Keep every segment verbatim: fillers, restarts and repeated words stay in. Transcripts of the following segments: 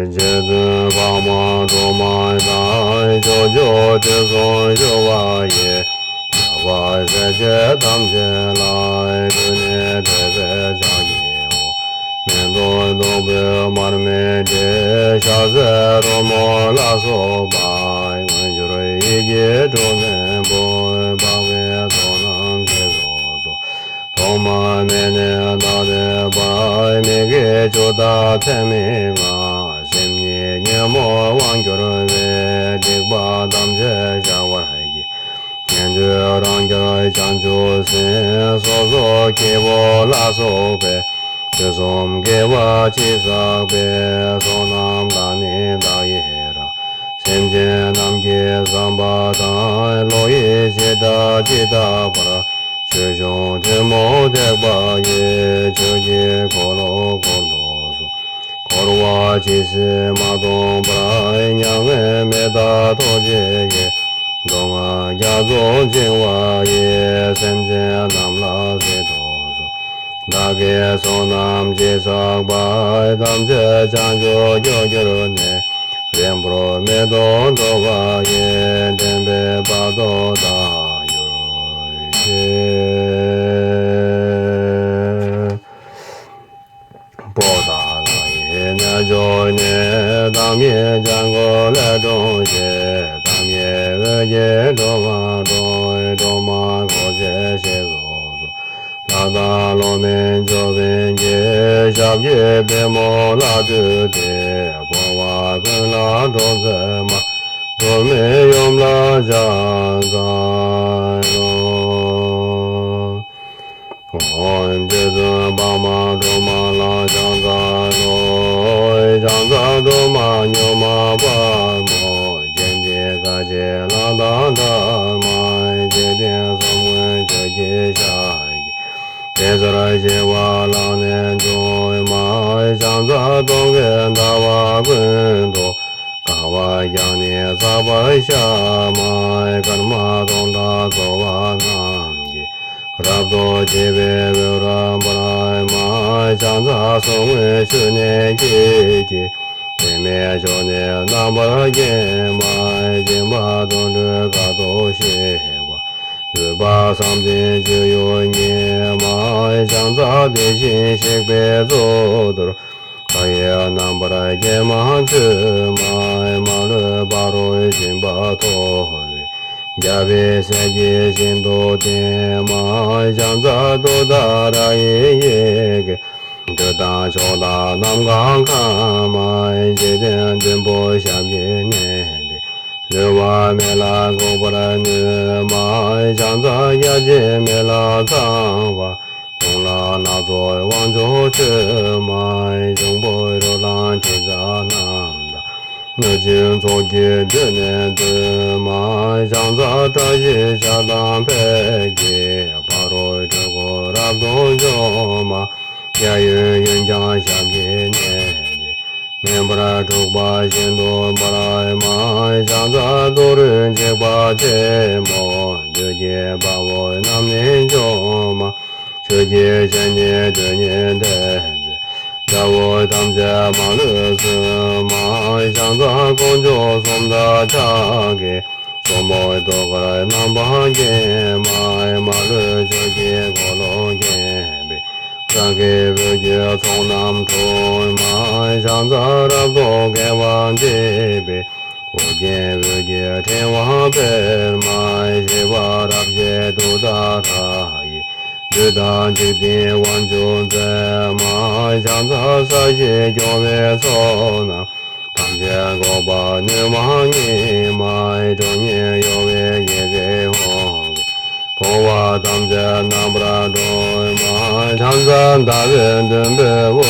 རྗེ་བཙུན་འཕགས་མ་སྒྲོལ་མ་དང་། ཕྱོགས་བཅུའི་དུས་གསུམ་བཞུགས་པ་ཡི། རྒྱལ་བ་སྲས་བཅས་ཐམས་ཅད་ལ། སྐུ་ནི་ཐོད་པའི་ཕྱག་བཞི་པོ། མེ་ཏོག་བདུག་སྤོས་མར་མེ་དྲི། ཕྱག་འཚལ་རོལ་མོ་ལ་སོགས་པ། མངོན་གྱུར་ཡིད་ཀྱི་གྲོགས་བརྟན་པོ། འཕགས་པའི་ཚོགས་རྣམས་ཞེས་སོགས་སོ། ཐོག་མ་མེད་ནས་ད་ལྟའི་བར། མི་དགེ་བཅུ་དང་ཚད་མེད་ལྔ། སེམས་ཉིད་ཉོན་མོངས་དབང་གྱུར་པའི། སྡིག་པ་ཐམས་ཅད་བཤགས་པར་བགྱི། ཉན་ཐོས་རང་རྒྱལ་བྱང་ཆུབ་སེམས། སོ་སོ་སྐྱེ་བོ་ལ་སོགས་པའི། དུས་གསུམ་དགེ་བ་ཅི་བསགས་པའི། བསོད་ནམས་དག་ནི་བདག་ཡི་རང་། སེམས་ཅན་རྣམས་ཀྱི་བསམ་པ་དང་། བློ་ཡིས་ཇི་ལྟ་ཇི་ལྟ་བར། ཆོས་སྐྱོང་ཐུན་མོང་ཐེག་པ་ཡི། ཆོས་ཀྱི་འཁོར་ལོ་བསྐོར་དུ་གསོལ། འཁོར་བ་ཇི་སྲིད་མ་སྟོངས་བར། མྱ་ངན་མི་འདའ་ཐུགས་རྗེ་ཡིས། མདོ་སྔགས་རྒྱ་མཚོ་འཆིང་བ་ཡི། སེམས་ཅན་རྣམས་ལ་གཟིགས་སུ་གསོལ། བདག་གིས་བསོད་ནམས་ཅི་བསགས་པ། ཐམས་ཅད་བྱང་ཆུབ་རྒྱུར་གྱུར་ནས། རིང་པོར་མི་ཐོགས་འགྲོ་བ་ཡི། འདྲེན་པའི་བར་དུ་བདག་གྱུར་ཅིག། པོ་ཏ་ལ་ཡི་རྣལ་འབྱོར་ནི། ཐ་མལ་ལྗང་གུ་ལས་འཁྲུངས་ཤིང་། ཐ་མལ་འོད་ཀྱི་སྒྲོན་མ་སྒྲོན། སྒྲོན་མ་འཁོར་བཅས་ཞེས་སོགས་སོ། ལྷ་དང་སློབ་མའི་མཆོད་སྤྲིན་གྱིས། ཞབས་ཀྱི་པད་མོ་ལ་བཏུད་དེ། འཕོ་བ་ཀུན་ལ་འགྲོ་མཛད་མ། འགྲོ་མིའི་ཡུམ་ལ་ཕྱག་འཚལ་ལོ། རྗེ་བཙུན་འཕགས་མ་སྒྲོལ་མ་ལ་ཕྱག་འཚལ་ལོ། ཕྱག་འཚལ་སྒྲོལ་མ་མྱུར་མ་དཔའ་མོ། སྤྱན་གྱིས་བསྐལ་བརྒྱའི་ལྷ་དང་འདྲ་མ། འཇིག་རྟེན་གསུམ་མགོན་ཆུ་སྐྱེས་ཞལ་གྱི། དེ་ཚེ་ཞི་བ་ལྷ་ནས་བྱུང་མ། ཕྱག་འཚལ་སྟོན་ཀའི་ཟླ་བ་ཀུན་ཏུ། དགའ་བ་བརྒྱ་ནི་བརྩེགས་པར་ཤར་མ། སྐར་མ་སྟོང་ཕྲག་འཚོ་བ་རྣམས་ཀྱིས། རབ་ཏུ་ཕྱེ་བའི་འོད་རབ་འབར་མ། ཕྱག་འཚལ་གསུང་མགོན་ཆུ་ནས་སྐྱེས་ཀྱི། དྲི་མེད་ཕྱོགས་ནས་རྣམ་པར་བརྒྱན་མ། སྦྱིན་པ་དོན་སྒྲུབ་དཀའ་ཐུབ་ཤེས་པ། འོད་དཔག་བསམ་གཏན་སྤྱོད་ཡུལ་ཉིད་མ། ཕྱག་འཚལ་དེ་བཞིན་གཤེགས་པའི་གཙུག་ཏོར། མཁའ་ཡི་རྣམ་པར་རྒྱན་མ་མཆོད་མ། མ་ལུས་ཕ་རོལ་ཕྱིན་པ་ཐོབ་པའི། རྒྱལ་བའི་སྲས་ཀྱིས་ཤིན་ཏུ་བསྟེན་མ། ཕྱག་འཚལ་ཏུཏྟཱ་ར་ཡི་ཡི་གེ། འདོད་དང་ཕྱོགས་དང་ནམ་མཁའ་འཁྱམས་མ། འཇིག་རྟེན་བདུན་པོ་ཞབས་ཀྱིས་མནན་ཏེ། ལུས་པ་མེ་ལ་འགུགས་པར་ནུས་མ། ཕྱག་འཚལ་བརྒྱ་བྱིན་མེ་ལྷ་ཚངས་པ། དགུང་ལ་སྣ་ཚོགས་དབང་ཕྱུག་མཆོད་མ། འབྱུང་པོའི་རོ་ལངས་འཆི་བདག་རྣམས་དང་། གནོད་སྦྱིན་ཚོགས་ཀྱིས་མདུན་ནས་བསྟོད་མ། ཕྱག་འཚལ་བཀྲ་ཤིས་ཞལ་དང་ཕཊ་ཀྱིས། ཕ་རོལ་འཁྲུལ་འཁོར་རབ་ཏུ་འཇོམས་མ། གཡས་གཡོན་གཡོན་བརྐྱང་ཞབས་ཀྱིས་མནན་ཏེ། མེ་འབར་འཁྲུགས་པ་ཤིན་ཏུ་འབར་མ། ཕྱག་འཚལ་ཏུ་རེའི་འཇིགས་པ་ཆེན་པོ། བདུད་ཀྱི་དཔའ་བོ་རྣམས་ནི་འཇོམས་མ། ཆོས་ཀྱི་སྤྱན་ནི་དུས་གཉིས་བསྟན་མཛད། དགྲ་བོ་ཐམས་ཅད་མ་ལུས་གསོད་མ། ཕྱག་འཚལ་དཀོན་མཆོག་གསུམ་མཐའ་ཕྱག་གི། གཙོ་མོའི་ཐུགས་ཀར་རྣམ་པར་བརྒྱན་མ། མ་ལུས་ཆོས་ཀྱི་འཁོར་ལོས་བརྒྱན་པའི། སངས་རྒྱས་འོད་ཀྱི་ཚོགས་རྣམས་འཁྲུགས་མ། ཕྱག་འཚལ་རབ་ཏུ་དགེ་བ་འདུས་པའི། ཨོ་རྒྱན་འོད་ཀྱི་ཕྲེང་བ་འཕེལ་མ། ཞི་བ་རབ་བརྗིད་ཏུཏྟཱ་ར་ཡིས། བདུད་དང་འཇིག་རྟེན་དབང་ཕྱུག་རྩད་མ། ཕྱག་འཚལ་ས་གཞི་སྐྱོང་བའི་ཚོགས་རྣམས། ཐམས་ཅད་འགུགས་པ་ནུས་མ་ཉིད་མ། ཁྲོ་གཉེར་གཡོ་བའི་ཡི་གེ་ཧཱུྃ་གིས། འཕོ་བ་ཐམས་ཅད་རྣམ་པར་སྒྲོལ་མ། ཕྱག་འཚལ་ཟླ་བའི་མགོན་པོའི་དབུ་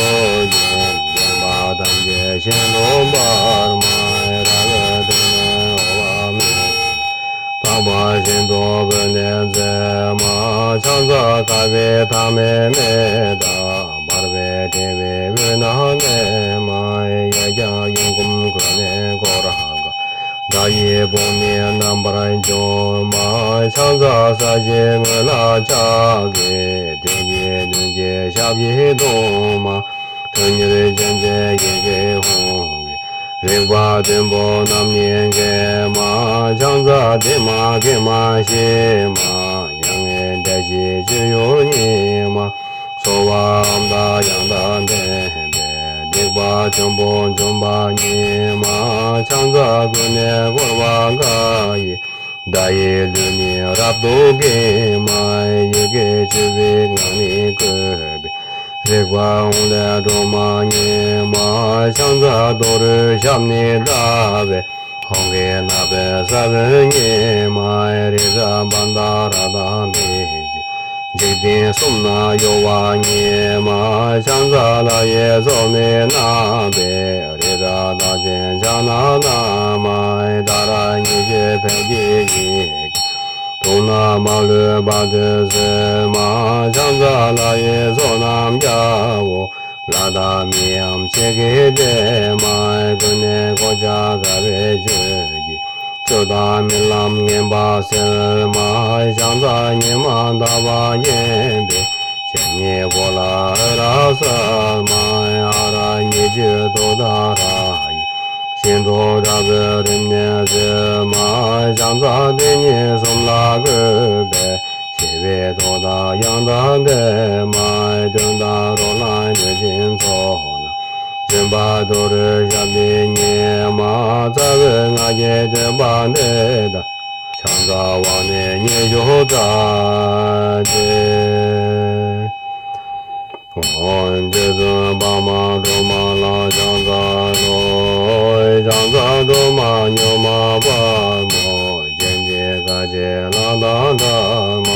རྒྱན། བདེན་པ་ཐམས་ཅད་ཤིན་ཏུ་འབར་མ། ར་བས་སྤྲིན་ནི་གཡོ་བ་མེད། དག་པ་ཤིན་ཏུ་འོད་ལྡན་མཛད་མ། ཕྱག་འཚལ་དཀར་པོའི་ཐ་མལ་མེ་དང་། འབར་བའི་ཕྲེང་བའི་དབུས་ན་གནས་མ། གཡས་བརྐྱང་གཡོན་བསྐུམ་གོས་ནི་གོ་ར་ག། ཡི་བུམ་ནི་རྣམ་པར་འཇོམས་མ། ཕྱག་འཚལ་ས་གཞིའི་ངོས་ལ་ཕྱག་གི་མཐིལ་གྱིས་བདུན་གྱི་ཞབས་ཀྱིས་བརྡུང་མ། ཁྲོ་གཉེར་ཅན་གྱི་ཡི་གེ་ཧཱུྃ་གིས། རིག་པ་བདུན་པོ་རྣམ་གཉིས་འགེམས་མ། ཕྱག་འཚལ་བདེ་མ་དགེ་མ་ཞི་མ། མྱ་ངན་འདས་ཞི་སྤྱོད་ཡུལ་ཉིད་མ། སྭཱ་ཧཱ་ཨོཾ་དང་ཡང་དག་ལྡན་པས། སྡིག་པ་ཆེན་པོ་འཇོམས་པ་ཉིད་མ། ཕྱག་འཚལ་ཀུན་ནས་བསྐོར་བ་དགའ་ཡི། བརྡ་ཡི་གླུ་ནི་རབ་ཏུ་གྱེར་མ། ཡི་གེ་བཅུ་པའི་ངག་ནི་བཀོད་པས། རིག་པ་ཧཱུྃ་ལས་སྒྲོལ་མ་ཉིད་མ། ཕྱག་འཚལ་ཏུ་རུའི་ཞབས་ནི་བརྡབས་པས། ཧཱུྃ་གི་ནག་པོའི་ས་བོན་ཉིད་མ། རི་རབ་བ་དན་རཀྟ་དེ་བཞིན། འཇིག་རྟེན་གསུམ་ན་གཡོ་བ་ཉིད་མ། ཕྱག་འཚལ་ལྷ་ཡི་ཚོགས་ནི་བསྣམས་པས། རི་རབ་རྟགས་ཅན་ཕྱག་ན་བསྣམས་མ། ཏཱ་ར་གཉིས་བརྗོད་ཕཊ་ཀྱི་ཡི་གེ། དུག་རྣམས་མ་ལུས་བར་དུ་སོལ་མ། ཕྱག་འཚལ་ལྷ་ཡི་ཚོགས་རྣམས་རྒྱལ་པོ། ལྷ་དང་མིའམ་ཆེ་གེ་བསྟེན་མ། ཀུན་ནས་གོ་ཆ་དགའ་བའི་ཆོས་ཀྱི། སྲོད་དང་རྨི་ལམ་ངན་པ་སེལ་མ། ཕྱག་འཚལ་ཉི་མ་ཟླ་བ་བརྒྱན་པའི། ཕྱི་ཉིན་གོ་ལ་འོད་རབ་གསལ་མ། ཧ་ར་གཉིས་བརྗོད་ཏུཏྟཱ་ར་ཡིས། ཤིན་ཏུ་དྲག་པོའི་རིམས་ནད་སེལ་མ། ཕྱག་འཚལ་དེ་ཉིད་གསུམ་ལ་བཀོད་པའི། ཞི་བའི་མཐུ་དང་ཡང་དག་ལྡན་མ། གདོན་དང་རོ་ལངས་གནོད་སྦྱིན་ཚོགས་རྣམས། འཇོམས་པ་ཏུ་རུའི་ཞབས་འདི་ཉིད་མ། རྩ་བའི་སྔགས་ཀྱི་བསྟོད་པ་འདི་དག། ཕྱག་འཚལ་དབང་ནི་ཉི་ཤུ་རྩ་གཅིག། ཨོཾ་རྗེ་བཙུན་འཕགས་མ་སྒྲོལ་མ་ལ་ཕྱག་འཚལ་ལོ། ཕྱག་འཚལ་སྒྲོལ་མ་མྱུར་མ་དཔའ་མོ། སྤྱན་གྱིས་བཀའ་བརྒྱད་ལྷ་དང་ཐ་མ།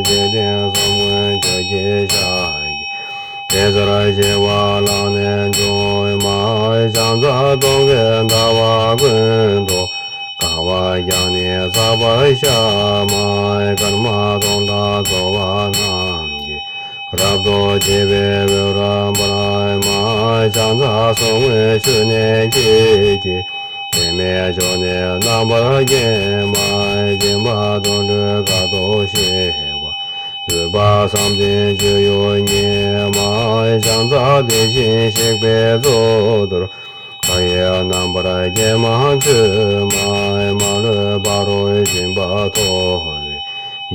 འཇིག་རྟེན་གསུམ་མགོན་ཁྱོད་ཀྱི་ཞབས་ཀྱིས། བདེ་གསལ་ཞི་བ་ལམ་ནས་འབྱུང་མ། ཕྱག་འཚལ་སྟོང་གི་ཟླ་བ་ཀུན་ཏུ། དགའ་བ་རྒྱས་ནས་བསགས་པར་བྱ་མ། སྐར་མ་སྟོང་ཕྲག་རྫོགས་པ་རྣམས་ཀྱིས། རབ་ཏུ་ཕྱེ་བའི་འོད་རབ་འབར་མ། ཕྱག་འཚལ་གསུང་གི་མཆོག་ནི་ཁྱེད་ཀྱིས། འབད་མེད་ཕྱོགས་ནས་རྣམ་པར་བརྒྱན་མ། སྦྱིན་པ་དོན་སྒྲུབ་དཀའ་ཐུབ་ཞི་བ། འོད་དཔག་བསམ་གཏན་སྤྱོད་ཡུལ་ཉིད་མ། ཕྱག་འཚལ་དེ་བཞིན་གཤེགས་པའི་གཙུག་ཏོར། མཐའ་ཡས་རྣམ་པར་རྒྱལ་མ་མཆོད་མ། མ་ལུས་ཕ་རོལ་ཕྱིན་པ་ཐོབ་པའི།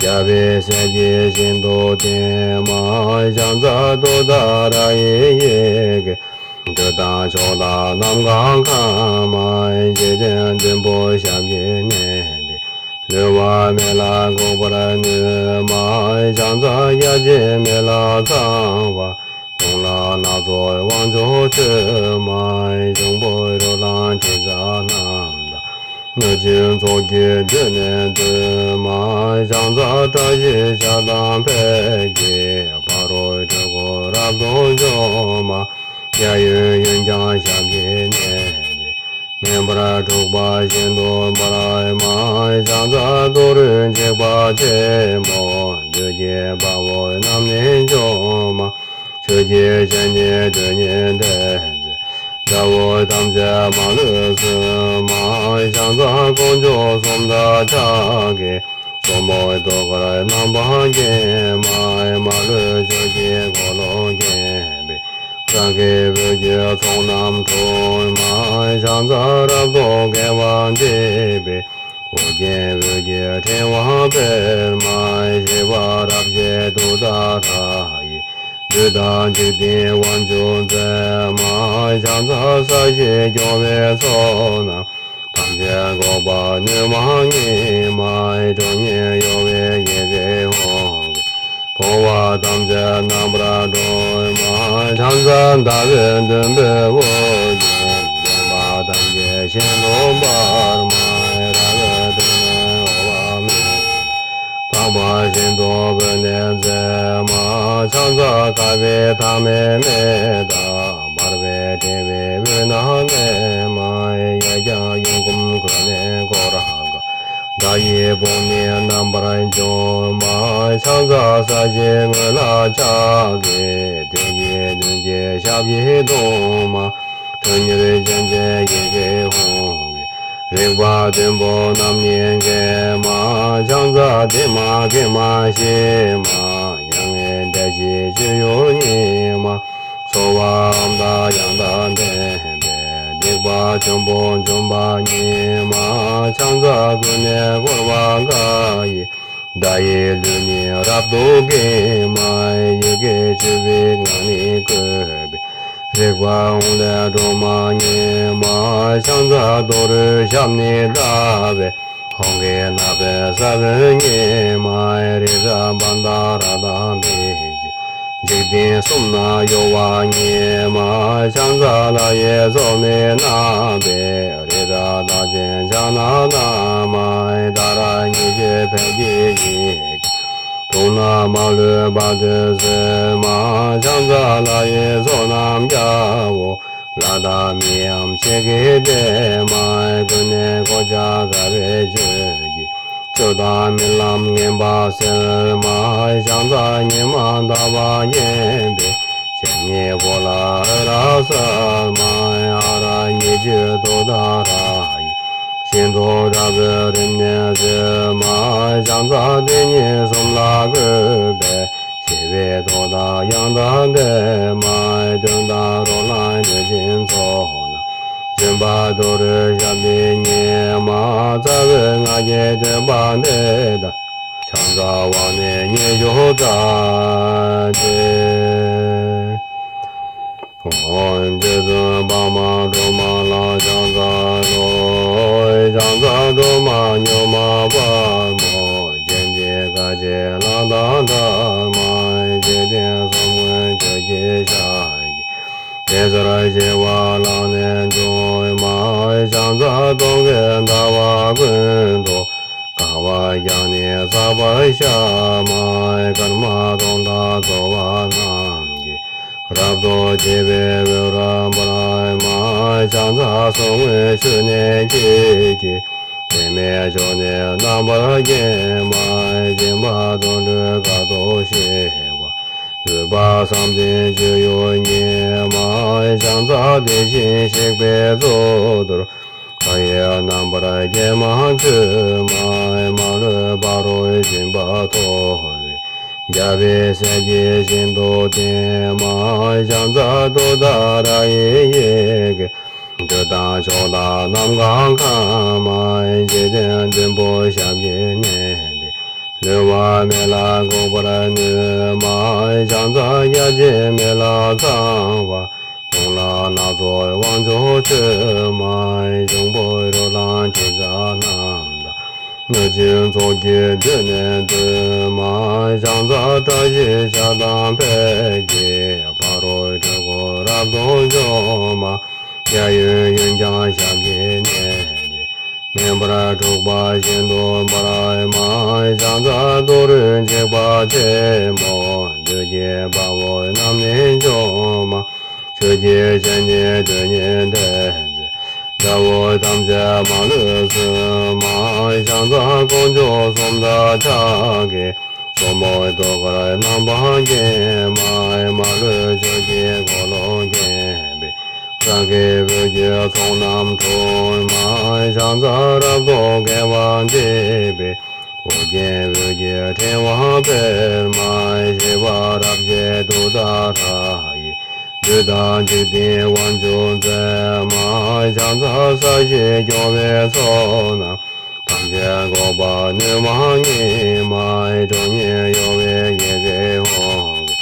རྒྱལ་བའི་སྲས་ཀྱིས་ཤིན་ཏུ་བསྟེན་མ། ཕྱག་འཚལ་ཏུཏྟཱ་ར་ཡི་ཡི་གེ། འདོད་དང་ཕྱོགས་དང་ནམ་མཁའ་ཁམས་མ། འཇིག་རྟེན་བདུན་པོ་ཞབས་ཀྱིས་མནན་ཏེ། ལུས་པ་མེ་ལ་འགུགས་པར་ནུས་མ། ཕྱག་འཚལ་བརྒྱ་བྱིན་མེ་ལྷ་ཚངས་པ། དུག་ལྔ་སྣ་ཚོགས་དབང་ཕྱུག་མཆོད་མ། འབྱུང་པོའི་རོ་ལངས་འཆི་བྱ་རྣམས་དང་། གནོད་སྦྱིན་ཚོགས་ཀྱིས་མདུན་ནས་བསྟོད་མ། ཕྱག་འཚལ་བཀྲ་ཤིས་ཞལ་དང་ཕཊ་ཀྱིས། ཕ་རོལ་འཁྲུལ་འཁོར་རབ་ཏུ་འཇོམས་མ། གཡས་གཡོན་གཡོན་བརྐྱང་ཞབས་ཀྱིས་མནན་ཏེ། མེ་འབར་འཁྲུགས་པ་ཤིན་ཏུ་འབར་མ། ཕྱག་འཚལ་ཏུ་རུ་འཇིགས་པ་ཆེན་པོ། བདུད་ཀྱི་དཔའ་བོ་རྣམས་ནི་འཇོམས་མ། ཆོས་ཀྱི་སྤྱན་ནི་དུས་གཉིས་བལྟས་ཚེ། དགྲ་བོ་ཐམས་ཅད་མ་ལུས་གསོད་མ། ཕྱག་འཚལ་དཀོན་མཆོག་གསུམ་མཐའ་ཕྱག་གི། སོར་མོས་ཐུགས་ཀར་རྣམ་པར་བརྒྱན་མ། མ་ལུས་ཆོས་ཀྱི་འཁོར་ལོས་བརྒྱན་པའི། སངས་རྒྱས་འོད་ཀྱི་ཚོགས་རྣམས་འཁྲུགས་མ། ཕྱག་འཚལ་རབ་ཏུ་དགེ་བ་མཛད་པའི། ཨོ་རྒྱན་འོད་ཀྱི་ཕྲེང་བ་སྤེལ་མ། ཞི་བ་རབ་བརྗིད་ཏུཏྟཱ་ར་ཡིས། བདུད་དང་འཇིག་རྟེན་དབང་ཕྱུག་རྩད་མ། ཕྱག་འཚལ་ས་གཞི་སྐྱོང་བའི་ཚོགས་རྣམས། ཐམས་ཅད་འགུགས་པ་གནོད་མ་ཉིད་མ། ཁྲོ་གཉེར་གཡོ་བའི་ཡི་གེ་ཧཱུྃ་གིས། འཁོར་བ་ཐམས་ཅད་རྣམ་པར་སྒྲོལ་མ། ཕྱག་འཚལ་ཟླ་བའི་བདུད་འདུལ་བའི་ཨོ་རྒྱན། བདེན་པ་ཐམས་ཅད་ཤིན་ཏུ་འབར་མ། རལ་པའི་སྟེང་ནས་འོད་དཔག་མེད། འཕགས་པ་ཤིན་ཏུ་བོས་ནས་མཛད་མ། ཕྱག་འཚལ་དཀར་པོའི་ཐ་མའི་མེ་དང་། འབར་བའི་ཕྲེང་བའི་དབུས་ན་གནས་མ། གཡས་བརྐྱང་གཡོན་བསྐུམ་གུད་ནས་བསྐོར་དགའ། བརྡ་ཡི་བུམ་ནི་རྣམ་པར་འཇོམས་མ། ཕྱག་འཚལ་ས་གཞིའི་ངོས་ལ་ཕྱག་གི་མཐིལ་གྱིས་བདུན་གྱི་ཞབས་ཀྱིས་བརྡུང་མ། ཁྲོ་གཉེར་ཅན་གྱི་ཡི་གེ་ཧཱུྃ་གིས། རིག་པ་བདུན་པོ་རྣམ་གཉིས་ཀྱིས། མ་ཕྱག་འཚལ་དྲི་མ་གིས་མ་ཞི་མ། མྱ་ངན་འདས་ཞི་སྤྱོད་ཡུལ་ཉིད་མ། ཚོར་བའམ་བརྡ་ཡང་དག་ལྡན་པས། སྡིག་པ་ཆེན་པོ་འཇོམས་པ་ཉིད་མ། ཕྱག་འཚལ་ཀུན་ནས་བསྐོར་བ་འགའ་ཡིས། བརྡ་ཡི་ལུས་ཉིད་རབ་ཏུ་གང་མ། ཡི་གེ་བཅུ་པའི་ངག་ནི་བཀོད་པས། རིག་པ་ཧཱུྃ་ལས་སྒྲོལ་མ་ཉིད་མ། ཕྱག་འཚལ་ཏུ་རེའི་ཞབས་ནི་བརྡབས་པས། ཧཱུྃ་གི་རྣ་བའི་ས་བོན་ཉིད་མ། རི་རབ་བ་དན་ར་དང་འབིགས་བྱེད། འཇིག་རྟེན་གསུམ་ན་གཡོ་བ་ཉིད་མ། ཕྱག་འཚལ་ལྷ་ཡི་ཚོགས་ནི་བསྣམས་པས། རི་རབ་རྟགས་ཅན་ཕྱག་ན་བསྣམས་མ། ཏཱ་ར་གཉིས་བརྗོད་ཕཊ་ཀྱི་ཡི་གེ་དུག་རྣམས་མ་ལུས་བར་དུ་སོས་མ། ཕྱག་འཚལ་ལྷ་ཡི་ཚོགས་རྣམས་རྒྱལ་པོ། ལྷ་དང་མིའམ་ཆོས་ཀྱི་སྡེ་མ། ཀུན་ནས་གོ་ཆ་དགའ་བའི་ཆོས་ཀྱི། སྤྱོད་དང་རྨི་ལམ་ངན་པ་སེལ་མ། ཕྱག་འཚལ་ཉི་མ་ཟླ་བ་བརྒྱན་པའི། ཞལ་གཉིས་གོ་ལ་འོད་རབ་གསལ་མ། ཨ་ར་གཉིས་བརྗོད་ཏུཏྟཱ་ར་ཡིས། ཤིན་ཏུ་དྲག་པོའི་རིམས་ནད་སེལ་མ། ཕྱག་འཚལ་དེ་ཉིད་གསུམ་ལ་བཀོད་པའི། ཞི་བའི་མཐུ་དང་ཡང་དག་ལྡན་མ། གདོན་དང་རོ་ལངས་གནོད་སྦྱིན་ཚོགས་རྣམས། འཇོམས་པ་ཏུ་རེའི་ཞབས་ནི་ཉིད་མ། རྩ་བའི་སྔགས་ཀྱི་བསྟོད་པ་འདི་དག་ཕྱག་འཚལ་བ་ནི་ཉི་ཤུ་རྩ་བརྒྱད། ཨོཾ་རྗེ་བཙུན་འཕགས་མ་སྒྲོལ་མ་ལ་ཕྱག་འཚལ་ལོ། ཕྱག་འཚལ་སྒྲོལ་མ་མྱུར་མ་དཔའ་མོ། སྤྱན་རས་གཟིགས་དཀྱིལ་ལྷ་དང་ཐ་མ། འཇིག་རྟེན་གསུམ་མགོན་ཆུ་སྐྱེས་ཞལ་གྱི། དེ་ཚེ་ཞི་བ་ལག་ནས་འབྱུང་མ། ཕྱག་འཚལ་སྟོན་ཀའི་ཟླ་བ་ཀུན་ཏུ། དགའ་བ་རྒྱས་ནས་བསགས་པར་བྱ་མ། སྐར་མ་སྟོང་དང་ཚོགས་པ་རྣམས་ཀྱིས། རབ་ཏུ་ཕྱེ་བའི་འོད་རབ་འབར་མ། ཕྱག་འཚལ་གསུང་མགོན་ཆུ་ནས་སྐྱེས་ཀྱི། དྲི་མེད་ཕྱོགས་ནས་རྣམ་པར་བརྒྱན་མ། སྦྱིན་པ་དོན་སྒྲུབ་དཀའ་ཐུབ་ཞི་བ། འོད་དཔག་བསམ་གཏན་སྤྱོད་ཡུལ་ཉིད་མ། ཕྱག་འཚལ་དེ་བཞིན་གཤེགས་པའི་གཙུག་ཏོར། མཁའ་ཡི་རྣམ་པར་བརྒྱན་མ་མཆོད་མ། མ་ལུས་ཕ་རོལ་ཕྱིན་པ་ཐོབ་པའི། རྒྱལ་བའི་སྲས་ཀྱིས་ཤིན་ཏུ་བསྟེན་མ། ཕྱག་འཚལ་ཏུཏྟཱ་ར་ཡི་ཡི་གེ། འདོད་དང་ཕྱོགས་དང་ནམ་མཁའ་ཁམས་མ། འཇིག་རྟེན་བདུན་པོ་ཞབས་ཀྱིས་མནན་ཏེ། ལུས་པ་མེ་ལ་འགུགས་པར་ནུས་མ། ཕྱག་འཚལ་བརྒྱ་བྱིན་མེ་ལྷ་ཚངས་པ། དུག་ལྔ་སྣ་ཚོགས་དབང་ཕྱུག་མཆོད་མ། འབྱུང་པོའི་རོ་ལངས་དྲི་ཟ་རྣམས་དང་། གནོད་སྦྱིན་ཚོགས་ཀྱིས་མདུན་ནས་བསྟོད་མ། ཕྱག་འཚལ་བཀྲ་ཤིས་ཞལ་དང་ཕཊ་ཀྱིས། ཕ་རོལ་འཁྲུལ་འཁོར་རབ་ཏུ་འཇོམས་མ། གཡས་གཡོན་གཡོན་བརྐྱང་ཞབས་ཀྱིས་མནན་ཏེ། མེ་འབར་འཁྲུགས་པ་ཤིན་ཏུ་འབར་མ། ཕྱག་འཚལ་ཏུ་རེའི་འཇིགས་པ་ཆེན་པོ། བདུད་ཀྱི་དཔའ་བོ་རྣམས་ནི་འཇོམས་མ། ཆོས་ཀྱི་སྤྱན་ནི་དོན་གཉིས་འདྲེན་མཛད། དགྲ་བོ་ཐམས་ཅད་མ་ལུས་གསོད་མ། ཕྱག་འཚལ་དཀོན་མཆོག་གསུམ་མཐའ་ཡས་ཀྱིས། གཙོ་མོའི་ཐུགས་ཀར་རྣམ་པར་བརྒྱན་མ། མ་ལུས་ཕྱོགས་ཀྱི་འཁོར་ལོས་བརྒྱན་པའི། སངས་རྒྱས་འོད་ཀྱི་ཚོགས་རྣམས་འཁྲུགས་མ། ཕྱག་འཚལ་རབ་ཏུ་དགེ་བ་འདེབས་པའི། ཨོ་རྒྱན་འོད་ཀྱི་ཕྲེང་བ་འཕེལ་མ། ཞི་བ་རབ་བརྗིད་ཏུཏྟཱ་ར་ཡིས། བདུད་དང་འཇིག་རྟེན་དབང་ཕྱུག་འཛིན་མ། ཕྱག་འཚལ་ས་གཞི་སྐྱོང་བའི་ཚོགས་རྣམས། ཐམས་ཅད་འགུགས་པར་ནུས་མ་ཉིད་མ། ཁྲོ་གཉེར་གཡོ་བའི་ཡི་གེ་ཧཱུྃ་གིས།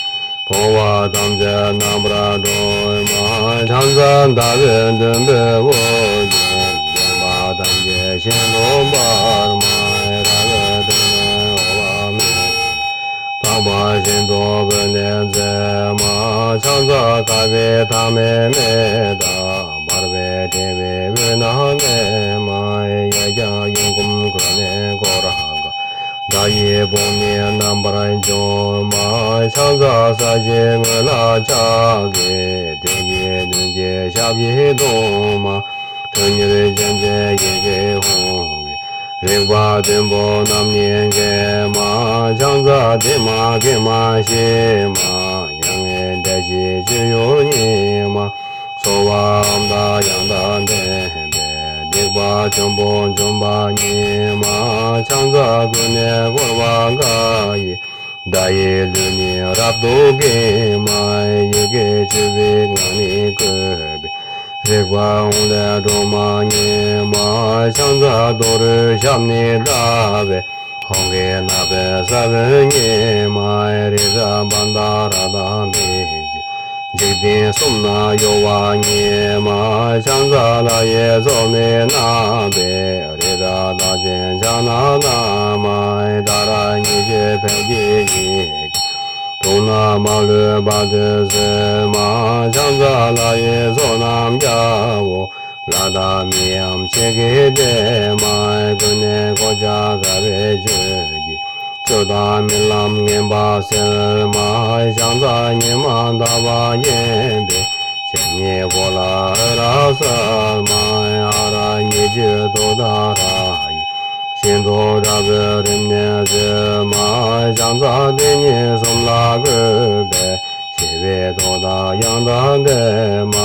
འཁོར་བ་ཐམས་ཅད་རྣམ་པར་སྒྲོལ་མ། ཕྱག་འཚལ་ཟླ་བའི་བདུན་པོའི་དབུ་རྒྱན། བརྒྱན་པ་ཐམས་ཅད་ཤིན་ཏུ་འབར་མ། ར་བའི་གདོང་ནས་འོད་དཔག་མེད། དག་པ་ཤིན་ཏུ་འོད་ལྡན་མཛད་མ། ཕྱག་འཚལ་དགའ་བའི་ཐ་མལ་མི་དང་། འབར་བའི་ཕྲེང་བའི་དབུས་ན་གནས་མ། གཡས་བརྐྱང་གཡོན་བསྐུམ་ཀུན་ནས་བསྐོར་དགའ། དགྲ་ཡི་དཔུང་ནི་རྣམ་པར་འཇོམས་མ། ཕྱག་འཚལ་ས་གཞིའི་ངོས་ལ་ཕྱག་གི། བདུད་ཀྱི་གདོན་གྱིས་ཞབས་ཀྱིས་བརྡུང་མ། ཁྲོ་གཉེར་ཅན་གྱི་ཡི་གེ་ཧཱུྃ་གིས། རིག་པ་བདུན་པོ་རྣམ་གཉིས་བརྒྱན་མ། ཕྱག་འཚལ་དྲི་མ་གིས་མ་ཞི་མ། མྱ་ངན་འདས་ཞི་སྤྱོད་ཡུལ་ཉིད་མ། ཚོར་བའམ་བརྡ་ཡང་དག་ལྡན་པས། ཐེག་པ་ཆེན་པོ་འཇོམས་པ་ཉིད་མ། ཕྱག་འཚལ་ཀུན་ནས་བསྐོར་བ་འགའ་ཡིས། བརྡ་ཡི་ལུས་ནི་རབ་ཏུ་གོས་མ། ཡི་གེ་བཅུ་པའི་ངག་ནི་བཀོད་པའི། རིག་པ་ཧཱུྃ་ལས་སྒྲོལ་མ་ཉིད་མ། ཕྱག་འཚལ་ཏུ་རེའི་ཞབས་ནི་བརྡབས་པས། ཧཱུྃ་གི་རྣ་བའི་ས་བོན་ཉིད་མ། རི་རབ་བ་དན་ར་དྭ་བི་ཞིག་འཇིག་རྟེན་གསུམ་ན་གཡོ་བ་ཉིད་མ། ཕྱག་འཚལ་ལྷ་ཡི་ཚོགས་ནི་བསྣམས་པའི། རི་རབ་རྟགས་ཅན་ཕྱག་ན་བསྣམས་མ། ཏཱ་ར་གཉིས་བརྗོད་ཕཊ་ཀྱི་ཡི་གེ་དུང་ནག་མ་ལུས་བ་དན་བསིལ་མ། ཕྱག་འཚལ་ལྷ་ཡི་ཚོགས་རྣམས་རྒྱལ་པོ། ལྷ་དང་མིའམ་ཆེ་གེ་ལྡན་མ། ཀུན་ནས་གོ་ཆ་དགའ་བའི་བརྗོད་ཀྱིས། ཚུལ་དང་རྨི་ལམ་ངན་པ་སེལ་མ། ཕྱག་འཚལ་ཉི་མ་ཟླ་བ་བརྒྱན་པའི། ཕྱི་ཉིན་གོ་ལ་ཨ་ར་གསལ་མ། ཨ་ར་གཉིས་བརྗོད་ཏུཏྟཱ་ར་ཡིས། ཤིན་ཏུ་དྲག་པོའི་རིམས་ནད་སེལ་མ། ཕྱག་འཚལ་དེ་ཉིད་གསུམ་ལ་བཀོད་པའི། ཞི་བའི་མདོག་དང་དབྱངས་དང་ལྡན་མ།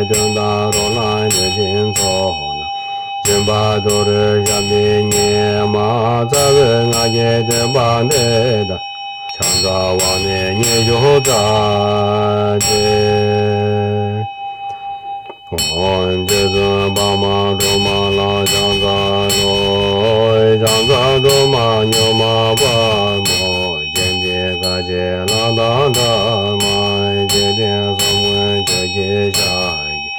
གདོན་དང་རོ་ལངས་གནོད་སྦྱིན་ཚོགས་རྣམས། འཇོམས་པ་ཏུ་རེའི་ཞབས་ནི་ཉིད་མ། རྩ་བའི་སྔགས་ཀྱི་བསྟོད་པ་འདི་དང་། ཕྱག་འཚལ་བ་ནི་ཉི་ཤུ་རྩ་བརྒྱད། ཨོཾ་རྗེ་བཙུན་འཕགས་མ་སྒྲོལ་མ་ལ་ཕྱག་འཚལ་ལོ། ཕྱག་འཚལ་སྒྲོལ་མ་མྱུར་མ་དཔའ་མོ། སྤྱན་གྱི་དཀའ་སྤྱད་ལག་དང་འདྲ་མ། འཇིག་རྟེན་གསུམ་མགོན་ཁྱོད་ཀྱི་ཞབས་ཀྱིས།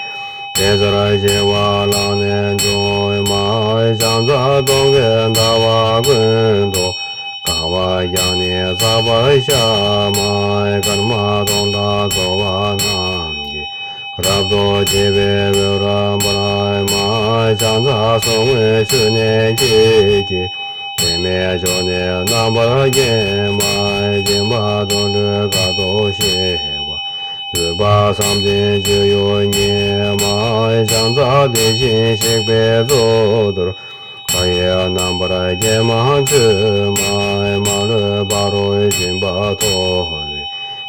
དེ་ཚེ་ཞི་བ་ལག་ནས་འབྱུང་མ། ཕྱག་འཚལ་སྟོན་ཀའི་ཟླ་བ་ཀུན་ཏུ། དགའ་བ་རྒྱས་ནས་བསགས་པར་བྱ་མ། སྐར་མ་སྟོང་ཕྲག་རྫོགས་པ་རྣམས་ཀྱིས། རབ་ཏུ་ཕྱེ་བའི་འོད་རབ་འབར་མ། ཕྱག་འཚལ་གསུང་མགོན་ཆུ་ནས་སྐྱེས་ཀྱི། དྲི་མེད་ཕྱོགས་ནས་རྣམ་པར་བརྒྱན་མ། སྦྱིན་པ་དོན་སྒྲུབ་དཀའ་ཐུབ་ཤེས་པ། བཟོད་པ་བསམ་གཏན་སྤྱོད་ཡུལ་ཉིད་མ། ཕྱག་འཚལ་དེ་བཞིན་གཤེགས་པའི་གཙུག་ཏོར། མཁའ་ཡི་རྣམ་པར་རྒྱལ་མ་མཆོད་མ། མ་ལུས་ཕ་རོལ་ཕྱིན་པ་ཐོབ་པའི།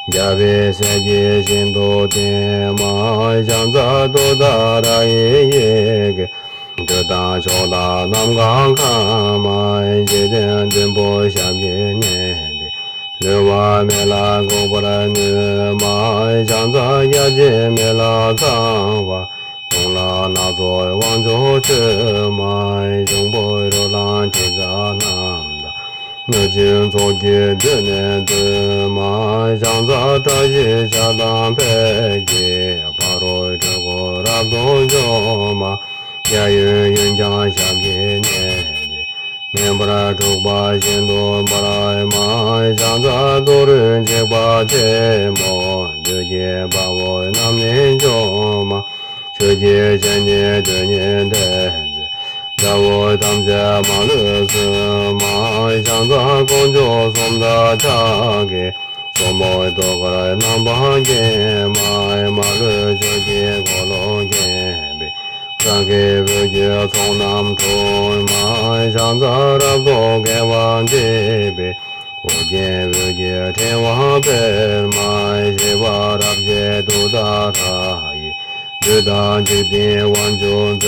རྒྱལ་བའི་སྲས་ཀྱིས་ཤིན་ཏུ་བསྟེན་མ། ཕྱག་འཚལ་ཏུཏྟཱ་ར་ཡི་ཡི་གེ་འདོད་དང་ཕྱོགས་དང་ནམ་མཁའ་ཁམས་མ། འཇིག་རྟེན་བདུན་པོ་ཞབས་ཀྱིས་མནན་ཏེ། ལུས་པ་མེ་ལ་འགུགས་པར་ནུས་མ། ཕྱག་འཚལ་བརྒྱ་བྱིན་མེ་ལྷ་ཚངས་པ། ཁོང་ལ་སྣ་ཚོགས་དབང་ཕྱུག་མཆོད་མ། འབྱུང་པོ་རོ་ལངས་ཁྱི་སྤྱང་རྣམས་དང་། གནོད་སྦྱིན་ཚོགས་ཀྱིས་མདུན་ནས་བསྟོད་མ། ཕྱག་འཚལ་བཀྲ་ཤིས་ཞལ་དང་ཕཊ་ཀྱིས། ཕ་རོལ་འཁྲུལ་འཁོར་རབ་ཏུ་འཇོམས་མ། གཡས་གཡོན་གཡོན་བརྐྱང་ཞབས་ཀྱིས་མནན་ཏེ། མེ་འབར་འཁྲུག་པ་ཤིན་ཏུ་འབར་མ། ཕྱག་འཚལ་ཏུ་རེའི་འཇིགས་པ་ཆེན་པོ། བདུད་ཀྱི་དཔའ་བོ་རྣམས་ནི་འཇོམས་མ། ཆོས་ཀྱི་སྤྱན་ནི་དོན་གཉིས་ལྡན་མཛད། དགྲ་བོ་ཐམས་ཅད་མ་ལུས་གསོད་མ། ཕྱག་འཚལ་དཀོན་མཆོག་གསུམ་མཐའ་ཡས་ཀྱི། གཙོ་མོ་ཏུ་དཀར་རྣམ་པར་བརྒྱན་མ། མ་ལུས་ཆོས་ཀྱི་འཁོར་ལོས་བརྒྱན་པའི། སངས་རྒྱས་འོད་ཀྱི་ཚོགས་རྣམས་འཁྲུགས་མ། ཕྱག་འཚལ་རབ་ཏུ་དགེ་བ་འདུས་པའི། ཨོ་རྒྱན་འོད་ཀྱི་ཕྲེང་བ་སྤེལ་མ། ཞི་བ་རབ་བྱེད་ཏུཏྟཱ་ར་ཡིས། བདུད་དང་འཇིག་རྟེན་དབང་ཕྱུག་མཛད་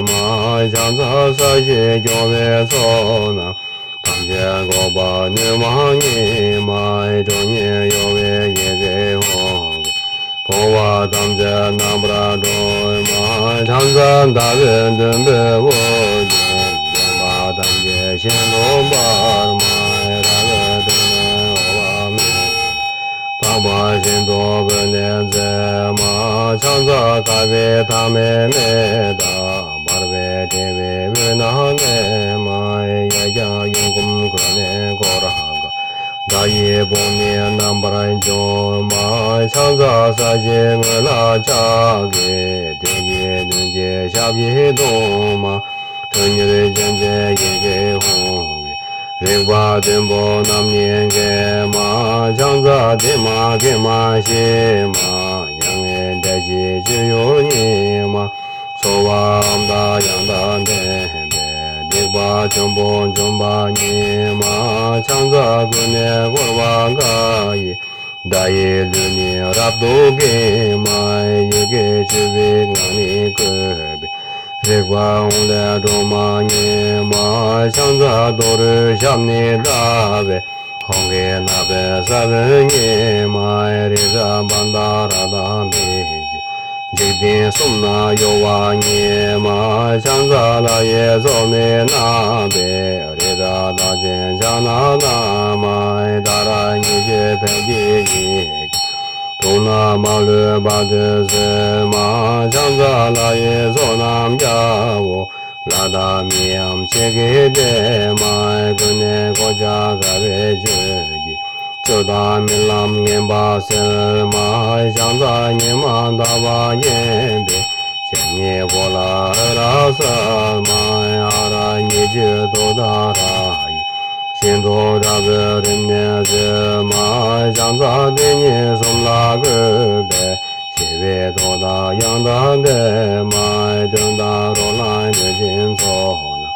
མ། ཕྱག་འཚལ་ས་གཞི་སྐྱོང་བའི་ཚོགས་རྣམས། ཐམས་ཅད་འགུགས་པར་ནུས་མ་ཉིད་མ། ཁྲོ་གཉེར་གཡོ་བའི་ཡི་གེ་ཧཱུྃ་གིས། འཁོར་བ་ཐམས་ཅད་རྣམ་པར་སྒྲོལ་མ། ཕྱག་འཚལ་ཟླ་བའི་བདུན་པོའི་དབུ་རྒྱན། བདེན་པ་ཐམས་ཅད་ཤིན་ཏུ་འབར་མ། ར་བའི་ཏིང་ནི་འོད་དཔག་མེད། འཕགས་པ་ཤིན་ཏུ་བོས་ནས་མཛད་མ། ཕྱག་འཚལ་དཀར་པོའི་ཐ་མའི་མེ་དང་། འབར་བའི་ཕྲེང་བའི་དབུས་ན་གནས་མ། གཡས་བརྐྱང་གཡོན་བསྐུམ་གོས་ནི་གོ་ར་ག། མདའ་ཡི་དཔུང་ནི་རྣམ་པར་འཇོམས་མ། ཕྱག་འཚལ་ས་གཞིའི་ངོས་ལ་ཕྱག་གི། དོན་གྱི་བདུད་ཀྱི་ཞབས་ཀྱིས་བརྡུང་མ། ཁྲོ་གཉེར་ཅན་གྱི་ཡི་གེ་ཧཱུྃ་གིས། རིག་པ་བདུན་པོ་རྣམས་ནི་འགེམས་མ། ཕྱག་འཚལ་བདེ་མ་དགེ་མ་ཞི་མ། མྱ་ངན་འདས་ཞི་སྤྱོད་ཡུལ་ཉིད་མ། སྭཱ་ཧཱ་ཨོཾ་དང་ཡང་དག་ལྡན་པས། སྡིག་པ་ཆེན་པོ་འཇོམས་པ་ཉིད་མ། ཕྱག་འཚལ་ཀུན་ནས་བསྐོར་བ་འགའ་ཡིས། བརྡ་ཡི་ལུས་ནི་རབ་ཏུ་གོས་མ། ཡི་གེ་བཅུ་པའི་ངག་ནི་བཀོད་པའི། རིག་པ་འོང་ལས་སྒྲོན་མ་ཉི་མ་ཕྱག་འཚལ་རྡོ་རུས་ཞབས་ནི་བརྡབས་པས། ཧཱུྃ་གི་ནག་པོའི་ས་བོན་ཉི་མ་རི་རབ་པ་ཏ་ར་དང་འབིགས་བྱེད། འཇིག་རྟེན་གསུམ་ན་གཡོ་བ་ཉི་མ་ཕྱག་འཚལ་ལྷ་ཡི་ཟེར་མའི་རྣམ་པས། རི་རབ་རྟགས་ཅན་ཕྱག་ན་བསྣམས། ཏཱ་ར་གཉིས་བརྗོད་ཕཊ་ཀྱི་ཡི་གེ་དུང་ནག་མ་ལུས་དཔལ་དུ་གསོལ་མ། ཕྱག་འཚལ་ལྷ་ཡི་ཚོགས་རྣམས་རྒྱལ་པོ། ལྷ་དང་མིའམ་ཆོས་ཀྱི་སྡེ་མ། ཀུན་ནས་གོ་ཆ་དགའ་བའི་ཆོས་ཀྱི་སྤྱོད་དང་རྨི་ལམ་ངན་པ་སེལ་མ། ཕྱག་འཚལ་ཉི་མ་ཟླ་བ་རྒྱན་པའི་སྤྱན་གཉིས་པོ་ལ་འོད་རབ་གསལ་མ། ཨ་ར་གཉིས་བརྗོད་ཏུཏྟཱ་ར་ཡི་ཤིན་ཏུ་དྲག་པོའི་རིམས་ནད་སེལ་མ། ཕྱག་འཚལ་དེ་ཉིད་གསུམ་ལ་བཀོད་པའི་ཞི་བའི་མཐུ་དང་ཡང་དག་ལྡན་མ། གདོན་དང་རོ་ལངས་གནོད་སྦྱིན་ཚོགས་རྣམས་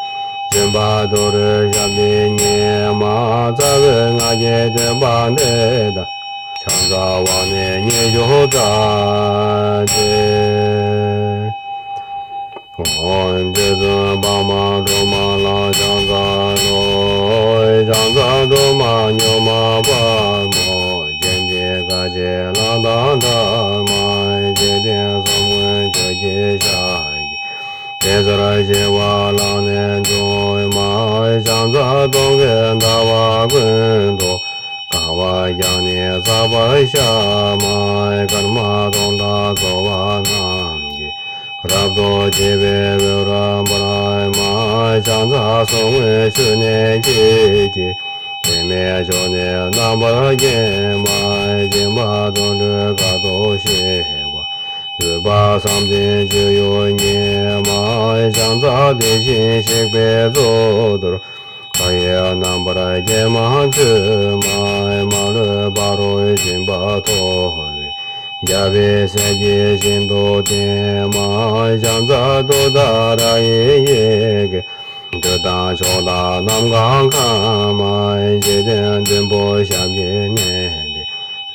འཇོམས་པ་རྡོ་རུས་ཞབས་ནི་ཉི་མ། རྩ་བའི་སྔགས་ཀྱི་བསྟོད་པ་འདི་དག་ཕྱག་འཚལ་བ་ནི་ཉི་ཤུ་རྩ་གཅིག་ཨོཾ་རྗེ་བཙུན་འཕགས་མ་སྒྲོལ་མ་ལ་ཕྱག་འཚལ་ལོ། ཕྱག་འཚལ་སྒྲོལ་མ་མྱུར་མ་དཔའ་མོ། སྤྱན་གྱི་དཀའ་སྤྱད་ལྷ་དང་འདྲ་མ། འཇིག་རྟེན་གསུམ་མགོན་ཆུ་སྐྱེས་ཞལ་གྱི་དེ་ཚེ་ཞི་བ་ལག་ནས་འབྱུང་མ། ཕྱག་འཚལ་སྟོན་ཀའི་ཟླ་བ་ཀུན་ཏུ། དགའ་བ་རྒྱས་ནས་འཛག་པར་བྱ་མ། སྐར་མ་སྟོང་ཕྲག་རྫོགས་པ་རྣམས་ཀྱིས། རབ་ཏུ་ཕྱེ་བའི་འོད་རབ་འབར་མ། ཕྱག་འཚལ་གསུང་མགྲོན་མཆོད་གནས་ཀྱི་དཀྱིལ། དྲི་མེད་ཕྱོགས་ནས་རྣམ་པར་བརྒྱན་མ། སྦྱིན་པ་དོན་སྒྲུབ་དཀའ་ཐུབ་ཞི་བ། འོད་དཔག་བསམ་གཏན་སྤྱོད་ཡུལ་ཉིད་མ། ཕྱག་འཚལ་དེ་བཞིན་གཤེགས་པའི་གཙུག་ཏོར། མཐའ་ཡས་རྣམ་པར་རྒྱལ་མ་མཆོད་མ། མ་ལུས་ཕ་རོལ་ཕྱིན་པ་ཐོབ་པའི། རྒྱལ་བའི་སྲས་ཀྱིས་ཤིན་ཏུ་བསྟེན་མ། ཕྱག་འཚལ་ཏུཏྟཱ་ར་ཡི་ཡི་གེ་འབྲུ་དང་མཆོག་དང་ནམ་མཁའ་འཁང་མ། འཇིག་རྟེན་བདུན་པོ་ཞབས་ཀྱིས་མནན་ཏེ།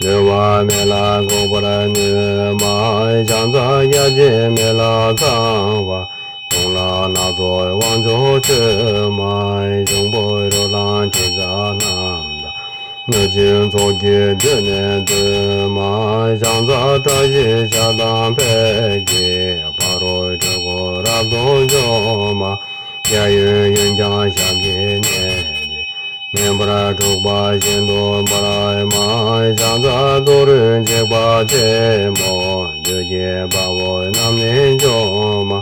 ལུས་པ་མེ་ལ་འགུགས་པར་ནུས་མ། ཕྱག་འཚལ་ཞབས་ཀྱི་མེ་ལྷ་ཚངས་པ། གདོང་ལ་སྣ་ཚོགས་དབང་ཕྱུག་མཆོད་མ། འབྱུང་པོའི་རོ་ལངས་དྲི་ཟ་རྣམས་དང་། གནོད་སྦྱིན་ཚོགས་ཀྱིས་མདུན་ནས་བསྟོད་མ། ཕྱག་འཚལ་བཀྲ་ཤིས་ཞལ་དང་ཕཊ་ཀྱིས། ཕ་རོལ་འཁྲུལ་འཁོར་རབ་ཏུ་འཇོམས་མ། གཡས་གཡོན་གཡོན་བརྐྱང་ཞབས་ཀྱིས་མནན་ཏེ། མེ་འབར་འཁྲུགས་པ་ཤིན་ཏུ་འབར་མ། ཕྱག་འཚལ་རྡོ་རུས་འཇིགས་པ་ཆེན་པོ། བདུད་ཀྱི་དཔའ་བོ་རྣམས་ནི་འཇོམས་མ།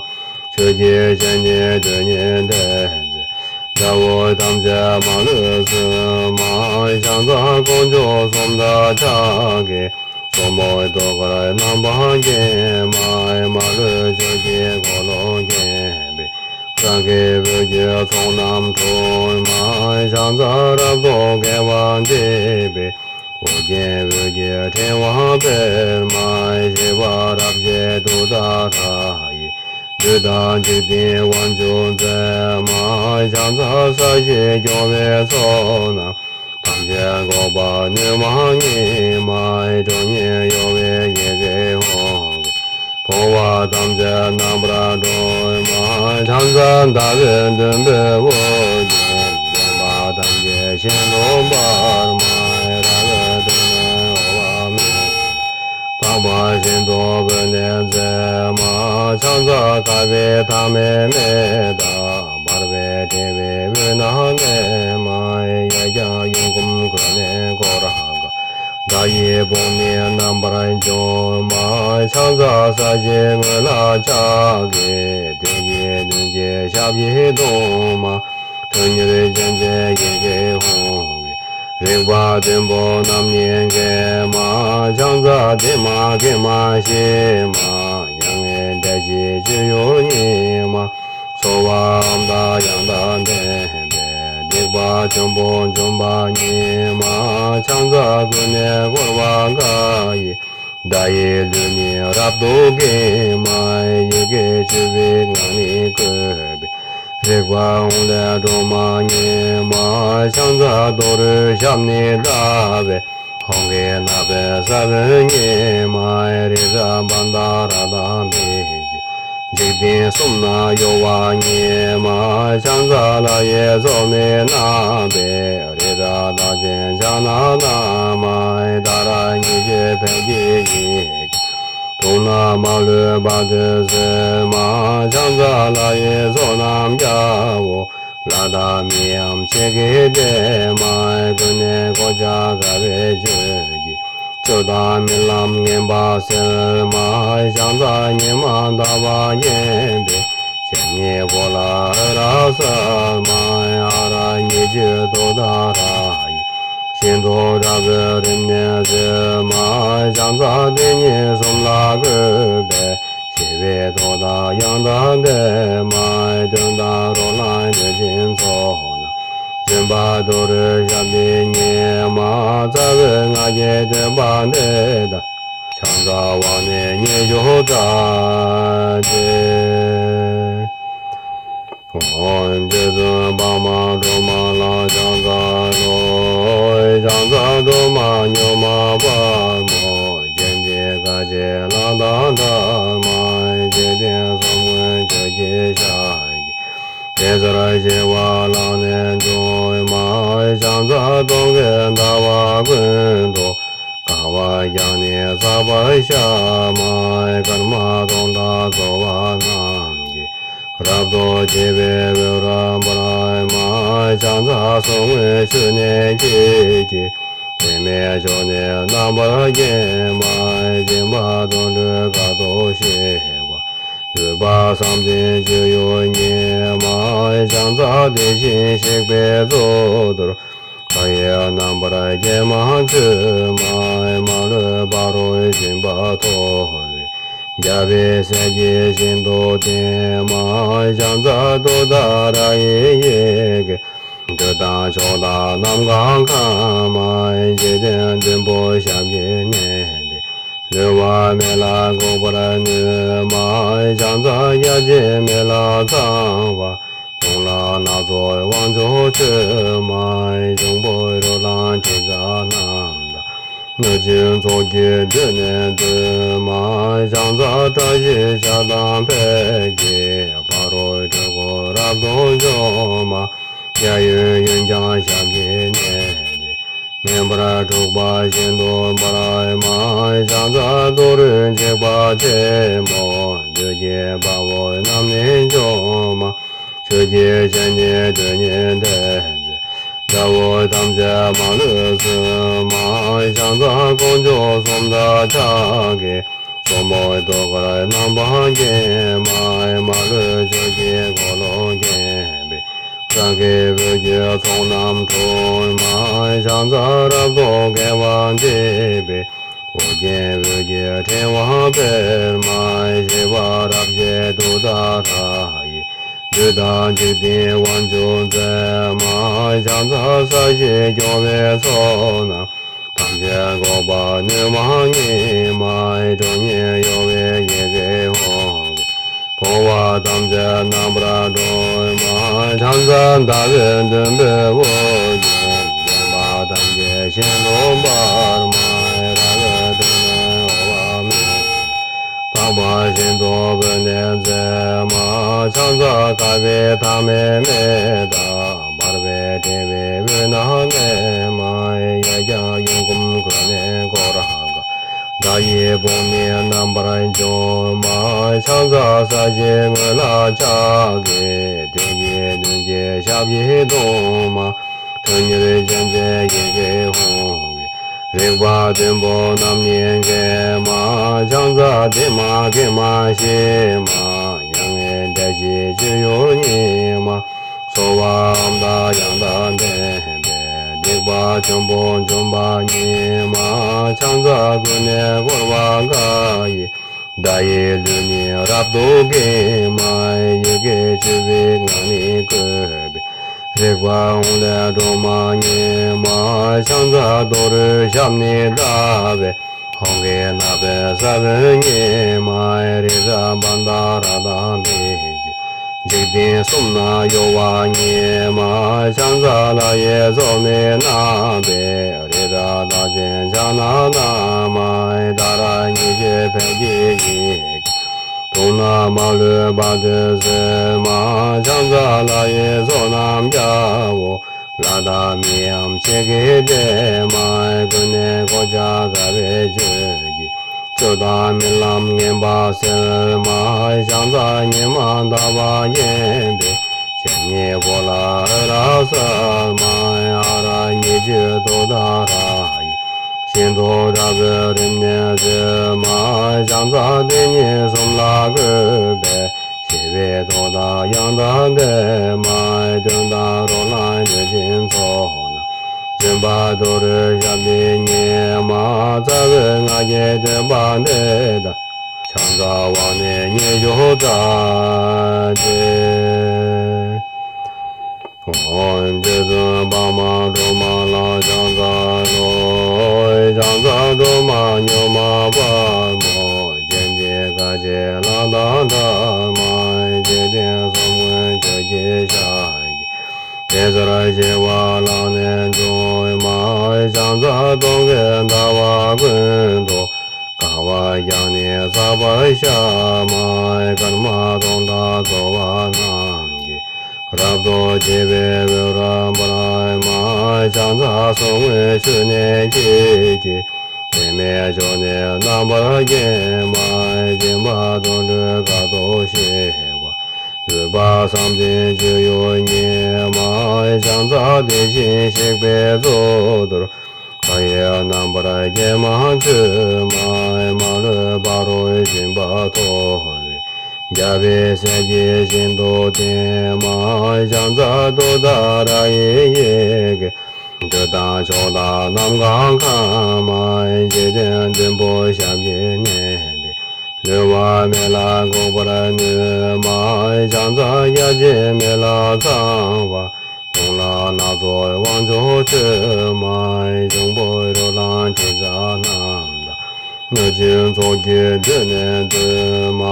ཆོས་ཀྱི་སྤྱན་ནི་དུས་གཉིས་ལྡན་མཛད། དགྲ་བོ་ཐམས་ཅད་མ་ལུས་གསོད་མ། ཕྱག་འཚལ་དཀོན་མཆོག་གསུམ་མཐའ་ཕྱག་གི། སོར་མོས་ཐུགས་ཀར་རྣམ་པར་བརྒྱན་མ། མ་ལུས་ཆོས་ཀྱི་འཁོར་ལོས་བརྒྱན་པའི། སངས་རྒྱས་འོད་ཀྱི་ཚོགས་རྣམས་འཁྲུགས་མ། ཕྱག་འཚལ་རབ་ཏུ་དགེ་བ་འདེབས་པའི། ཨོ་རྒྱན་འོད་ཀྱི་ཕྲེང་བ་སྤེལ་མ། ཞི་བ་རབ་བཞད་ཏུཏྟཱ་ར་ཡིས། བདུད་དང་འཇིག་རྟེན་དབང་ཕྱུག་མཛད་མ། ཕྱག་འཚལ་ས་གཞི་སྐྱོང་བའི་ཚོགས་རྣམས། ཐམས་ཅད་འགུགས་པ་ནུས་མ་ཉིད་མ། ཁྲོ་གཉེར་གཡོ་བའི་ཡི་གེ་ཧཱུྃ་གིས། འཁོར་བ་ཐམས་ཅད་རྣམ་པར་སྒྲོལ་མ། ཕྱག་འཚལ་ཟླ་བའི་མདུན་པའི་དབུ་རྒྱན། འདྲེན་པ་ཐམས་ཅད་ཤིན་ཏུ་འབར་མ། རལ་པའི་སྟེང་ནས་འོད་དཔག་མེད། འཕགས་པ་ཤིན་ཏུ་བོས་ནས་མཛད་མ། ཕྱག་འཚལ་དཀར་པོའི་ཐ་མའི་མེ་དང་། འབར་བའི་ཕྲེང་བའི་དབུས་ན་གནས་མ། གཡས་བརྐྱང་གཡོན་བསྐུམ་གོས་ནི་གོ་ར་ག་བདག་ཡི་དཔུང་ནི་རྣམ་པར་འཇོམས་མ། ཕྱག་འཚལ་ས་གཞིའི་ངོས་ལ་ཕྱག་གི་མཐིལ་གྱིས་བདུད་ཀྱི་ཞབས་ཀྱིས་བརྡུང་མ། ཁྲོ་གཉེར་ཅན་གྱི་ཡི་གེ་ཧཱུྃ་གིས། རིག་པ་བདུན་པོ་རྣམས་ནི་འགེམས་མ། ཕྱག་འཚལ་བདེ་མ་དགེ་མ་ཞི་མ། མྱ་ངན་འདས་ཞི་སྤྱོད་ཡུལ་ཉིད་མ། འཚོ་བའམ་དང་ཡང་དག་ལྡན་པའི། སྡིག་པ་ཆེན་པོ་འཇོམས་པ་ཉིད་མ། ཕྱག་འཚལ་ཀུན་ནས་བསྐོར་བ་འགའ་ཡི། བརྡ་ཡི་ལུས་ནི་རབ་ཏུ་འགེམས་མ། ཡི་གེ་བཅུ་པའི་ངག་ནི་བཀོད་པའི། རིག་པ་འོང་ལས་སྒྲོན་མ་ཉིད་མ། ཕྱག་འཚལ་རྡོ་རུས་ཞབས་ནི་བརྡབས་པས། ཧཱུྃ་གི་ནག་པོའི་ས་བོན་ཉིད་མ། རི་རབ་པ་ཏ་ར་དང་འབིགས་བྱེད། འཇིག་རྟེན་གསུམ་ན་གཡོ་བ་ཉིད་མ། ཕྱག་འཚལ་ལྷ་ཡི་ཚོགས་ནི་རྣམ་པས། རི་རབ་རྟགས་ཅན་ཕྱག་ན་བསྣམས་མ། ཏཱ་ར་གཉིས་བརྗོད་ཕཊ་ཀྱི་ཡི་གེ། དུག་རྣམས་མ་ལུས་བར་དུ་སོས་མ། ཕྱག་འཚལ་ལྷ་ཡི་ཚོགས་རྣམས་ཀྱང་། ལྷ་དང་མིའམ་ཆེ་གེ་བསྟེན་མ། ཀུན་ནས་གོ་ཆ་དགའ་བའི་ཆོས་ཀྱི། ཆུ་དང་རྨི་ལམ་ངན་པ་སེལ་མ། ཕྱག་འཚལ་ཉི་མ་ཟླ་བ་བརྒྱན་པའི། ཞབས་གཉིས་གོ་ལ་ཨ་ར་གསལ་མ། ཨ་ར་གཉིས་བརྗོད་ཏུཏྟཱ་ར་ཡིས། ཤིན་ཏུ་དྲག་པོའི་རིམས་ནད་སེལ་མ། ཕྱག་འཚལ་དེ་ཉིད་གསུམ་ལ་འགོད་པའི། ཞི་བའི་མཐུ་དང་ཡང་དག་ལྡན་མ། གདོན་དང་རོ་ལངས་གནོད་སྦྱིན་ཚོགས་རྣམས། འཇོམས་པ་ཏུ་རེའི་ཞབས་ཀྱིས་མཉེས་མ། རྩ་བའི་སྔགས་ཀྱི་བསྟོད་པ་འདི་དག་ཕྱག་འཚལ་བ་ནི་ཉི་ཤུ་རྩ་གཅིག། ཨོཾ་རྗེ་བཙུན་འཕགས་མ་སྒྲོལ་མ་ལ་ཕྱག་འཚལ་ལོ། ཕྱག་འཚལ་སྒྲོལ་མ་མྱུར་མ་དཔའ་མོ། སྤྱན་རས་གཟིགས་ལྷ་དང་ལྷ་མ། འཇིག་རྟེན་གསུམ་མགོན་ཁྱོད་ཀྱི་ཞབས་ཀྱིས། བདེ་གསལ་ཞི་བ་ལག་ནས་འབྱུང་མ། ཕྱག་འཚལ་སྟོན་ཀའི་ཟླ་བ་ཀུན་ཏུ། དགའ་བ་རྒྱས་ནས་བསགས་པར་བྱ་མ། སྐར་མ་སྟོང་དང་ཚོགས་པ་རྣམས་ཀྱིས། རབ་ཏུ་ཕྱེ་བའི་འོད་རབ་འབར་མ། ཕྱག་འཚལ་གསུང་མགོན་ཆུ་ནས་སྐྱེས་ཀྱི། འབྲལ་མེད་ཕྱོགས་ནས་རྣམ་པར་བརྒྱན་མ། སྦྱིན་པ་དོན་སྒྲུབ་དཀའ་ཐུབ་ཤེས་པ། འོད་དཔག་བསམ་གཏན་སྤྱོད་ཡུལ་ཉིད་མ། ཕྱག་འཚལ་དེ་བཞིན་གཤེགས་པའི་གཙུག་ཏོར། མཐའ་ཡས་རྣམ་པར་རྒྱལ་མ་མཆོད་མ། མ་ལུས་ཕ་རོལ་ཕྱིན་པ་ཐོབ་པའི། རྒྱལ་བའི་སྲས་ཀྱིས་ཤིན་ཏུ་བསྟེན་མ། ཕྱག་འཚལ་ཏུཏྟཱ་ར་ཡི་ཡི་གེ། འདོད་དང་ཕྱོགས་དང་ནམ་མཁའ་ཁམས་མ། འཇིག་རྟེན་བདུན་པོ་ཞབས་ཀྱིས་མནན་ཏེ། ལུས་པ་མེ་ལ་འགུགས་པར་ནུས་མ། ཕྱག་འཚལ་བརྒྱ་བྱིན་མེ་ལྷ་ཚངས་པ། དུག་ལྔ་སྣ་ཚོགས་དབང་ཕྱུག་མཆོད་མ། འབྱུང་པོའི་རོ་ལངས་འཆི་བྱག་རྣམས་དང་། གནོད་སྦྱིན་ཚོགས་ཀྱིས་མདུན་ནས་བསྟོད་མ། ཕྱག་འཚལ་བཀྲ་ཤིས་ཆར་དང་འཕེལ་གྱི། ཕ་རོལ་འཁྲུལ་འཁོར་རབ་ཏུ་འཇོམས་མ། གཡས་གཡོན་གཡོན་བརྐྱང་ཞབས་ཀྱིས་མནན་ཏེ། མེ་འབར་འཁྲུགས་པ་ཤིན་ཏུ་འབར་མ། ཕྱག་འཚལ་ཏུ་རེའི་འཇིགས་པ་ཆེན་པོ། བདུད་ཀྱི་དཔའ་བོ་རྣམས་ནི་འཇོམས་མ། ཆོས་ཀྱི་སྤྱན་ནི་དུས་གཉིས་བརྟན་ཅིང་། དགྲ་བོ་ཐམས་ཅད་མ་ལུས་གསོད་མ། ཕྱག་འཚལ་དཀོན་མཆོག་གསུམ་མཐའ་ཕྱག་གི། གཙོ་མོའི་ཐུགས་ཀར་རྣམ་པར་བརྒྱན་མ། མ་ལུས་ཆོས་ཀྱི་འཁོར་ལོས་བརྒྱན་པའི། སངས་རྒྱས་འོད་ཀྱི་ཚོགས་རྣམས་འཁྲུགས་མ། ཕྱག་འཚལ་རབ་ཏུ་དགེ་བ་འདུས་པའི། ཨོ་རྒྱན་འོད་ཀྱི་ཕྲེང་བ་སྤེལ་མ། ཞི་བ་རབ་བརྗིད་ཏུཏྟཱ་ར་ཡིས། བདུད་དང་འཇིག་རྟེན་དབང་ཕྱུག་འཛིན་མ། ཕྱག་འཚལ་ས་གཞི་སྐྱོང་བའི་ཚོགས་རྣམས། ཐམས་ཅད་འགུགས་པ་ནུས་མ་ཉིད་མ། ཁྲོ་གཉེར་གཡོ་བའི་ཡི་གེ་ཧཱུྃ། འཁོར་བ་ཐམས་ཅད་རྣམ་པར་སྒྲོལ་མ། ཕྱག་འཚལ་ཟླ་བའི་བདུན་པའི་དབུ་རྒྱན། བདེན་པ་ཐམས་ཅད་ཤིན་ཏུ་འབར་མ། རལ་པའི་སྟེང་ནས་འོད་དཔག་མེད། འཕགས་པ་ཤིན་ཏུ་འོད་ནི་མཛད་མ། ཕྱག་འཚལ་དཀར་པོའི་ཐ་མའི་མེ་དང་། འབར་བའི་ཕྲེང་བའི་དབུས་ན་གནས་མ། གཡས་བརྐྱང་གཡོན་བསྐུམ་གོས་ནི་གོ་ར་ག། བདག་ཡི་དཔུང་ནི་རྣམ་པར་འཇོམས་མ། ཕྱག་འཚལ་ས་གཞིའི་ངོས་ལ་ཕྱག་གི། དུས་ཀྱི་བདུན་གྱི་ཞབས་ཀྱིས་བརྡུང་མ། ཁྲོ་གཉེར་ཅན་གྱི་ཡི་གེ་ཧཱུྃ་གིས། རིག་པ་བདུན་པོ་རྣམས་ནི་འགེམས་མ། ཕྱག་འཚལ་བདེ་མ་དགེ་མ་ཞི་མ། མྱ་ངན་འདས་ཞི་སྤྱོད་ཡུལ་ཉིད་མ། གསོལ་བའམ་བདག་ཡང་དག་ལྡན་པས། སྡིག་པ་ཆེན་པོ་འཇོམས་པ་ཉིད་མ། ཕྱག་འཚལ་ཀུན་ནས་བསྐོར་བ་འགའ་ཡིས། བདག་ཡི་ལུས་ནི་རབ་ཏུ་འགེམས་མ། ཡི་གེ་བཅུ་པའི་ངག་ནི་བཀོད་པའི། རིག་པ་ཧཱུྃ་ལས་སྒྲོལ་མ་ཉིད་མ། ཕྱག་འཚལ་ཏུ་རེའི་ཞབས་ནི་བརྡབས་པས། ཧཱུྃ་གི་རྣ་བའི་ས་བོན་ཉིད་མ། རི་རབ་བ་དན་རཀྟ་འདི་ཡིས། འཇིག་རྟེན་གསུམ་ན་གཡོ་བ་ཉིད་མ། ཕྱག་འཚལ་ལྷ་ཡི་ཚོགས་ནི་རྣམ་པས། རི་རབ་རྟགས་ཅན་ཕྱག་ན་བསྣམས་མ། ཏཱ་ར་གཉིས་བརྗོད་ཕཊ་ཀྱི་ཡི་གེ། དུག་རྣམས་མ་ལུས་པ་དེ་བསལ་མ། ཕྱག་འཚལ་ལྷ་ཡི་ཚོགས་རྣམས་རྒྱལ་པོ། ལྷ་དང་མིའམ་ཆེ་གེ་དེ་མ། ཀུན་ནས་གོ་ཆ་དགའ་བའི་ཆོས་ཀྱི། སྤྱོད་དང་རྨི་ལམ་ངན་པ་སེལ་མ། ཕྱག་འཚལ་ཉི་མ་ཟླ་བ་རྒྱས་པའི། སྤྱན་གཉིས་པོ་ལ་ཨ་ར་གསལ་མ། ཨ་ར་ཉི་ཤུ་དུ་ད་ར་ཡི། ཤིན་ཏུ་དྲག་པོའི་རིམས་ནད་སེལ་མ། ཕྱག་འཚལ་དེ་ཉིད་གསུམ་ལ་བཀོད་པའི། ཞི་བའི་ཐུགས་དང་ཡང་དག་ལྡན་མ། གདོན་དང་རོ་ལངས་གནོད་སྦྱིན་ཚོགས་རྣམས། འཇོམས་པ་ཏུ་རེའི་ཞབས་ཀྱིས་མཉེས་མ། རྩ་བའི་སྔགས་ཀྱི་བསྟོད་པ་འདི་དང་། ཕྱག་འཚལ་དབང་ནི་ཉི་ཤུ་རྩ་བརྒྱད། ཨོཾ་རྗེ་བཙུན་འཕགས་མ་སྒྲོལ་མ་ལ་ཕྱག་འཚལ་ལོ། ཕྱག་འཚལ་སྒྲོལ་མ་མྱུར་མ་དཔའ་མོ། སྤྱན་གྱིས་ག་ཅི་ལ་དང་འདྲ་མ། འཇིག་རྟེན་གསུམ་མགོན་ཁྱོད་ཀྱི་ཞབས་ཀྱིས། བདེ་གསལ་ཞི་བ་ལག་ནས་འབྱུང་མ། ཕྱག་འཚལ་སྟོང་གི་ཟླ་བ་ཀུན་ཏུ། དགའ་བ་རྒྱང་ནས་བསགས་པར་ཤར་མ། སྐར་མ་སྟོང་དང་འཚོ་བ་རྣམས་ཀྱིས། རབ་ཏུ་ཕྱེ་བའི་འོད་རབ་འབར་མ། ཕྱག་འཚལ་གསུང་མགོན་མཆོད་གནས་ཀྱི་རྗེ། དྲི་མེད་ཕྱོགས་ནས་རྣམ་པར་བརྒྱན་མ། སྦྱིན་པ་དོན་གྲུབ་དཀའ་ཐུབ་ཞི་བ། འོད་དཔག་བསམ་གཏན་སྤྱོད་ཡུལ་ཉིད་མ། ཕྱག་འཚལ་དེ་བཞིན་གཤེགས་པའི་གཙུག་ཏོར། མཐའ་ཡས་རྣམ་པར་རྒྱལ་མ་མཆོད་མ། མ་ལུས་ཕ་རོལ་ཕྱིན་པ་ཐོབ་པའི། རྒྱལ་བའི་སྲས་ཀྱིས་ཤིན་ཏུ་བསྟེན་མ། ཕྱག་འཚལ་ཏུཏྟཱ་ར་ཡི་ཡི་གེ། འདོད་དང་ཕྱོགས་དང་ནམ་མཁའ་འཁང་མ། འཇིག་རྟེན་བདུན་པོ་ཞབས་ཀྱིས་མནན་ཏེ། ལུས་པ་མེ་ལ་འགུགས་པར་ནུས་མ། ཕྱག་འཚལ་བརྒྱ་བྱིན་མེ་ལ་ཚངས་པ། དུག་རླངས་སྣ་ཚོགས་དབང་ཕྱུག་མཆོད་མ། འབྱུང་པོའི་རོ་ལངས་དྲི་ཟ་རྣམས་དང་། གནོད་སྦྱིན་ཚོགས་ཀྱིས་མདུན་ནས་བསྟོད་མ།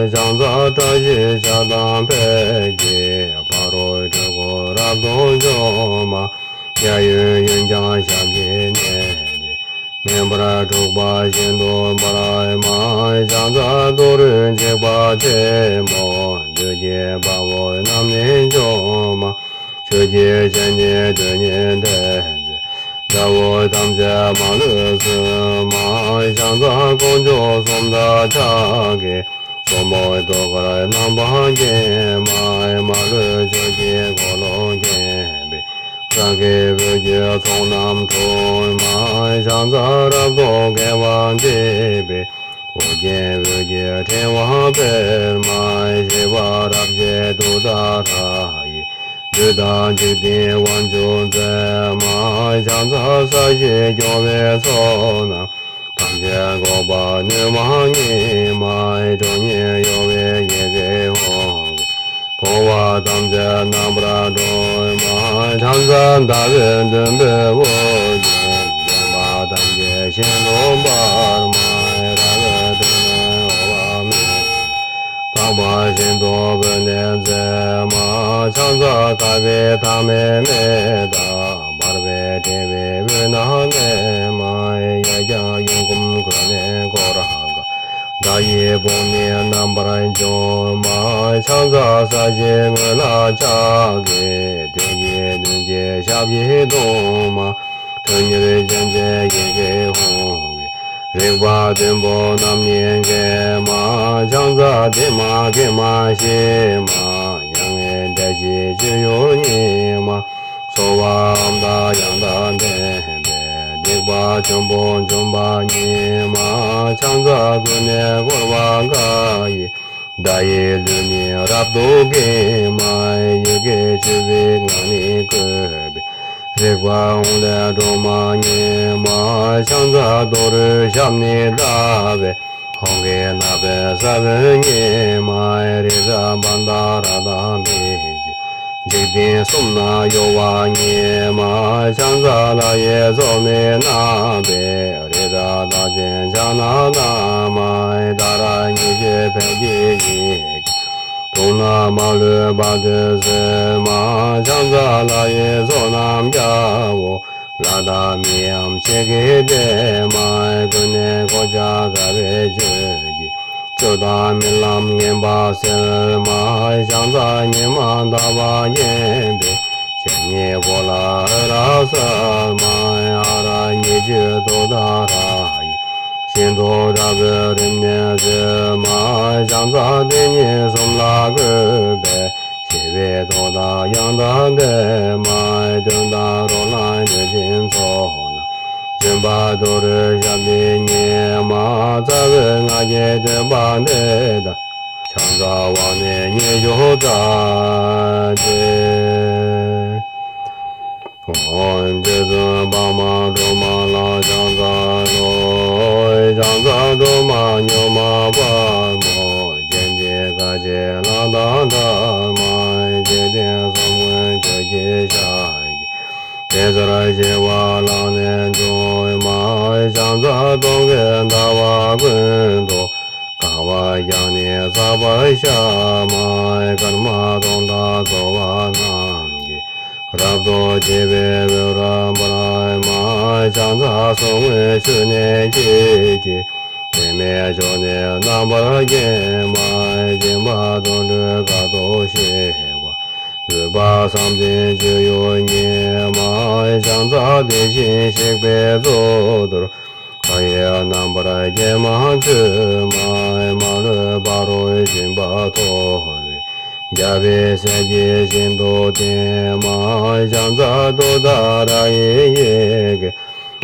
ཕྱག་འཚལ་བཀྲ་ཤིས་ཞལ་དང་ཕཊ་ཀྱིས། ཕ་རོལ་འཁྲུལ་འཁོར་རབ་ཏུ་འཇོམས་མ། གཡས་གཡོན་གཡོན་བརྐྱང་ཞབས་ཀྱིས་མནན་ཏེ། མེ་འབར་འཁྲུགས་པ་ཤིན་ཏུ་འབར་མ། ཕྱག་འཚལ་ཏུ་རེའི་འཇིགས་པ་ཆེན་པོ། བདུད་ཀྱི་དཔའ་བོ་རྣམས་ནི་འཇོམས་མ། ཆོས་ཀྱི་སྤྱན་གཉིས་དོན་གཉིས་ལྡན་མཛད། དགྲ་བོ་ཐམས་ཅད་མ་ལུས་གསོད་མ། ཕྱག་འཚལ་དཀོན་མཆོག་གསུམ་མཐའ་ཡས་ཀྱི། གཙོ་མོ་ཐུགས་ཀར་རྣམ་པར་བརྒྱན་མ། མ་ལུས་ཕྱོགས་ཀྱི་འཁོར་ལོ་བརྒྱན་པའི། རང་གི་འོད་ཀྱི་ཚོགས་རྣམས་འཁྲུགས་མ། ཕྱག་འཚལ་རབ་ཏུ་དགེ་བ་འདུས་པའི། ཨོ་རྒྱན་འོད་ཀྱི་ཕྲེང་བ་སྤེལ་མ། ཞི་བ་རབ་བརྗིད་ཏུཏྟཱ་ར་ཡིས། བདུད་དང་འཇིག་རྟེན་དབང་ཕྱུག་འཛིན་མ། ཕྱག་འཚལ་ས་གཞི་སྐྱོང་བའི་ཚོགས་རྣམས། ཐམས་ཅད་འགུགས་པར་ནུས་པ་ཉིད་མ། ཁྲོ་གཉེར་གཡོ་བའི་ཡི་གེ་ཧཱུྃ་གིས། འཁོར་བ་ཐམས་ཅད་རྣམ་པར་སྒྲོལ་མ། ཕྱག་འཚལ་ཟླ་བའི་བདུན་པོའི་དབུ་རྒྱན། བདེན་པ་ཐམས་ཅད་ཤིན་ཏུ་འབར་མ། ར་བས་སྤྲིན་ནི་གཡོ་བ་མེད། དག་པ་ཤིན་ཏུ་འོད་ནི་མཛད་མ། ཕྱག་འཚལ་དགའ་བའི་མཐའ་མེད་མེ་དང་། འབར་བའི་ཕྲེང་བའི་དབུས་ན་གནས་མ། གཡས་བརྐྱང་གཡོན་བསྐུམ་གོས་ནི་གོ་ར་ག། དགྲ་ཡི་དཔུང་ནི་རྣམ་པར་འཇོམས་མ། ཕྱག་འཚལ་ས་གཞིའི་ངོས་ལ་ཕྱག་གི། བདུད་ཀྱི་བདུད་ཀྱི་ཞབས་ཀྱིས་བརྡུང་མ། ཁྲོ་གཉེར་ཅན་གྱི་ཡི་གེ་ཧཱུྃ་གིས། རིག་པ་བདུན་པོ་རྣམས་ནི་འགེམས་མ། ཕྱག་འཚལ་བི་མ་གེ་མ་ཤི་མ། མྱ་ངན་འདས་ཞི་སྤྱོད་ཡུལ་ཉིད་མ། ཚོར་བའམ་དང་ཡང་དག་ལྡན་པའི། སྡིག་པ་ཆེན་པོ་འཇོམས་པ་ཉིད་མ། ཕྱག་འཚལ་ཀུན་ནས་བསྐོར་བ་འགའ་ཡི། བརྡ་ཡི་ལུས་ནི་རབ་ཏུ་འགེམས་མ། ཡི་གེ་བཅུ་པའི་ངག་ནི་བཀོད་པའི། རིག་པ་ཧཱུྃ་ལས་སྒྲོལ་མ་ཉིད་མ། ཕྱག་འཚལ་ཏུ་རེའི་ཞབས་ནི་བརྡབས་པའི། ཧཱུྃ་གི་རྣ་བའི་ས་བོན་ཉིད་མ། རི་རབ་བྷ་དྷ་ར་དང་འབིགས་བྱེད། འཇིག་རྟེན་གསུམ་ན་གཡོ་བ་ཉིད་མ། ཕྱག་འཚལ་ལྷ་ཡི་ཚོགས་མི་རྣམས་པའི། རི་རབ་རྟགས་ཅན་ཕྱག་ན་བསྣམས་མ། ཏཱ་ར་ཉི་ཤུ་ཕཊ་ཀྱི་ཡི་གེས། དུག་རྣམས་མ་ལུས་པ་དེ་སེལ་མ། ཕྱག་འཚལ་ལྷ་ཡི་ཚོགས་རྣམས་རྒྱལ་པོ། ལྷ་དང་མིའམ་ཆེ་གེ་དེ་མ། ཀུན་ནས་གོ་ཆ་དགའ་བའི་ཆོས་ཀྱི། སྤྱོད་དང་རྨི་ལམ་ངན་པ་སེལ་མ། ཕྱག་འཚལ་ཉི་མ་ཟླ་བ་བརྒྱན་པའི། སྤྱན་གཉིས་པོ་ལ་འོད་རབ་གསལ་མ། ཨ་ར་གཉིས་བཅུ་དུ་ཏ་ར་ཡི། ཤིན་ཏུ་དྲག་པོའི་རིམས་ནད་སེལ་མ། ཕྱག་འཚལ་དེ་ཉིད་གསུམ་ལ་བཀོད་པའི། ཞི་བའི་མཐུ་དང་ཡང་དག་ལྡན་མ། གདོན་དང་རོ་ལངས་གནོད་སྦྱིན་ཚོགས་རྣམས། འཇོམས་པ་ཏུ་རེའི་ཞབས་ཀྱིས་མཉེས་མ། རྩ་བའི་སྔགས་ཀྱི་བསྟོད་པ་འདི་དག་ཕྱག་འཚལ་བ་ནི་ཉི་ཤུ་རྩ་བརྒྱད། ཨོཾ་རྗེ་བཙུན་འཕགས་མ་སྒྲོལ་མ་ལ་ཕྱག་འཚལ་ལོ། ཕྱག་འཚལ་སྒྲོལ་མ་མྱུར་མ་དཔའ་མོ། སྤྱན་གྱིས་བསྐལ་པའི་ལྷ་དང་འདྲ་མ། འཇིག་རྟེན་གསུམ་མགོན་ཁྱོད་ཀྱི་ཞབས་ཀྱིས། དེ་ཚེ་ཞི་བ་ལག་ལེན་འབྱུང་མ། ཕྱག་འཚལ་སྟོན་ཀའི་ཟླ་བ་ཀུན་ཏུ། དགའ་བ་བརྒྱ་ནི་བསགས་པར་ཤོག་མ། སྐར་མ་སྟོང་དང་འཚོ་བ་རྣམས་ཀྱིས། རབ་ཏུ་ཕྱེ་བའི་འོད་རབ་འབར་མ། ཕྱག་འཚལ་གསུང་མགོན་ཆུ་ནས་སྐྱེས་ཀྱི། པདྨས་ཕྱོགས་ནི་རྣམ་པར་བརྒྱན་མ། སྦྱིན་པ་དོན་སྒྲུབ་དཀའ་ཐུབ་ཤེས་པ། འོད་དཔག་བསམ་གཏན་སྤྱོད་ཡུལ་ཉིད་མ། ཕྱག་འཚལ་དེ་བཞིན་གཤེགས་པའི་གཙུག་ཏོར། མཐའ་ཡས་རྣམ་པར་རྒྱན་མ་མཆོད་མ། མ་ལུས་ཕ་རོལ་ཕྱིན་པ་ཐོབ་པའི། རྒྱལ་བའི་སྲས་ཀྱིས་ཤིན་ཏུ་བསྟེན་མ། ཕྱག་འཚལ་ཏུཏྟཱ་ར་ཡི་ཡི་གེ།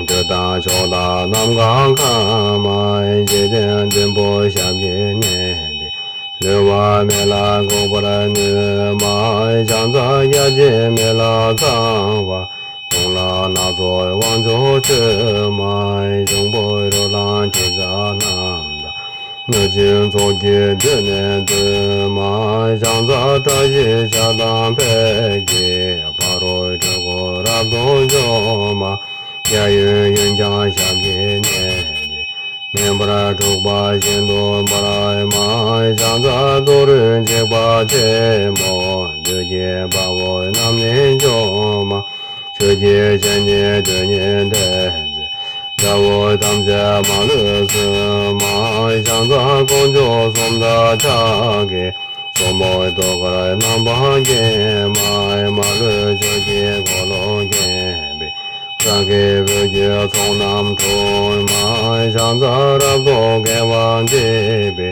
འདོད་དང་ཕྱོགས་དང་ནམ་མཁའ་འཁང་མ། འཇིག་རྟེན་བདུན་པོ་ཞབས་ཀྱིས་མནན་ཏེ། ལུས་པ་མེ་ལ་འགུགས་པར་ནུས་མ། ཕྱག་འཚལ་བརྒྱ་བྱིན་མེ་ལྷ་ཚངས་པ། དགུང་ལ་སྣ་ཚོགས་དབང་ཕྱུག་མཆོད་མ། འབྱུང་པོའི་རོ་ལངས་འཆི་བྱག་རྣམས་དང་། གནོད་སྦྱིན་ཚོགས་ཀྱིས་མདུན་ནས་བསྟོད་མ། ཕྱག་འཚལ་བཀྲ་ཤིས་ཞལ་དང་ཕཊ་ཀྱིས། ཕ་རོལ་འཁྲུལ་འཁོར་རབ་ཏུ་འཇོམས་མ། གཡས་གཡོན་གཡོན་བརྐྱང་ཞབས་ཀྱིས་མནན་ཏེ། མེ་འབར་འཁྲུགས་པ་ཤིན་ཏུ་འབར་མ། ཕྱག་འཚལ་ཏུ་རེའི་འཇིགས་པ་ཆེན་པོ། བདུད་ཀྱི་དཔའ་བོ་རྣམས་ནི་འཇོམས་མ། ཆོས་ཀྱི་སྤྱན་ནི་དུས་གཉིས་བསྟན་མཛད། དགྲ་བོ་ཐམས་ཅད་མ་ལུས་གསོད་མ། ཕྱག་འཚལ་དཀོན་མཆོག་གསུམ་མཐའ་ཡས་ཀྱི། གཙོ་མོ་ཏུ་ཀར་རྣམ་པར་བརྒྱན་མ། མ་ལུས་ཆོས་ཀྱི་འཁོར་ལོས་བརྒྱན་པའི། སངས་རྒྱས་འོད་ཀྱི་ཚོགས་རྣམས་འཁྲུགས་མ། ཕྱག་འཚལ་རབ་ཏུ་དགེ་བ་འདུས་པའི།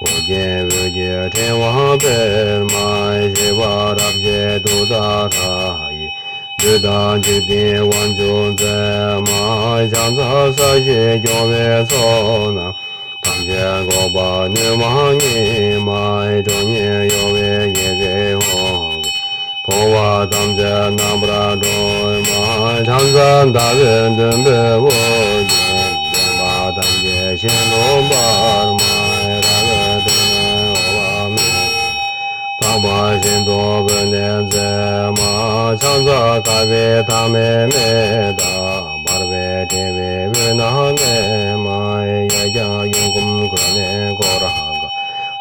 ཨོ་རྒྱན་འོད་ཀྱི་ཕྲེང་བ་འཕེལ་མ། ཞི་བ་རབ་བརྗིད་ཏུཏྟཱ་ར་ཡིས། བདུད་དང་འཇིག་རྟེན་དབང་ཕྱུག་འཛིན་མ། ཕྱག་འཚལ་ས་གཞི་སྐྱོང་བའི་ཚོགས་རྣམས། ཐམས་ཅད་འགུགས་པར་ནུས་པ་ཉིད་མ། ཁྲོ་གཉེར་གཡོ་བའི་ཡི་གེ་ཧཱུྃ་གིས། འཁོར་བ་ཐམས་ཅད་རྣམ་པར་སྒྲོལ་མ། ཕྱག་འཚལ་ཟླ་བའི་བདུད་འདུལ་བའི་དབུ་རྒྱན། འདྲེན་པ་ཐམས་ཅད་ཤིན་ཏུ་འབར་མ། ར་བའི་གདོང་ནས་འོད་དཔག་མེད། དག་པ་ཤིན་ཏུ་བོས་ནས་མཛད་མ། ཕྱག་འཚལ་དཀར་པོའི་ཐ་མའི་མེ་དང་། འབར་བའི་ཕྲེང་བའི་དབུས་ན་གནས་མ། གཡས་བརྐྱང་གཡོན་བསྐུམ་གུད་ནས་བསྐོར་དགའ།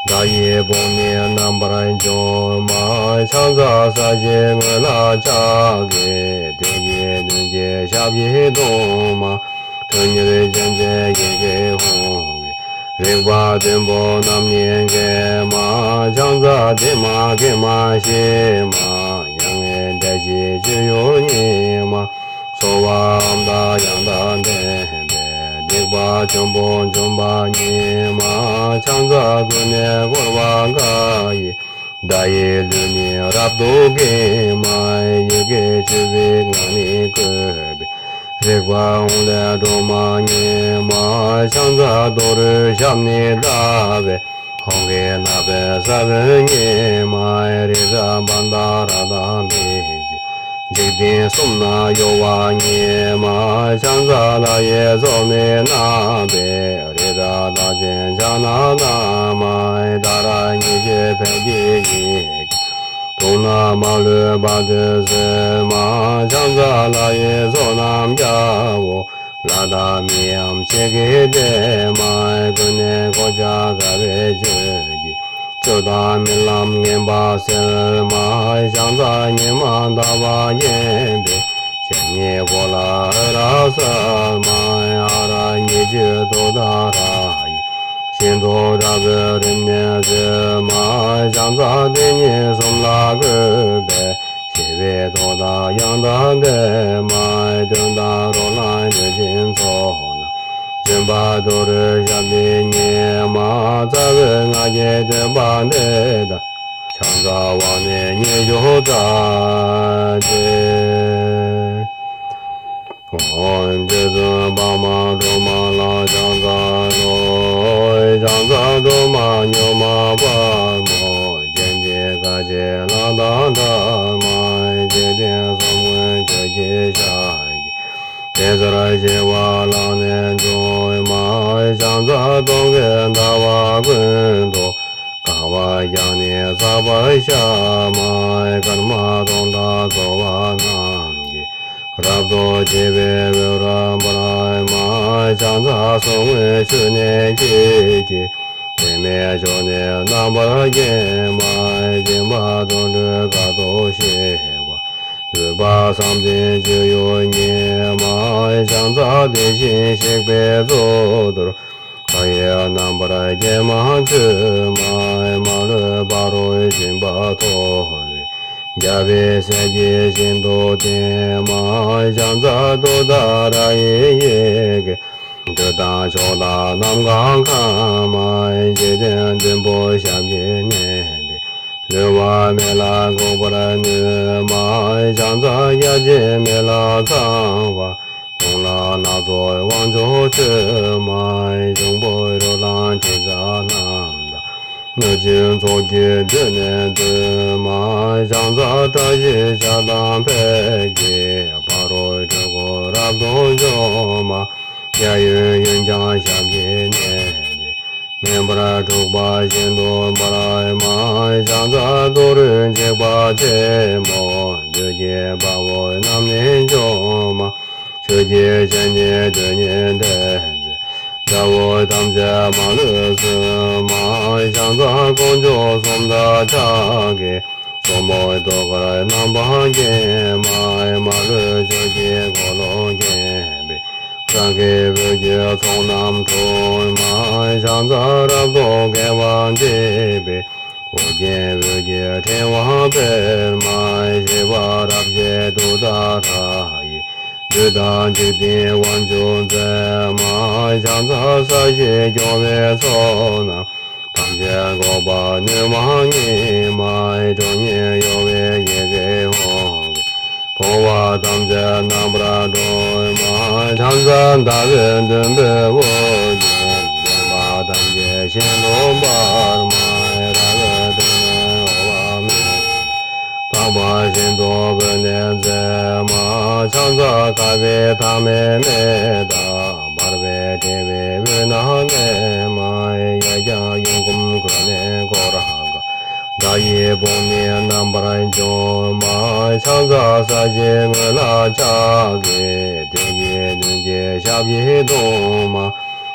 བརྡ་ཡི་དཔུང་ནི་རྣམ་པར་འཇོམས་མ། ཕྱག་འཚལ་ས་གཞིའི་ངོས་ལ་ཕྱག་གི། དོན་གྱི་བདུད་ཀྱི་ཞབས་ཀྱིས་བརྡུང་མ། ཁྲོ་གཉེར་ཅན་གྱི་ཡི་གེ་ཧཱུྃ་གིས། རིག་པ་བདུན་པོ་རྣམས་ནི་འགེམས་མ། ཕྱག་འཚལ་བདེ་མ་དགེ་མ་ཞི་མ། མྱ་ངན་འདས་ཞི་སྤྱོད་ཡུལ་ཉིད་མ། གསོལ་བའམ་བདག་ཡང་དག་ལྡན་པས། སྡིག་པ་ཆེན་པོ་འཇོམས་པ་ཉིད་མ། ཕྱག་འཚལ་ཀུན་ནས་བསྐོར་བ་འགའ་ཡི། བརྡ་ཡི་གླུ་ནི་རབ་ཏུ་འགེམས་མ། ཡི་གེ་བཅུ་པའི་ངག་ནི་བཀོད་པའི། རིག་པ་ཧཱུྃ་ལས་སྒྲོལ་མ་ཉིད་མ། ཕྱག་འཚལ་ཏུ་རེའི་ཞབས་ནི་བརྡབས་པས། ཧཱུྃ་གི་རྣ་བའི་ས་བོན་ཉིད་མ། རི་རབ་བ་དྷ་ར་དང་འབིགས་བྱེད། འཇིག་རྟེན་གསུམ་ན་གཡོ་བ་ཉིད་མ། ཕྱག་འཚལ་ལྷ་ཡི་མཚོ་མོའི་རྣམ་པའི། རི་རབ་རྟགས་ཅན་ཕྱག་ན་བསྣམས་མ། ཏཱ་ར་གཉིས་བརྗོད་ཕཊ་ཀྱི་ཡི་གེ། དུག་རྣམས་མ་ལུས་བར་དོ་སེལ་མ། ཕྱག་འཚལ་ལྷ་ཡི་ཚོགས་རྣམས་རྒྱལ་པོ། ལྷ་དང་མིའམ་ཆོས་ཀྱི་སྡེ་མ། ཀུན་ནས་གོ་ཆ་དགའ་བའི་སྤྱོད་ཀྱིས། སྤྱོད་དང་རྨི་ལམ་ངན་པ་སེལ་མ། ཕྱག་འཚལ་ཉི་མ་ཟླ་བ་བརྒྱན་པའི། སྤྱན་གཉིས་པོ་ལ་འོད་རབ་གསལ་མ། ཨ་ར་གཉིས་བརྗོད་ཏུཏྟཱ་ར་ཡིས། ཤིན་ཏུ་དྲག་པོས་རིམས་ནད་སོས་མ། ཕྱག་འཚལ་དེ་ཉིད་གསུམ་ལ་བཀོད་པས། ཞི་བའི་ཏོག་དང་ཡང་དག་ལྡན་མ། གདོན་དང་རོ་ལངས་གནོད་སྦྱིན་ཚོགས་རྣམས། འཇོམས་པ་ཏུ་རེའི་ཞབས་ཀྱིས་མཉེས་མ། རྩ་བའི་སྔགས་ཀྱི་བསྟོད་པ་འདི་དག་ཕྱག་འཚལ་བ་ནི་ཉི་ཤུ་རྩ་སྟེ། ཨོཾ་རྗེ་བཙུན་འཕགས་མ་སྒྲོལ་མ་ལ་ཕྱག་འཚལ་ལོ། ཕྱག་འཚལ་སྒྲོལ་མ་མྱུར་མ་དཔའ་མོ། སྤྱན་གྱིས་བསྐལ་ཆེན་ལྷ་དང་འདྲ་མ། འཇིག་རྟེན་གསུམ་མགོན་ཁྱོད་ཀྱི་ཞབས་ཀྱིས། དེ་ལྟར་ཞི་བ་ལག་ནས་འབྱུང་མ། ཕྱག་འཚལ་སྟོང་གི་ཟླ་བ་ཀུན་ཏུ། དཀའ་བ་ཀྱང་ནི་བསགས་པར་བྱ་མ། སྐར་མ་སྟོང་ཕྲག་འཚོ་བ་རྣམས་ཀྱིས། རབ་ཏུ་ཕྱེ་བའི་འོད་རབ་འབར་མ། ཕྱག་འཚལ་གསུང་མགྲོན་མཆོད་གནས་ཀྱི་དཀྱིལ། དབྱེར་མེད་ཕྱོགས་ནི་རྣམ་པར་བརྒྱན་མ། སྦྱིན་པ་དོན་སྒྲུབ་དཀའ་ཐུབ་ཞི་བ། འོད་དཔག་བསམ་གཏན་སྤྱོད་ཡུལ་ཉིད་མ། ཕྱག་འཚལ་དེ་བཞིན་གཤེགས་པའི་གཙུག་ཏོར། མཐའ་ཡས་རྣམ་པར་རྒྱལ་མ་མཆོད་མ། མ་ལུས་ཕ་རོལ་ཕྱིན་པ་ཐོབ་པའི། རྒྱལ་བའི་སྲས་ཀྱིས་ཤིན་ཏུ་བསྟེན་མ། ཕྱག་འཚལ་ཏུཏྟཱ་ར་ཡི་ཡི་གེ། འདོད་དང་ཕྱོགས་དང་ནམ་མཁའ་ཁམས་མ། འཇིག་རྟེན་བདུན་པོ་ཞབས་ཀྱིས་མནན་ཏེ། ལུས་པ་མེ་ལ་འགུགས་པར་ནུས་མ། ཕྱག་འཚལ་ཡ་མཚན་མེ་ལ་ཚངས་པ། རླུང་ལྷ་སྣ་ཚོགས་དབང་ཕྱུག་མཆོད་མ། འབྱུང་པོ་རོ་ལངས་འཆི་བདག་རྣམས་དང་། གནོད་སྦྱིན་ཚོགས་ཀྱིས་མདུན་ནས་བསྟོད་མ། ཕྱག་འཚལ་བཀྲ་ཤིས་ཕྱག་དང་ཕཊ་ཀྱིས། ཕ་རོལ་འཁྲུལ་འཁོར་རབ་ཏུ་འཇོམས་མ། གཡས་གཡོན་གཡོན་བརྐྱང་ཞབས་ཀྱིས་མནན་ཏེ། མེ་འབར་འཁྲུག་པ་ཤིན་ཏུ་འབར་མ། ཕྱག་འཚལ་ཏུ་རེའི་འཇིགས་པ་ཆེན་པོ། བདུད་ཀྱི་དཔའ་བོ་རྣམས་ནི་འཇོམས་མ། ཆོས་ཀྱི་སྤྱན་ནི་དུས་གཉིས་བསྟན་ཏེ། དགྲ་བོ་ཐམས་ཅད་མ་ལུས་གསོད་མ། ཕྱག་འཚལ་དཀོན་མཆོག་གསུམ་མཐའ་ཕྱག་གི། སོར་མོས་ཐུགས་ཀར་རྣམ་པར་བརྒྱན་མ། མ་ལུས་ཆོས་ཀྱི་འཁོར་ལོས་བརྒྱན་པའི། སངས་རྒྱས་འོད་ཀྱི་ཚོགས་རྣམས་འཁྲུགས་མ། ཕྱག་འཚལ་རབ་ཏུ་དགེ་བ་འདེབས་པའི། ཨོ་རྒྱན་འོད་ཀྱི་ཕྲེང་བ་སྤེལ་མ། ཞི་བ་རབ་བརྗིད་ཏུཏྟཱ་ར་ཡིས། བདུད་དང་འཇིག་རྟེན་དབང་ཕྱུག་མཛད་མ། ཕྱག་འཚལ་ས་གཞི་སྐྱོང་བའི་ཚོགས་རྣམས། ཐམས་ཅད་འགུགས་པ་ནུས་མ་ཉིད་མ། ཁྲོ་གཉེར་གཡོ་བའི་ཡི་གེ་ཧཱུྃ་གིས། འཁོར་བ་ཐམས་ཅད་རྣམ་པར་སྒྲོལ་མ། ཕྱག་འཚལ་ཟླ་བའི་བདུད་འདུལ་བུ་ཡིས། འདོད་པ་ཐམས་ཅད་ཤིན་ཏུ་འབར་མ། རལ་པའི་སྟེང་ན་འོ་བ་མེ། པགས་པ་བཞིན་དུ་བུད་ནས་མཛེས་མ། ཕྱག་འཚལ་དགའ་བའི་མཐའ་མེད་མེ་དང་། འབར་བའི་དྲི་བའི་དབུས་ན་གནས་མ། གཡས་བརྐྱང་གཡོན་བསྐུམ་གུད་ནས་བསྐོར་དགའ། བརྡ་ཡི་བུང་ནི་རྣམ་པར་འཇོམས་མ། ཕྱག་འཚལ་ས་གཞིའི་ངོས་ལ་ཕྱག་གི། དེ་ཡི་མདུན་གྱི་ཞབས་ཀྱིས་བརྡུང་མ།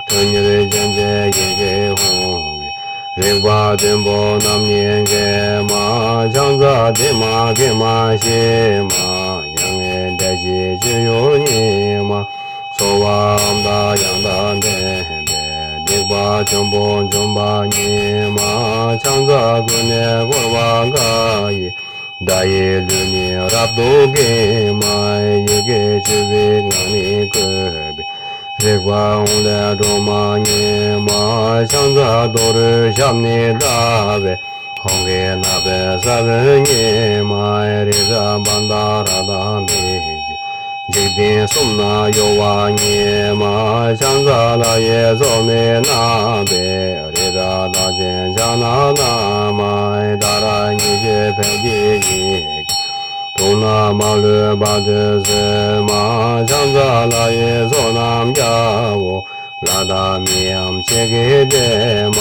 ཁྲོ་གཉེར་ཅན་མཛད་ཡི་གེ་ཧཱུྃ་གིས། རིག་པ་བདུན་པོ་རྣམ་གཉིས་འགེམས་མ། ཕྱག་འཚལ་བདེ་མ་དགེ་མ་ཞི་མ། མྱ་ངན་འདས་ཞི་སྤྱོད་ཡུལ་ཉིད་མ། ཚོར་བའམ་བརྡ་ཡང་དག་ལྡན་པས། སྡིག་པ་ཆེན་པོ་འཇོམས་པ་ཉིད་མ། ཕྱག་འཚལ་ཀུན་ནས་བསྐོར་བ་འགའ་ཡིས། བརྡ་ཡི་ལུས་ནི་རབ་ཏུ་འགེམས་མ། ཡི་གེ་བཅུ་པའི་ངག་ནི་བཀོད་པའི། རིག་པ་ཧཱུྃ་ལས་སྒྲོལ་མ་ཉིད་མ། ཕྱག་འཚལ་ཏུ་རེའི་ཞབས་ནི་བརྡབས་པས། ཧཱུྃ་གི་རྣ་བའི་ས་བོན་ཉིད་མ། རི་རབ་བན་དྷ་ར་དང་འབིགས་བྱེད། འཇིག་རྟེན་གསུམ་ན་གཡོ་བ་ཉིད་མ། ཕྱག་འཚལ་ལྷ་ཡི་མཚོ་མོའི་རྣམ་པའི། རི་རབ་རྟགས་ཅན་ཕྱག་ན་བསྣམས་མ། ཏཱ་ར་ཉི་ཤུས་ཕཊ་ཀྱི་ཡི་གེས། དུག་རྣམས་མ་ལུས་བར་དོ་སོས་མ། ཕྱག་འཚལ་ལྷ་ཡི་ཚོགས་རྣམས་རྒྱལ་པོ། ལྷ་དང་མིའམ་ཆོས་ཀྱི་སྡེ་མ།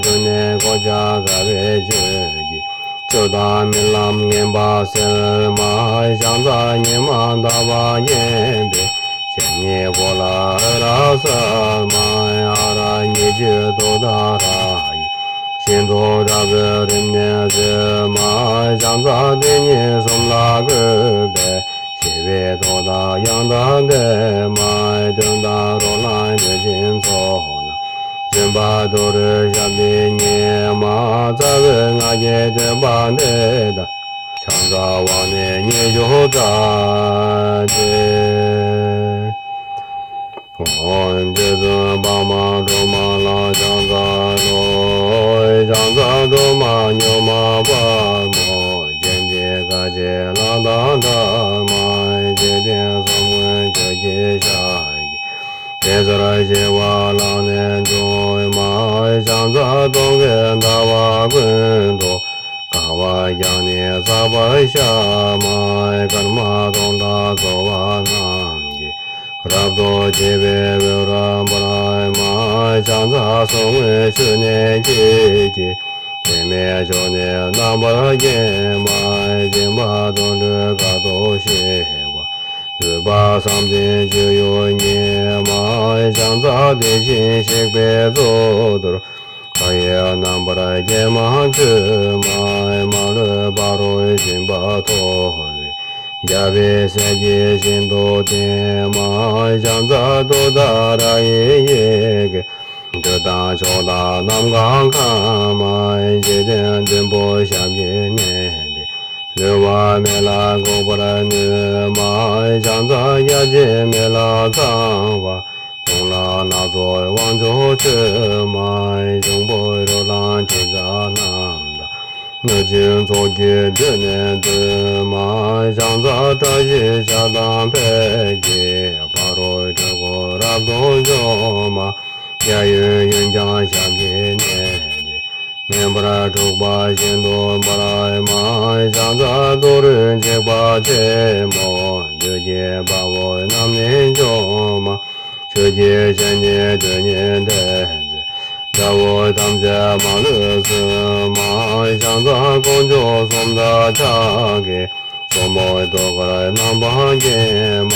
ཀུན་ནས་གོ་ཆ་དགའ་བའི་སྤྱོད་ཀྱིས། སྲོད་དང་རྨི་ལམ་ངན་པ་སེལ་མ། ཕྱག་འཚལ་ཉི་མ་ཟླ་བ་བརྒྱན་པའི། སྤྱན་གཉིས་པོ་ལ་འོད་རབ་གསལ་མ། ཨ་ར་ཉི་ཤུས་ཏུཏྟཱ་ར་ཡིས། ཤིན་ཏུ་དྲག་པོས་རིམས་ནད་སོས་མ། ཕྱག་འཚལ་དེ་ཉིད་གསུམ་ལ་བཀོད་པའི། ཞི་བའི་ཏོག་དང་ཡང་དག་ལྡན་མ། གདོན་དང་རོ་ལངས་གནོད་སྦྱིན་ཚོགས་རྣམས། བྱོན་པ་དུ་རུ་ཞབས་ཀྱི་ཉི་མ། རྩ་བའི་སྔགས་ཀྱི་བསྟོད་པ་འདི་དག་ཕྱག་འཚལ་བ་ནི་ཉི་ཤུ་རྩ་གཅིག། ཨོ་རྗེ་བཙུན་འཕགས་མ་སྒྲོལ་མ་ལ་ཕྱག་འཚལ་ལོ། ཕྱག་འཚལ་སྒྲོལ་མ་མྱུར་མ་དཔའ་མོ། སྤྱན་གྱིས་ཁ་ཕྱེ་ལག་དང་འདབ་མ། འཇིག་རྟེན་གསུམ་མགོན་ཁྱོད་ཀྱི་ཞབས་ཀྱིས། དེ་ཚེ་ཞི་བ་ལག་ནས་འབྱུང་མ། ཕྱག་འཚལ་སྟོན་ཀའི་ཟླ་བ་ཀུན་ཏུ། དགའ་བ་རྒྱས་ནས་བསགས་པར་བྱ་མ། སྐར་མ་སྟོང་ཕྲག་འཚོ་བ་རྣམས་ཀྱི། རབ་ཏུ་ཕྱེ་བའི་འོད་རབ་འབར་མ། ཕྱག་འཚལ་གསུང་གི་མཆོག་ནི་ཁྱེད་ཀྱིས། དྲི་མེད་ཕྱོགས་ནས་རྣམ་པར་བརྒྱན་མ། སྦྱིན་པ་དོན་འགྲུབ་དཀའ་ཐུབ་ཞི་བ། འོད་དཔག་བསམ་གཏན་སྤྱོད་ཡུལ་ཉིད་མ། ཕྱག་འཚལ་དེ་བཞིན་གཤེགས་པའི་གཙུག་ཏོར། མཐའ་ཡས་རྣམ་པར་རྒྱལ་མ་མཆོད་མ། མ་ལུས་ཕ་རོལ་ཕྱིན་པ་ཐོབ་པའི། རྒྱལ་བའི་སྲས་ཀྱིས་ཤིན་ཏུ་བརྟན་མ། ཕྱག་འཚལ་ཏུཏྟཱ་ར་ཡི་ཡི་གེ། འདོད་དང་ཕྱོགས་དང་ནམ་མཁའ་ཁམས་མ། འཇིག་རྟེན་བདུན་པོ་ཞབས་ཀྱིས་མནན་ཏེ། ལུས་པ་མེ་ལ་འགུགས་པར་ནུས་མ། ཕྱག་འཚལ་བརྒྱ་བྱིན་མེ་ལ་ཚངས་པ། དུག་ལྔ་སྣ་ཚོགས་དབང་ཕྱུག་མཆོད་མ། འབྱུང་པོ་རོ་ལངས་དྲི་ཟ་རྣམས་དང་། གནོད་སྦྱིན་ཚོགས་ཀྱིས་མདུན་ནས་བསྟོད་མ། ཕྱག་འཚལ་བཀྲ་ཤིས་ཞལ་དང་ཕཊ་ཀྱིས། ཕ་རོལ་འཁྲུལ་འཁོར་རབ་ཏུ་འཇོམས་མ། གཡས་གཡོན་གཡོན་བརྐྱང་ཞབས་ཀྱིས་མནན་ཏེ། མེ་འབར་འཁྲུགས་པ་ཤིན་ཏུ་འབར་མ། ཕྱག་འཚལ་ཏུ་རེ་འཇིགས་པ་ཆེན་པོ། བདུད་ཀྱི་དཔའ་བོ་རྣམས་ནི་འཇོམས་མ། ཆོས་ཀྱི་སྤྱན་ནི་དུས་གཉིས་ལྡན་མཛད། དགྲ་བོ་ཐམས་ཅད་མ་ལུས་གསོད་མ། ཕྱག་འཚལ་དཀོན་མཆོག་གསུམ་མཐའ་ཕྱག་གི། སོར་མོས་ཐུགས་ཀར་རྣམ་པར་བརྒྱན་མ།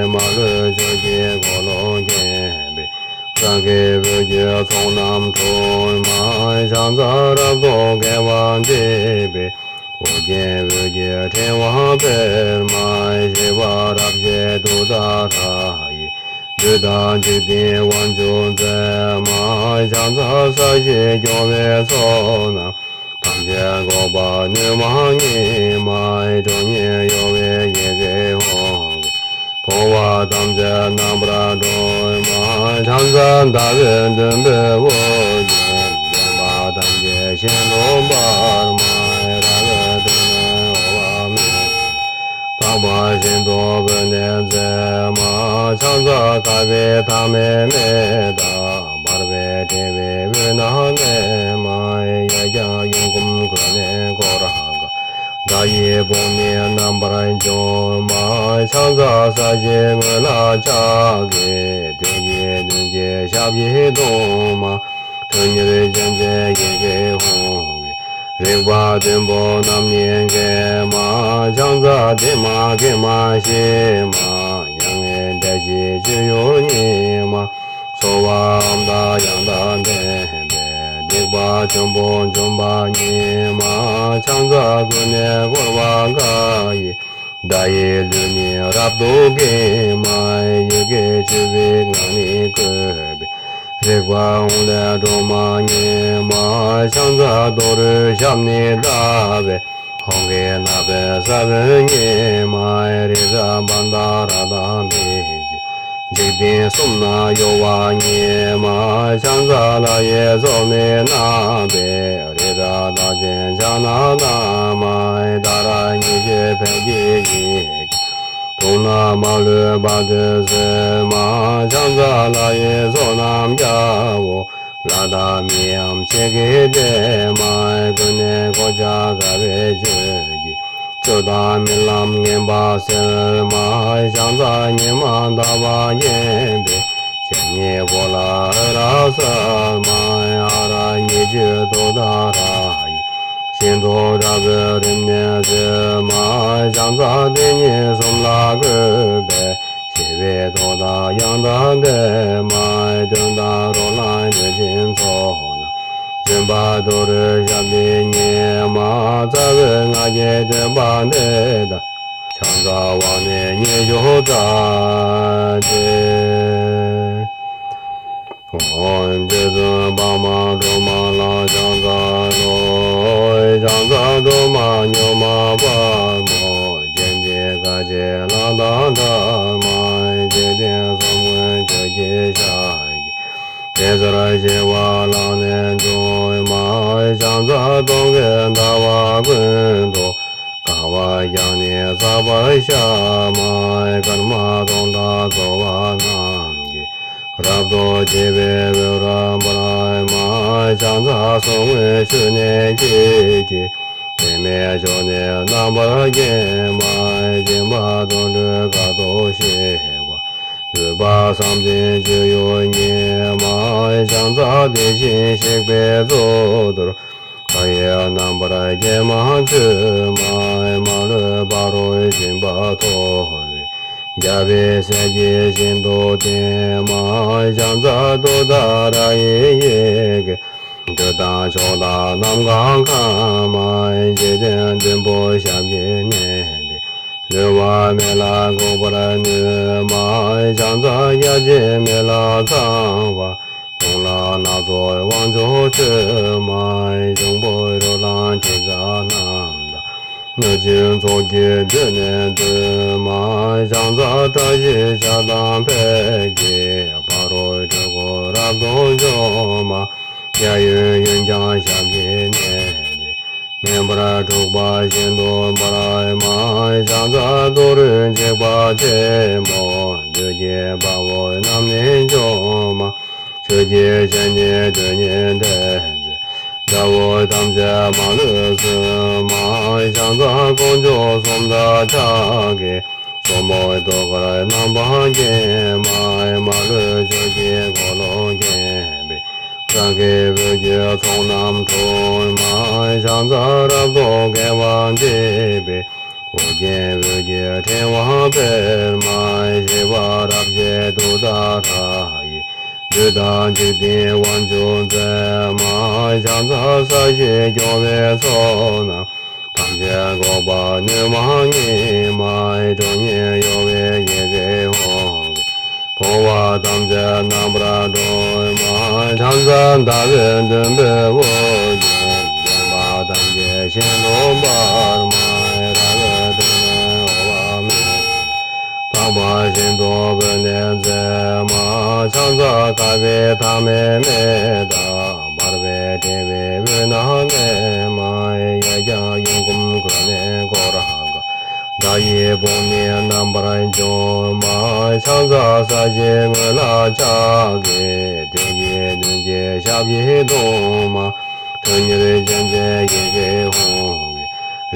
མ་ལུས་ཆོས་ཀྱི་འཁོར་ལོས་བརྒྱན་པའི། སངས་རྒྱས་འོད་ཀྱི་ཚོགས་རྣམས་འཁྲུགས་མ། ཕྱག་འཚལ་རབ་ཏུ་དགེ་བ་འདུས་པའི། ཨོ་རྒྱན་འོད་ཀྱི་ཕྲེང་བ་འཕེལ་མ། ཞི་བ་རབ་བརྗིད་ཏུཏྟཱ་ར་ཡིས། བདུད་དང་འཇིག་རྟེན་དབང་ཕྱུག་མཛད་མ། ཕྱག་འཚལ་ས་གཞི་སྐྱོང་བའི་ཚོགས་རྣམས། ཐམས་ཅད་འགུགས་པ་ནུས་མ་ཉིད་མ། ཁྲོ་གཉེར་གཡོ་བའི་ཡི་གེ་ཧཱུྃ་གིས། འཁོར་བ་ཐམས་ཅད་རྣམ་པར་སྒྲོལ་མ། ཕྱག་འཚལ་ཟླ་བའི་བདུན་པོའི་དབུ་རྒྱན། བདེན་པ་ཐམས་ཅད་ཤིན་ཏུ་འབར་མ། རལ་པའི་སྟེང་ན་འོད་དཔག་མེད། དག་པ་ཤིན་ཏུ་འོད་ནི་མཛད་མ། ཕྱག་འཚལ་དགའ་བའི་མཐའ་མེད་མེ་དང་། འབར་བའི་ཕྲེང་བའི་དབུས་ན་གནས་མ། གཡས་བརྐྱང་གཡོན་བསྐུམ་གོས་ནི་གོ་ར་ག། བརྡ་ཡི་བོངས་ནི་རྣམ་པར་འཇོམས་མ། ཕྱག་འཚལ་ས་གཞིའི་ངོས་ལ་ཕྱག་གི། བདུད་ཀྱི་བདུད་ཀྱི་ཞབས་ཀྱིས་བརྡུང་མ། ཁྲོ་གཉེར་ཅན་མཛད་ཡི་གེ་ཧཱུྃ་གིས། རིག་པ་བདུན་པོ་རྣམ་གཉིས་འགེམས་མ། ཕྱག་འཚལ་བདེ་མ་དགེ་མ་ཞི་མ། མྱ་ངན་འདས་ཞི་སྤྱོད་ཡུལ་ཉིད་མ། ཚོར་བའམ་བདག་ཡང་དག་ལྡན་པས། སྡིག་པ་ཆེན་པོ་འཇོམས་པ་ཉིད་མ། ཕྱག་འཚལ་ཀུན་ནས་བསྐོར་བ་འགའ་ཡིས། བདག་ཡི་ལུས་ནི་རབ་ཏུ་འགེམས་མ། ཡི་གེ་བཅུ་པའི་ངག་ནི་བཀོད་པའི། རིག་པ་ཧཱུྃ་ལས་སྒྲོལ་མ་ཉིད་མ། ཕྱག་འཚལ་ཏུ་རེའི་ཞབས་ནི་བརྡབས་པས། ཧཱུྃ་གི་རྣ་བའི་ས་བོན་ཉིད་མ། རི་རབ་བྷ་དྷ་ར་དང་འབིགས་བྱེད། འཇིག་རྟེན་གསུམ་ན་གཡོ་བ་ཉིད་མ། ཕྱག་འཚལ་ལྷ་ཡི་ཚོགས་ནི་བསྣམས་པས། རི་རབ་རྟགས་ཅན་ཕྱག་ན་བསྣམས་མ། ཏཱ་ར་གཉིས་བརྗོད་ཕཊ་ཀྱི་ཡི་གེ། དུག་རྣམས་མ་ལུས་བར་དོ་སོས་མ། ཕྱག་འཚལ་ལྷ་ཡི་ཚོགས་རྣམས་རྒྱལ་པོ། ལྷ་དང་མིའམ་ཆོས་ཀྱི་སྡེ་མ། ཀུན་ནས་གོ་ཆ་དགའ་བའི་ཆོས་ཀྱིས། ཆོས་དང་རྨི་ལམ་ངན་པ་སེལ་མ། ཕྱག་འཚལ་ཉི་མ་ཟླ་བ་བརྒྱན་པའི། ཞབས་གཉིས་པོ་ལ་འོད་རབ་གསལ་མ། ཨ་ར་གཉིས་བརྗོད་ཏུཏྟཱ་ར་ཡིས། ཤིན་ཏུ་དྲག་པོའི་རིམས་ནད་སེལ་མ། ཕྱག་འཚལ་དེ་ཉིད་གསུམ་ལ་བཀོད་པའི། ཞི་བའི་ཏུཏྟཱ་ཡང་དག་ལྡན་མ། གདོན་དང་རོ་ལངས་གནོད་སྦྱིན་ཚོགས་རྣམས། འཇོམས་པ་ཏུ་རེའི་ཞབས་ནི་ཉིད་མ། རྩ་བའི་སྔགས་ཀྱི་བསྟོད་པ་འདི་དག་ཕྱག་འཚལ་བ་ནི་ཉི་ཤུ་རྩ་གཅིག། ཨོ་ ཨོ། རྗེ་བཙུན་འཕགས་མ་སྒྲོལ་མ་ལ་ཕྱག་འཚལ་ལོ། ཕྱག་འཚལ་སྒྲོལ་མ་མྱུར་མ་དཔའ་མོ། སྤྱན་རས་གཟིགས་ལ་དྭགས་འདྲ་མ། འཇིག་རྟེན་གསུམ་མགོན་ཆུ་སྐྱེས་ཞབས་ཀྱི། དེ་ཚེ་ཞི་བ་ལྷ་ནས་བྱུང་མ། ཕྱག་འཚལ་སྟོན་ཀའི་ཟླ་བ་ཀུན་ཏུ། དགའ་བ་རྒྱས་ནས་བསགས་པར་བྱ་མ། སྐར་མ་སྟོང་ཕྲག་འཚོ་བ་རྣམས་ཀྱིས། རབ་ཏུ་བརྗིད་པའི་འོད་རབ་འབར་མ། ཕྱག་འཚལ་གསུང་མགྲོན་མཆོད་གནས་ཀྱི་རྗེ། དྲི་མེད་ཕྱོགས་ནས་རྣམ་པར་བརྒྱན་མ། སྦྱིན་པ་དོན་སྒྲུབ་དཀའ་ཐུབ་ཤེས་པ། འདུས་པ་བསམ་གཏན་སྤྱོད་ཡུལ་ཉིད་མ། ཕྱག་འཚལ་དེ་བཞིན་གཤེགས་པའི་གཙུག་ཏོར། མཐའ་ཡས་རྣམ་པར་རྒྱལ་མ་མཆོད་མ། མ་ལུས་ཕ་རོལ་ཕྱིན་པ་ཐོབ་པའི། རྒྱལ་བའི་སྲས་ཀྱིས་ཤིན་ཏུ་བསྟེན་མ། ཕྱག་འཚལ་ཏུཏྟཱ་ར་ཡི་ཡི་གེ། འདོད་དང་ཕྱོགས་དང་ནམ་མཁའ་འཁང་མ། འཇིག་རྟེན་བདུན་པོ་ཞབས་ཀྱིས་མནན་ཏེ། ལུས་པ་མེ་ལ་འགུགས་པར་ནུས་མ། ཕྱག་འཚལ་བརྒྱ་བྱིན་མེ་ལ་ཚངས་པ། ཁོང་ལ་སྣ་ཚོགས་དབང་ཕྱུག་མཆོད་མ། འབྱུང་པོ་རོ་ལངས་དྲི་ཟ་རྣམས་དང་། གནོད་སྦྱིན་ཚོགས་ཀྱིས་མདུན་ནས་བསྟོད་མ། ཕྱག་འཚལ་བཀྲ་ཤིས་ཆར་དང་འཕེལ་གྱི། ཕ་རོལ་འཁྲུལ་འཁོར་རབ་ཏུ་འཇོམས་མ། གཡས་གཡོན་གཡོན་བརྐྱང་ཞབས་ཀྱིས་མནན་ཏེ། མེ་འབར་འཁྲུགས་པ་ཤིན་ཏུ་འབར་མ། ཕྱག་འཚལ་ཏུ་རེ་འཇིགས་པ་ཆེན་པོ། བདུད་ཀྱི་དཔའ་བོ་རྣམས་ནི་འཇོམས་མ། ཆོས་ཀྱི་སྤྱན་ནི་དུས་གཉིས་བསྟན་ཏེ། དགྲ་བོ་ཐམས་ཅད་མ་ལུས་གསོད་མ། ཕྱག་འཚལ་དཀོན་མཆོག་གསུམ་མཐའ་ཕྱག་གི། གཙོ་མོ་ཐུགས་ཀར་རྣམ་པར་བརྒྱན་མ། མ་ལུས་ཆོས་ཀྱི་འཁོར་ལོ་བརྒྱན་པའི། སངས་རྒྱས་འོད་ཀྱི་ཚོགས་རྣམས་འཁྲུགས་མ། ཕྱག་འཚལ་རབ་ཏུ་དགེ་བ་འདེབས་པའི། ཨོ་རྒྱན་འོད་ཀྱི་ཕྲེང་བ་སྤེལ་མ། ཞི་བ་རབ་རྒྱས་ཏུཏྟཱ་ར་ཡིས། བདུད་དང་འཇིག་རྟེན་དབང་ཕྱུག་མཛད་མ། ཕྱག་འཚལ་ས་གཞི་སྐྱོང་བའི་ཚོགས་རྣམས། ཐམས་ཅད་འགུགས་པར་ནུས་མ་ངེས་མ། ཁྲོ་གཉེར་གཡོ་བའི་ཡི་གེ་ཧཱུྃ་གིས། འཁོར་བ་ཐམས་ཅད་རྣམ་པར་སྒྲོལ་མ། ཕྱག་འཚལ་ཟླ་བའི་བདུན་པོའི་དབུ་རྒྱན། བརྒྱན་པ་ཐམས་ཅད་ཤིན་ཏུ་འབར་མ། ར་བའི་ཏིང་ནི་འོད་དཔག་མེད། དག་པ་ཤིན་ཏུ་འོད་ནི་མཛད་མ། ཕྱག་འཚལ་དགའ་བའི་ཐ་མལ་མེ་དང་། འབར་བའི་ཕྲེང་བའི་དབུས་ན་གནས་མ། གཡས་བརྐྱང་གཡོན་བསྐུམ་གོས་ནི་གོ་ར་ག། བརྡ་ཡི་དཔུང་ནི་རྣམ་པར་འཇོམས་མ། ཕྱག་འཚལ་ས་གཞིའི་ངོས་ལ་ཕྱག་གི། བདུད་ཀྱི་བདུད་ཀྱི་ཞབས་ཀྱིས་བརྡུང་མ། ཁྲོ་གཉེར་ཅན་གྱི་ཡི་གེ་ཧཱུྃ་གིས།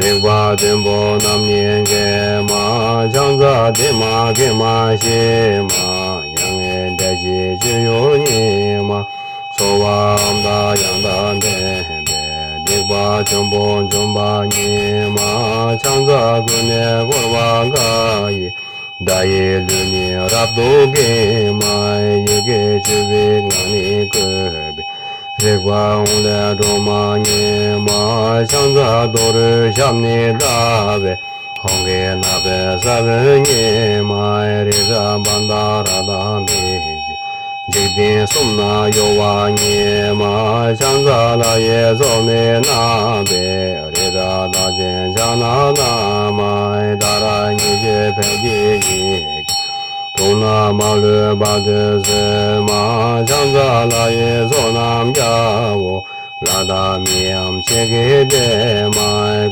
རིག་པ་བདུན་པོ་རྣམས་ནི་འགེམས་མ། ཕྱག་འཚལ་བི་མ་གེ་མ་ཤི་མ། མྱ་ངན་འདས་ཞི་སྤྱོད་ཡུལ་ཉིད་མ། སྭཱ་ཧཱ་ཨོཾ་དང་ཡང་དག་ལྡན་པས། སྡིག་པ་ཆེན་པོ་འཇོམས་པ་ཉིད་མ། ཕྱག་འཚལ་ཀུན་ནས་བསྐོར་བ་འགའ་ཡི། བརྡ་ཡི་ལུས་ནི་རབ་ཏུ་འགེམས་མ། ཡི་གེ་བཅུ་པའི་ངག་ནི་བཀོད་པའི། རིག་པ་ཧཱུྃ་ལས་སྒྲོལ་མ་ཉིད་མ། ཕྱག་འཚལ་ཏུ་རེའི་ཞབས་ནི་བརྡབས་པས། ཧཱུྃ་གི་ནག་པོའི་ས་བོན་ཉིད་མ། རི་རབ་བྷ་དྷ་ར་དང་འབིགས་བྱེད། འཇིག་རྟེན་གསུམ་ན་གཡོ་བ་ཉིད་མ། ཕྱག་འཚལ་ལྷ་ཡི་མཚོ་མོའི་རྣམ་པའི། རི་རབ་རྟགས་ཅན་ཕྱག་ན་བསྣམས་མ། ཏཱ་ར་གཉིས་བརྗོད་ཕཊ་ཀྱི་ཡི་གེ། དུག་རྣམས་མ་ལུས་བར་དུ་སེལ་མ། ཕྱག་འཚལ་ལྷ་ཡི་མཚོ་རྣམས་རྒྱལ་པོ། ལྷ་དང་མིའམ་ཞིང་གི་གཏེར་མ།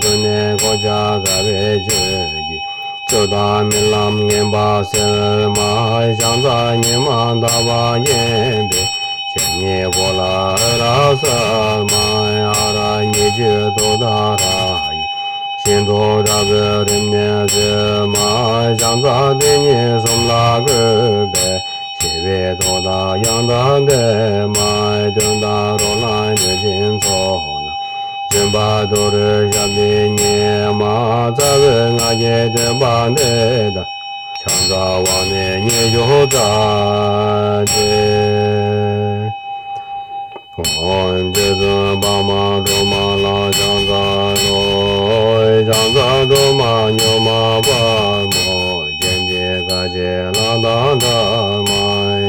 ཀུན་ནས་གོ་ཆ་དགའ་བའི་བཅུད་ཀྱིས། བཅུད་དང་རྨི་ལམ་ངན་པ་སེལ་མ། ཕྱག་འཚལ་ཉི་མ་ཟླ་བ་བརྒྱན་པའི། སྤྱན་གཉིས་པོ་ལ་འོད་རབ་གསལ་མ། ཨ་ར་གཉིས་བརྗོད་ཏུཏྟཱ་ར་ཡིས། ཤིན་ཏུ་དྲག་པོའི་རིམས་ནད་སེལ་མ། ཕྱག་འཚལ་དེ་ཉིད་གསུམ་ལ་བཀོད་པའི། ཞི་བའི་མཐུ་དང་ཡང་དག་ལྡན་མ། གདོན་དང་རོ་ལངས་གནོད་སྦྱིན་ཚོགས་རྣམས། འཇོམས་པ་ཏུ་རེའི་ཞབས་འདི་ཉིད་མ། རྩ་བའི་སྔགས་ཀྱི་བསྟོད་པ་འདི་དག། ཕྱག་འཚལ་བ་ནི་ཉི་ཤུ་རྩ་གཅིག། ཨོ། རྗེ་བཙུན་འཕགས་མ་སྒྲོལ་མ་ལ་ཕྱག་འཚལ་ལོ། ཕྱག་འཚལ་སྒྲོལ་མ་མྱུར་མ་དཔའ་མོ། སྤྱན་རས་གཟིགས་ལ་དྭགས་འདྲ་མ།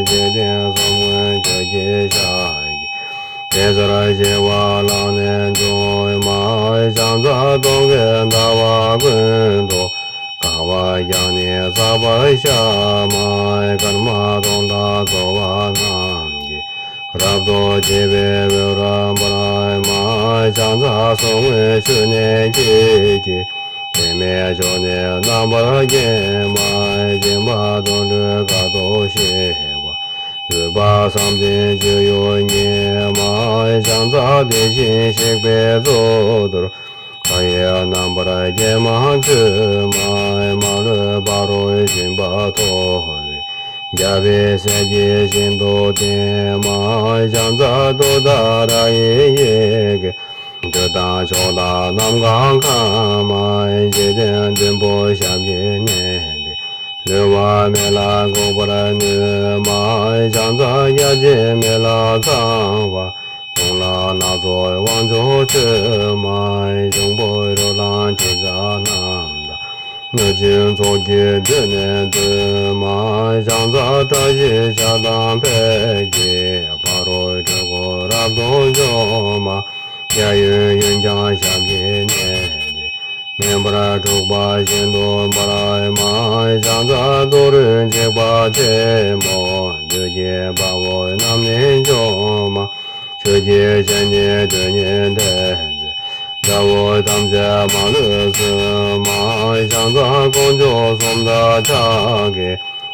འཇིག་རྟེན་གསུམ་མགོན་ཆུ་སྐྱེས་ དེ་ཚར་ཞི་བ་ལམ་ནས་འབྱུང་མ། ཕྱག་འཚལ་སྟོང་གི་ཟླ་བ་ཀུན་ཏུ། དགའ་བ་རྒྱ་ནི་ཚ་བར་ཤ་མ། སྐར་མ་སྟོང་དང་འཚོ་བ་རྣམས་ཀྱིས། རབ་ཏུ་བརྗིད་པའི་འོད་རབ་འབར་མ། ཕྱག་འཚལ་གསུང་མངོན་ཞུ་ནས་ཁྱེད་ཀྱི། དེ་མེད་ཕྱོགས་ནས་རྣམ་པར་བརྒྱན་མ། སྦྱིན་པ་དོན་སྒྲུབ་དཀའ་ཐུབ་ཤེས་པ། འོད་དཔག་བསམ་གཏན་སྤྱོད་ཡུལ་ཉིད་མ། ཕྱག་འཚལ་དེ་བཞིན་གཤེགས་པའི་གཙུག་ཏོར། མཐའ་ཡས་རྣམ་པར་རྒྱལ་མ་མཆོད་མ། མ་ལུས་ཕ་རོལ་ཕྱིན་པ་ཐོབ་པའི། རྒྱལ་བའི་སྲས་ཀྱིས་ཤིན་ཏུ་བསྟེན་མ། ཕྱག་འཚལ་ཏུཏྟཱ་ར་ཡི་ཡི་གེ། འདོད་དང་ཕྱོགས་དང་ནམ་མཁའ་ཁམས་མ། འཇིག་རྟེན་བདུན་པོ་ཞབས་ཀྱིས་མནན་ཏེ། ལུས་པ་མེ་ལ་འགུགས་པར་ནུས་མ། ཕྱག་འཚལ་བརྒྱ་བྱིན་མེ་ལ་ཚངས་པ། དུག་ལྔ་སྣ་ཚོགས་དབང་ཕྱུག་མཆོད་མ། འབྱུང་པོའི་རོ་ལངས་དྲི་ཟ་རྣམས་དང་། གནོད་སྦྱིན་ཚོགས་ཀྱིས་མདུན་ནས་བསྟོད་མ། ཕྱག་འཚལ་བཀྲ་ཤིས་ཞལ་དང་ཕཊ་ཀྱིས། ཕ་རོལ་འཁྲུལ་འཁོར་རབ་ཏུ་འཇོམས་མ། གཡས་གཡོན་གཡོན་བརྐྱང་ཞབས་ཀྱིས་མནན་ཏེ། མེ་འབར་འཁྲུགས་པ་ཤིན་ཏུ་འབར་མ། ཕྱག་འཚལ་ཏུ་རེའི་འཇིགས་པ་ཆེན་པོ། བདུད་ཀྱི་དཔའ་བོ་རྣམས་ནི་འཇོམས་མ། ཆོས་ཀྱི་སྤྱན་ནི་དུས་གཉིས་ཐེག་མཛད། དགྲ་བོ་ཐམས་ཅད་མ་ལུས་གསོད་མ། ཕྱག་འཚལ་དཀོན་མཆོག་གསུམ་མཐའ་ཕྱག་གི།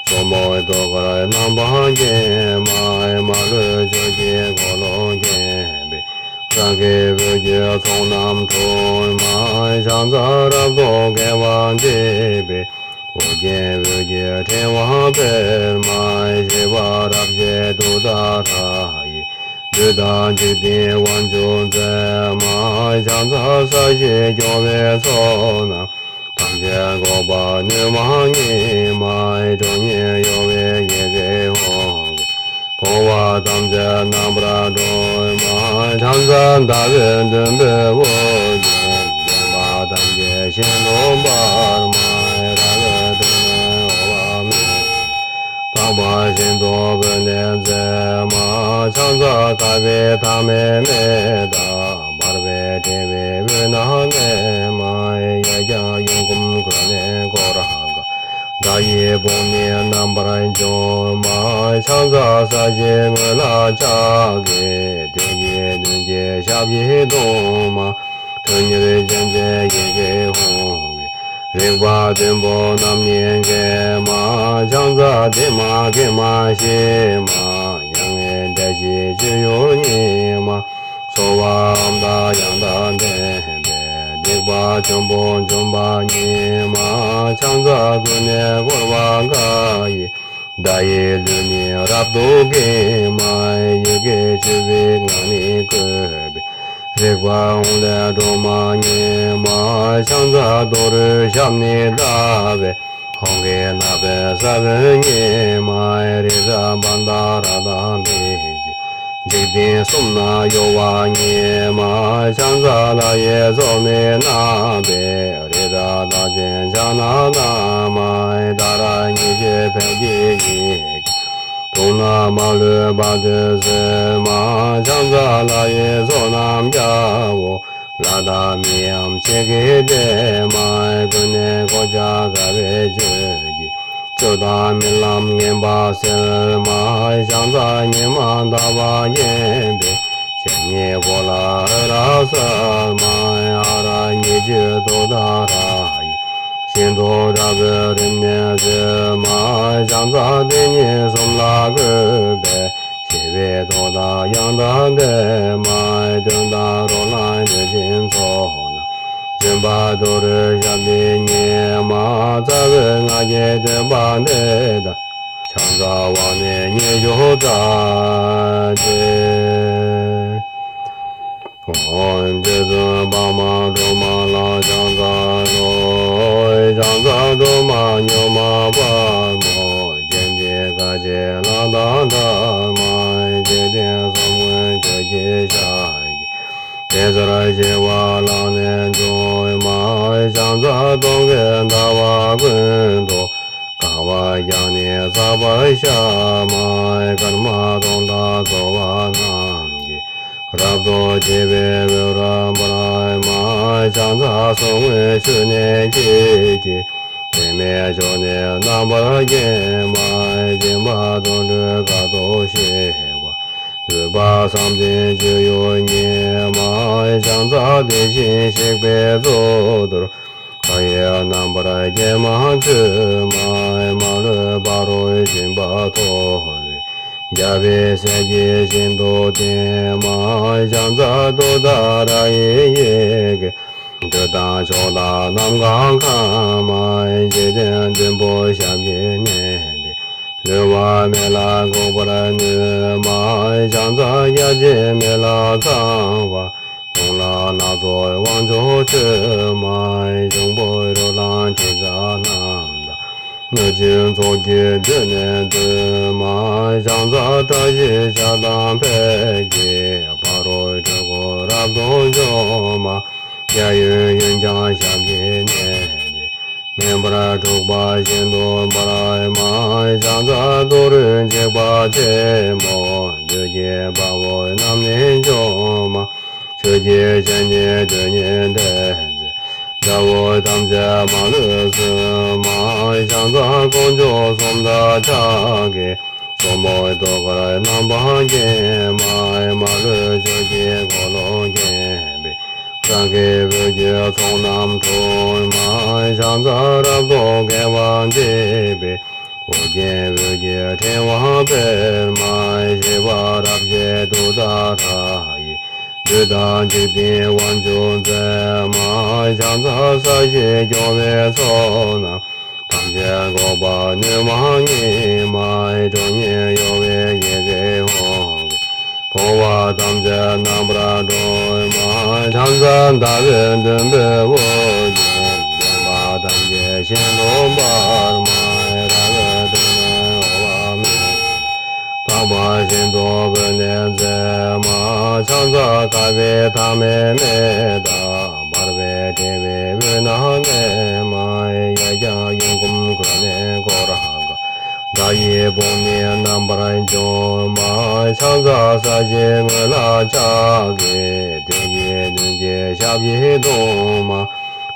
སོར་མོས་ཐུགས་ཀར་རྣམ་པར་བརྒྱན་མ། མ་ལུས་ཆོས་ཀྱི་འཁོར་ལོས་བརྒྱན་པའི། སངས་རྒྱས་འོད་ཀྱི་ཚོགས་རྣམས་འཁྲུགས་མ། ཕྱག་འཚལ་རབ་ཏུ་དགེ་བ་འདེབས་པའི། ཨོ་རྒྱན་འོད་ཀྱི་ཕྲེང་བ་སྤེལ་མ། ཞི་བ་རབ་བཞད་ཏུཏྟཱ་ར་ཡིས། བདུད་དང་འཇིག་རྟེན་དབང་ཕྱུག་མཛད་མ། ཕྱག་འཚལ་ས་གཞི་སྐྱོང་བའི་ཚོགས་རྣམས། ཐམས་ཅད་འགུགས་པ་ནུས་མ་ངེས་མ། གྲོགས་ཉིད་གཡོ་བའི་ཡི་གེ་ཧཱུྃ་གིས། འཁོར་བ་ཐམས་ཅད་རྣམ་པར་སྒྲོལ་མ། ཕྱག་འཚལ་ཟླ་བའི་མགྲོན་པོའི་དབུ་རྒྱན། བསྟན་པ་ཐམས་ཅད་ཤིན་ཏུ་འབར་མ། རལ་པའི་སྟེང་ན་འོད་དཔག་མེད། འཕགས་པ་ཤིན་ཏུ་བུ་འདི་མཛད་མ། ཕྱག་འཚལ་ཁ་བའི་ཐ་མལ་མེ་དང་། འབར་བའི་ཕྲེང་བའི་དབུས་ན་གནས་མ། གཡས་བརྐྱང་གཡོན་བསྐུམ་གུད་ནས་བསྐོར་དགའ། བདག་ཡི་དཔུང་ནི་རྣམ་པར་འཇོམས་མ། ཕྱག་འཚལ་ས་གཞིའི་ངོས་ལ་ཕྱག་གི། དེ་ཡི་མདུན་གྱི་ཞབས་ཀྱིས་བརྡུང་མ། ཁྲོ་གཉེར་ཅན་མཛད་ཡི་གེ་ཧཱུྃ་གིས། རིག་པ་བདུན་པོ་རྣམས་ནི་འགེམས་མ། ཕྱག་འཚལ་བདེ་མ་དགེ་མ་ཞི་མ། མྱ་ངན་འདས་ཞི་སྤྱོད་ཡུལ་ཉིད་མ། འཚོ་བའམ་དང་ཡང་དག་ལྡན་པའི། སྡིག་པ་ཆེན་པོ་འཇོམས་པ་ཉིད་མ། ཕྱག་འཚལ་ཀུན་ནས་བསྐོར་བ་འགའ་ཡི། བདག་ཡི་ལུས་ནི་རབ་ཏུ་འགེམས་མ། ཡི་གེ་བཅུ་པའི་ངག་ནི་བཀོད་པའི། རིག་པ་ཧཱུྃ་ལས་སྒྲོལ་མ་ཉིད་མ། ཕྱག་འཚལ་ཏུ་རེའི་ཞབས་ནི་བརྡབས་པའི། ཧཱུྃ་གི་རྣ་བའི་ས་བོན་ཉིད་མ། རི་རབ་བ་དན་རཀྟ་དང་འབིགས་བྱེད། འཇིག་རྟེན་གསུམ་ན་གཡོ་བ་ཉིད་མ། ཕྱག་འཚལ་ལྷ་ཡི་ཚོགས་ནི་བསྣམས་པའི། རི་རབ་རྟགས་ཅན་ཕྱག་ན་བསྣམས་མ། ཏཱ་ར་གཉིས་བརྗོད་ཕཊ་ཀྱི་ཡི་གེས། དུག་རྣམས་མ་ལུས་བར་དོ་སོལ་མ། ཕྱག་འཚལ་ལྷ་ཡི་ཚོགས་རྣམས་རྒྱལ་པོ། ལྷ་དང་མིའམ་ཆོས་ཀྱི་སྡེ་མ། ཀུན་ནས་གོ་ཆ་དགའ་བའི་སྤྱོད་ཀྱིས། རྩོད་དང་རྨི་ལམ་ངན་པ་སེལ་མ། ཕྱག་འཚལ་ཉི་མ་ཟླ་བ་བརྒྱན་པའི། ཞལ་ཉིད་གོ་ལ་འོད་རབ་གསལ་མ། ཧ་ར་གཉིས་བརྗོད་ཏུཏྟཱ་ར་ཡིས། ཤིན་ཏུ་དྲག་པོའི་རིམས་ནད་སེལ་མ། ཕྱག་འཚལ་དེ་ཉིད་གསུམ་ལ་བཀོད་པའི། ཞི་བའི་ཏུཏྟཱ་ཡང་དག་ལྡན་མ། གདོན་དང་རོ་ལངས་གནོད་སྦྱིན་ཚོགས་རྣམས། འཇོམས་པ་ཏུ་རེའི་ཞབས་འདི་ཉིད་མ། རྩ་བའི་སྔགས་ཀྱི་བསྟོད་པ་འདི་དང་། ཕྱག་འཚལ་བ་ནི་ཉི་ཤུ་རྩ་གཅིག། ཨོཾ་རྗེ་བཙུན་འཕགས་མ་སྒྲོལ་མ་ལ་ཕྱག་འཚལ་ལོ། ཕྱག་འཚལ་སྒྲོལ་མ་མྱུར་མ་དཔའ་མོ། སྤྱན་རས་གཟིགས་ལྷ་དང་ཐ་མ། འཇིག་རྟེན་གསུམ་མགོན་ཆོས་ཀྱི་ཞབས་ཀྱིས། དེ་ཚར་ཞི་བ་ལམ་ནས་འབྱུང་མ། ཕྱག་འཚལ་སྟོང་གི་ཟླ་བ་ཀུན་ཏུ། དགའ་བ་རྒྱ་ནི་ཚ་བར་ཤ་མ། སྐར་མ་སྟོང་དང་འཚོ་བ་རྣམས་ཀྱིས། རབ་ཏུ་བྱེད་པའི་འོད་རབ་འབར་མ། ཕྱག་འཚལ་གསུང་གི་ཆུ་ནས་སྐྱེས་ཀྱི། དེ་མེད་ཕྱོགས་ནས་རྣམ་པར་རྒྱལ་མ། སྦྱིན་པ་དོན་གྲུབ་དཀའ་ཐུབ་ཤེས་པ། འོད་དཔག་བསམ་གཏན་སྤྱོད་ཡུལ་ཉིད་མ། ཕྱག་འཚལ་དེ་བཞིན་གཤེགས་པའི་གཙུག་ཏོར། མཁའ་ཡི་རྣམ་པར་རྒྱལ་མ་སྤྱོད་མ། མ་ལུས་ཕ་རོལ་ཕྱིན་པ་ཐོབ་པའི། རྒྱལ་པོའི་སྲས་ཀྱིས་ཤིན་ཏུ་བསྟེན་མ། ཕྱག་འཚལ་ཏུཏྟཱ་ར་ཡི་ཡི་གེ། འདོད་དང་ཕྱོགས་དང་ནམ་མཁའ་ཁམས་མ། འཇིག་རྟེན་བདུན་པོ་ཞབས་ཀྱིས་མནན་ཏེ། ལུས་པ་མེ་ལ་འགུགས་པར་ནུས་མ། ཕྱག་འཚལ་རྒྱ་ཆེན་མེ་ལྷ་ཚངས་པ། གདོང་ལ་སྣ་ཚོགས་དབང་ཕྱུག་མཆོད་མ། འབྱུང་པོའི་རོ་ལངས་འཆི་བདག་རྣམས་དང་། གནོད་སྦྱིན་ཚོགས་ཀྱིས་མདུན་ནས་བསྟོད་མ། ཕྱག་འཚལ་བཀྲ་ཤིས་ཞལ་དང་ཕཊ་ཀྱིས། ཕ་རོལ་འཁྲུལ་འཁོར་རབ་ཏུ་འཇོམས་མ། གཡས་གཡོན་གཡོན་བརྐྱང་ཞབས་ཀྱིས་མནན་ཏེ། མེ་འབར་འཁྲུགས་པ་ཤིན་ཏུ་འབར་མ། ཕྱག་འཚལ་ཏུ་རེ་འཇིགས་པ་ཆེན་པོ། བདུད་ཀྱི་དཔའ་བོ་རྣམས་ནི་འཇོམས་མ། ཆོས་ཀྱི་སྤྱན་ནི་དུས་གཉིས་བལྟས་ཚེ། དགྲ་བོ་ཐམས་ཅད་མ་ལུས་གསོད་མ། ཕྱག་འཚལ་དཀོན་མཆོག་གསུམ་མཐའ་ཕྱག་གི། སོར་མོས་ཐུགས་ཀར་རྣམ་པར་བརྒྱན་མ། མ་ལུས་ཆོས་ཀྱི་འཁོར་ལོས་བརྒྱན་པའི། སངས་རྒྱས་འོད་ཀྱི་ཚོགས་རྣམས་འཁྲུགས་མ། ཕྱག་འཚལ་རབ་ཏུ་དགེ་བ་འདུས་པའི། ཨོ་རྒྱན་འོད་ཀྱི་ཕྲེང་བ་སྤེལ་མ། བཞད་པ་རབ་བཞད་ཏུཏྟཱ་ར་ཡིས། བདུད་དང་འཇིག་རྟེན་དབང་ཕྱུག་མཛད་མ། ཕྱག་འཚལ་ས་གཞི་སྐྱོང་བའི་ཚོགས་རྣམས། ཐམས་ཅད་འགུགས་པར་ནུས་མ་ཉིད་མ། ཁྲོ་གཉེར་གཡོ་བའི་ཡི་གེ་ཧཱུྃ་གིས། འཁོར་བ་ཐམས་ཅད་རྣམ་པར་སྒྲོལ་མ། ཕྱག་འཚལ་ཟླ་བའི་བདུན་པོའི་དབུ་རྒྱན། བདེན་པ་ཐམས་ཅད་ཤིན་ཏུ་འབར་མ། ར་བའི་གདུང་ནས་འོ་བ་མེ། ལྷག་པ་ཤིན་ཏུ་འཕོས་ནས་མཛད་མ། ཕྱག་འཚལ་དཀར་པོའི་ཐ་མའི་མེ་དང་། འབར་བའི་ཕྲེང་བའི་དབུས་ན་གནས་མ། གཡས་བརྐྱང་གཡོན་བསྐུམ་གོས་ནི་གོ་ར་ག། དགྲ་ཡི་དཔུང་ནི་རྣམ་པར་འཇོམས་མ། ཕྱག་འཚལ་ས་གཞིའི་ངོས་ལ་ཕྱག་གི། དེ་ཡི་མདུན་གྱི་ཞབས་ཀྱིས་བརྡུང་མ།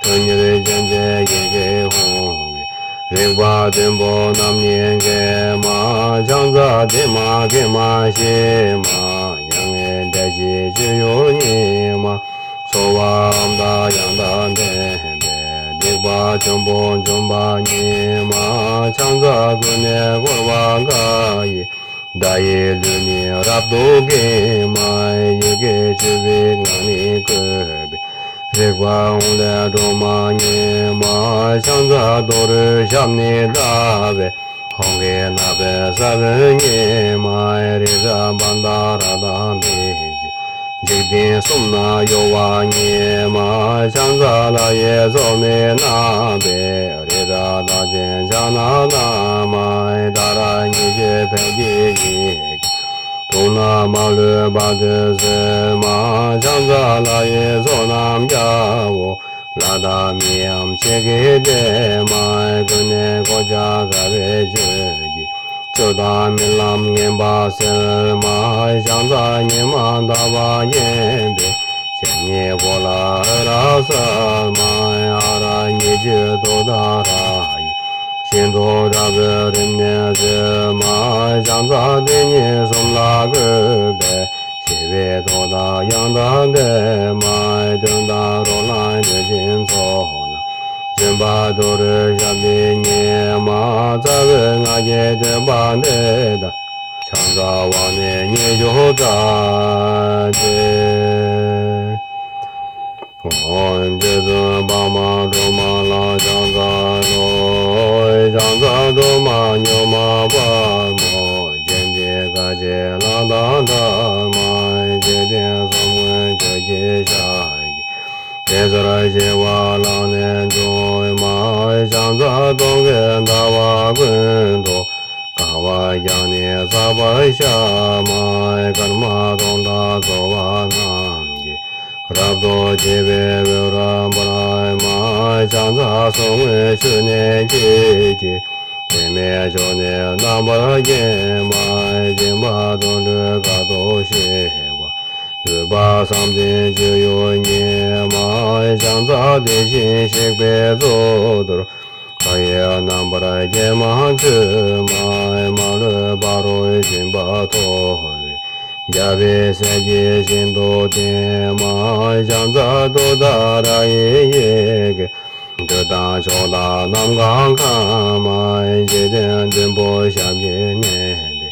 ཁྲོ་གཉེར་ཅན་གྱི་ཡི་གེ་ཧཱུྃ་གིས། རིག་པ་བདུན་པོ་རྣམས་ནི་འགེམས་མ། ཕྱག་འཚལ་བདེ་མ་དགེ་མ་ཞི་མ། མྱ་ངན་འདས་ཞི་སྤྱོད་ཡུལ་ཉིད་མ། ཚོར་བའམ་བདག་ཡང་དག་ལྡན་པས། སྡིག་པ་ཆེན་པོ་འཇོམས་པ་ཉིད་མ། ཕྱག་འཚལ་ཀུན་ནས་བསྐོར་བ་འགའ་ཡིས། བདག་ཡི་ལུས་ནི་རབ་ཏུ་འགེམས་མ། ཡི་གེ་བཅུ་པའི་ངག་ནི་བཀོད་པས། རིག་པ་ཧཱུྃ་ལས་སྒྲོལ་མ་ཉིད་མ། ཕྱག་འཚལ་ཏུ་རེའི་ཞབས་ནི་བརྡབས་པས། ཧཱུྃ་གི་རྣ་བའི་ས་བོན་ཉིད་མ། རི་རབ་བྷ་དྷ་ར་དང་འབིགས་བྱེད། འཇིག་རྟེན་གསུམ་ན་གཡོ་བ་ཉིད་མ། ཕྱག་འཚལ་ལྷ་ཡི་ཚོགས་ནི་བསྣམས་པས། རི་རབ་རྟགས་ཅན་ཕྱག་ན་བསྣམས་མ། ཏཱ་ར་གཉིས་བརྗོད་ཕཊ་ཀྱི་ཡི་གེས། དུག་རྣམས་མ་ལུས་བར་དུ་སེལ་མ། ཕྱག་འཚལ་ལྷ་ཡི་ཚོགས་རྣམས་རྒྱལ་པོ། ལྷ་དང་མིའམ་ཆོས་ཀྱི་སྡེ་མ། ཀུན་ནས་གོ་ཆ་དགའ་བའི་སྤྱོད་ཀྱིས། སྲོད་དང་རྨི་ལམ་ངན་པ་སེལ་མ། ཕྱག་འཚལ་ཉི་མ་ཟླ་བ་བརྒྱན་པའི། སྤྱན་གཉིས་པོ་ལ་འོད་རབ་གསལ་མ། ཨ་ར་གཉིས་བརྗོད་ཏུཏྟཱ་ར་ཡིས། ཤིན་ཏུ་དྲག་པོའི་རིམས་ནད་སེལ་མ། ཕྱག་འཚལ་དེ་ཉིད་གསུམ་ལ་བཀོད་པའི། ཞི་བའི་མཐུ་དང་ཡང་དག་ལྡན་མ། གདོན་དང་རོ་ལངས་གནོད་སྦྱིན་ཚོགས་རྣམས། འཇོམས་པ་ཏུ་རེའི་ཞབས་ནི་ཉིད་མ། རྩ་བའི་སྔགས་ཀྱི་བསྟོད་པ་འདི་དང་། ཕྱག་འཚལ་དབང་ནི་ཉི་ཤུ་རྩ་བརྒྱད། ཨོཾ་རྗེ་བཙུན་འཕགས་མ་སྒྲོལ་མ་ལ་ཕྱག་འཚལ་ལོ། ཕྱག་འཚལ་སྒྲོལ་མ་མྱུར་མ་དཔའ་མོ། སྤྱན་རས་གཟིགས་ལྷ་དང་ཐ་མ། འཇིག་རྟེན་གསུམ་མགོན་ཆུ་སྐྱེས་ཞལ་གྱི། དེ་ཚེ་ཞི་བ་ལྷ་ནས་བྱུང་མ། ཕྱག་འཚལ་སྟོན་ཀའི་ཟླ་བ་ཀུན་ཏུ། དགའ་བ་བརྒྱ་ནི་བསགས་པར་ཤར་མ། སྐར་མ་སྟོང་དང་རྫོགས་པ་རྣམས་ཀྱིས། རབ་ཏུ་ཕྱེ་བའི་འོད་རབ་འབར་མ། ཕྱག་འཚལ་གསུང་གི་ཆུ་ནས་སྐྱེས་ཀྱི། དེ་མེད་ཕྱོགས་ནས་རྣམ་པར་རྒྱལ་མ། སྦྱིན་པ་དོན་གྲུབ་དཀའ་ཐུབ་ཤེས་པ། བཟོད་པ་བསམ་གཏན་སྤྱོད་ཡུལ་ཉིད་མ། ཕྱག་འཚལ་དེ་བཞིན་གཤེགས་པའི་གཙུག་ཏོར། མཐའ་ཡས་རྣམ་པར་རྒྱལ་བ་མཆོད་མ། མ་ལུས་ཕ་རོལ་ཕྱིན་པ་ཐོབ་པའི། རྒྱལ་བའི་སྲས་ཀྱིས་ཤིན་ཏུ་བསྟེན་མ། ཕྱག་འཚལ་ཏུཏྟཱ་ར་ཡི་ཡི་གེ། འདོད་དང་ཕྱོགས་དང་ནམ་མཁའ་ཁམས་མ། འཇིག་རྟེན་བདུན་པོ་ཞབས་ཀྱིས་མནན་ཏེ།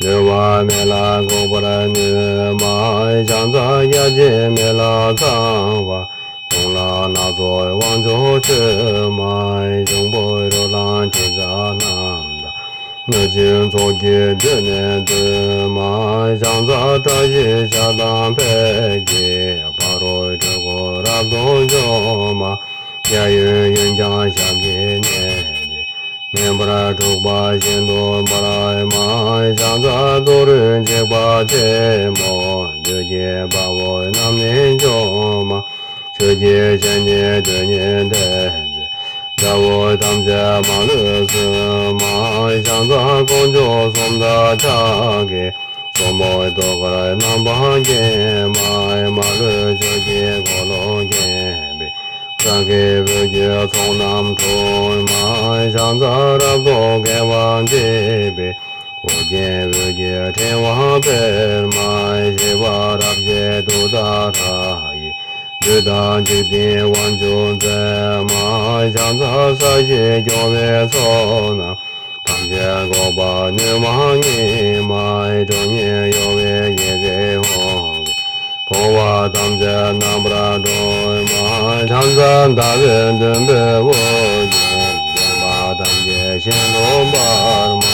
ལུས་པ་མེ་ལ་འགུགས་པར་ནུས་མ། ཕྱག་འཚལ་སྐྱབས་རྗེ་མི་ལ་ཚངས་པ། གདོང་ལ་སྣ་ཚོགས་དབང་ཕྱུག་མཆོད་མ། འབྱུང་པོ་རོ་ལངས་ཁྱེད་ཅག་རྣམས་དང་། སྣོད་བཅུད་ཚོགས་ཀྱི་མདུན་ནས་བཏུད་མ། ཕྱག་འཚལ་བཀྲ་ཤིས་ཞལ་དང་ཕཊ་ཀྱིས། ཕ་རོལ་འཁྲུལ་འཁོར་རབ་ཏུ་འཇོམས་མ། གཡས་གཡོན་གཡོན་བརྐྱང་ཞབས་ཀྱིས་མནན་ཏེ། མེ་འབར་འཁྲུགས་པ་ཤིན་ཏུ་འབར་མ། ཕྱག་འཚལ་ཏུ་རེའི་འཇིགས་པ་ཆེན་པོ། བདུད་ཀྱི་དཔའ་བོ་རྣམས་ནི་འཇོམས་མ། ཆོས་ཀྱི་སྤྱན་ནི་དུས་གཉིས་བལྟས་ཚེ། དགྲ་བོ་ཐམས་ཅད་མ་ལུས་གསོད་མ། ཕྱག་འཚལ་དཀོན་མཆོག་གསུམ་མཐའ་ཕྱག་གི། གཙོ་མོ་ཏོག་དཀར་རྣམ་པར་བརྒྱན་མ། མ་ལུས་ཆོས་ཀྱི་འཁོར་ལོས་བརྒྱན་པའི། རང་གི་འོད་ཀྱི་ཚོགས་རྣམས་འཁྲུགས་མ། ཕྱག་འཚལ་རབ་ཏུ་དགེ་བ་འདུས་པའི། ཨོ་རྒྱན་འོད་ཀྱི་ཕྲེང་བ་སྤེལ་མ། ཞི་བ་རབ་བརྗིད་ཏུཏྟཱ་ར་ཡིས། བདུད་དང་འཇིག་རྟེན་དབང་ཕྱུག་རྩད་མ། ཕྱག་འཚལ་ས་གཞི་སྐྱོང་བའི་ཚོགས་རྣམས། ཐམས་ཅད་འགུགས་པ་གནོད་མ་ངེས་མ། ཁྲོ་གཉེར་གཡོ་བའི་ཡི་གེ་ཧཱུྃ་གིས། འཁོར་བ་ཐམས་ཅད་རྣམ་པར་སྒྲོལ་མ། ཕྱག་འཚལ་ཟླ་བའི་བདུན་པོའི་དབུ་རྒྱན། བརྒྱན་པ་ཐམས་ཅད་ཤིན་ཏུ་འབར་མ།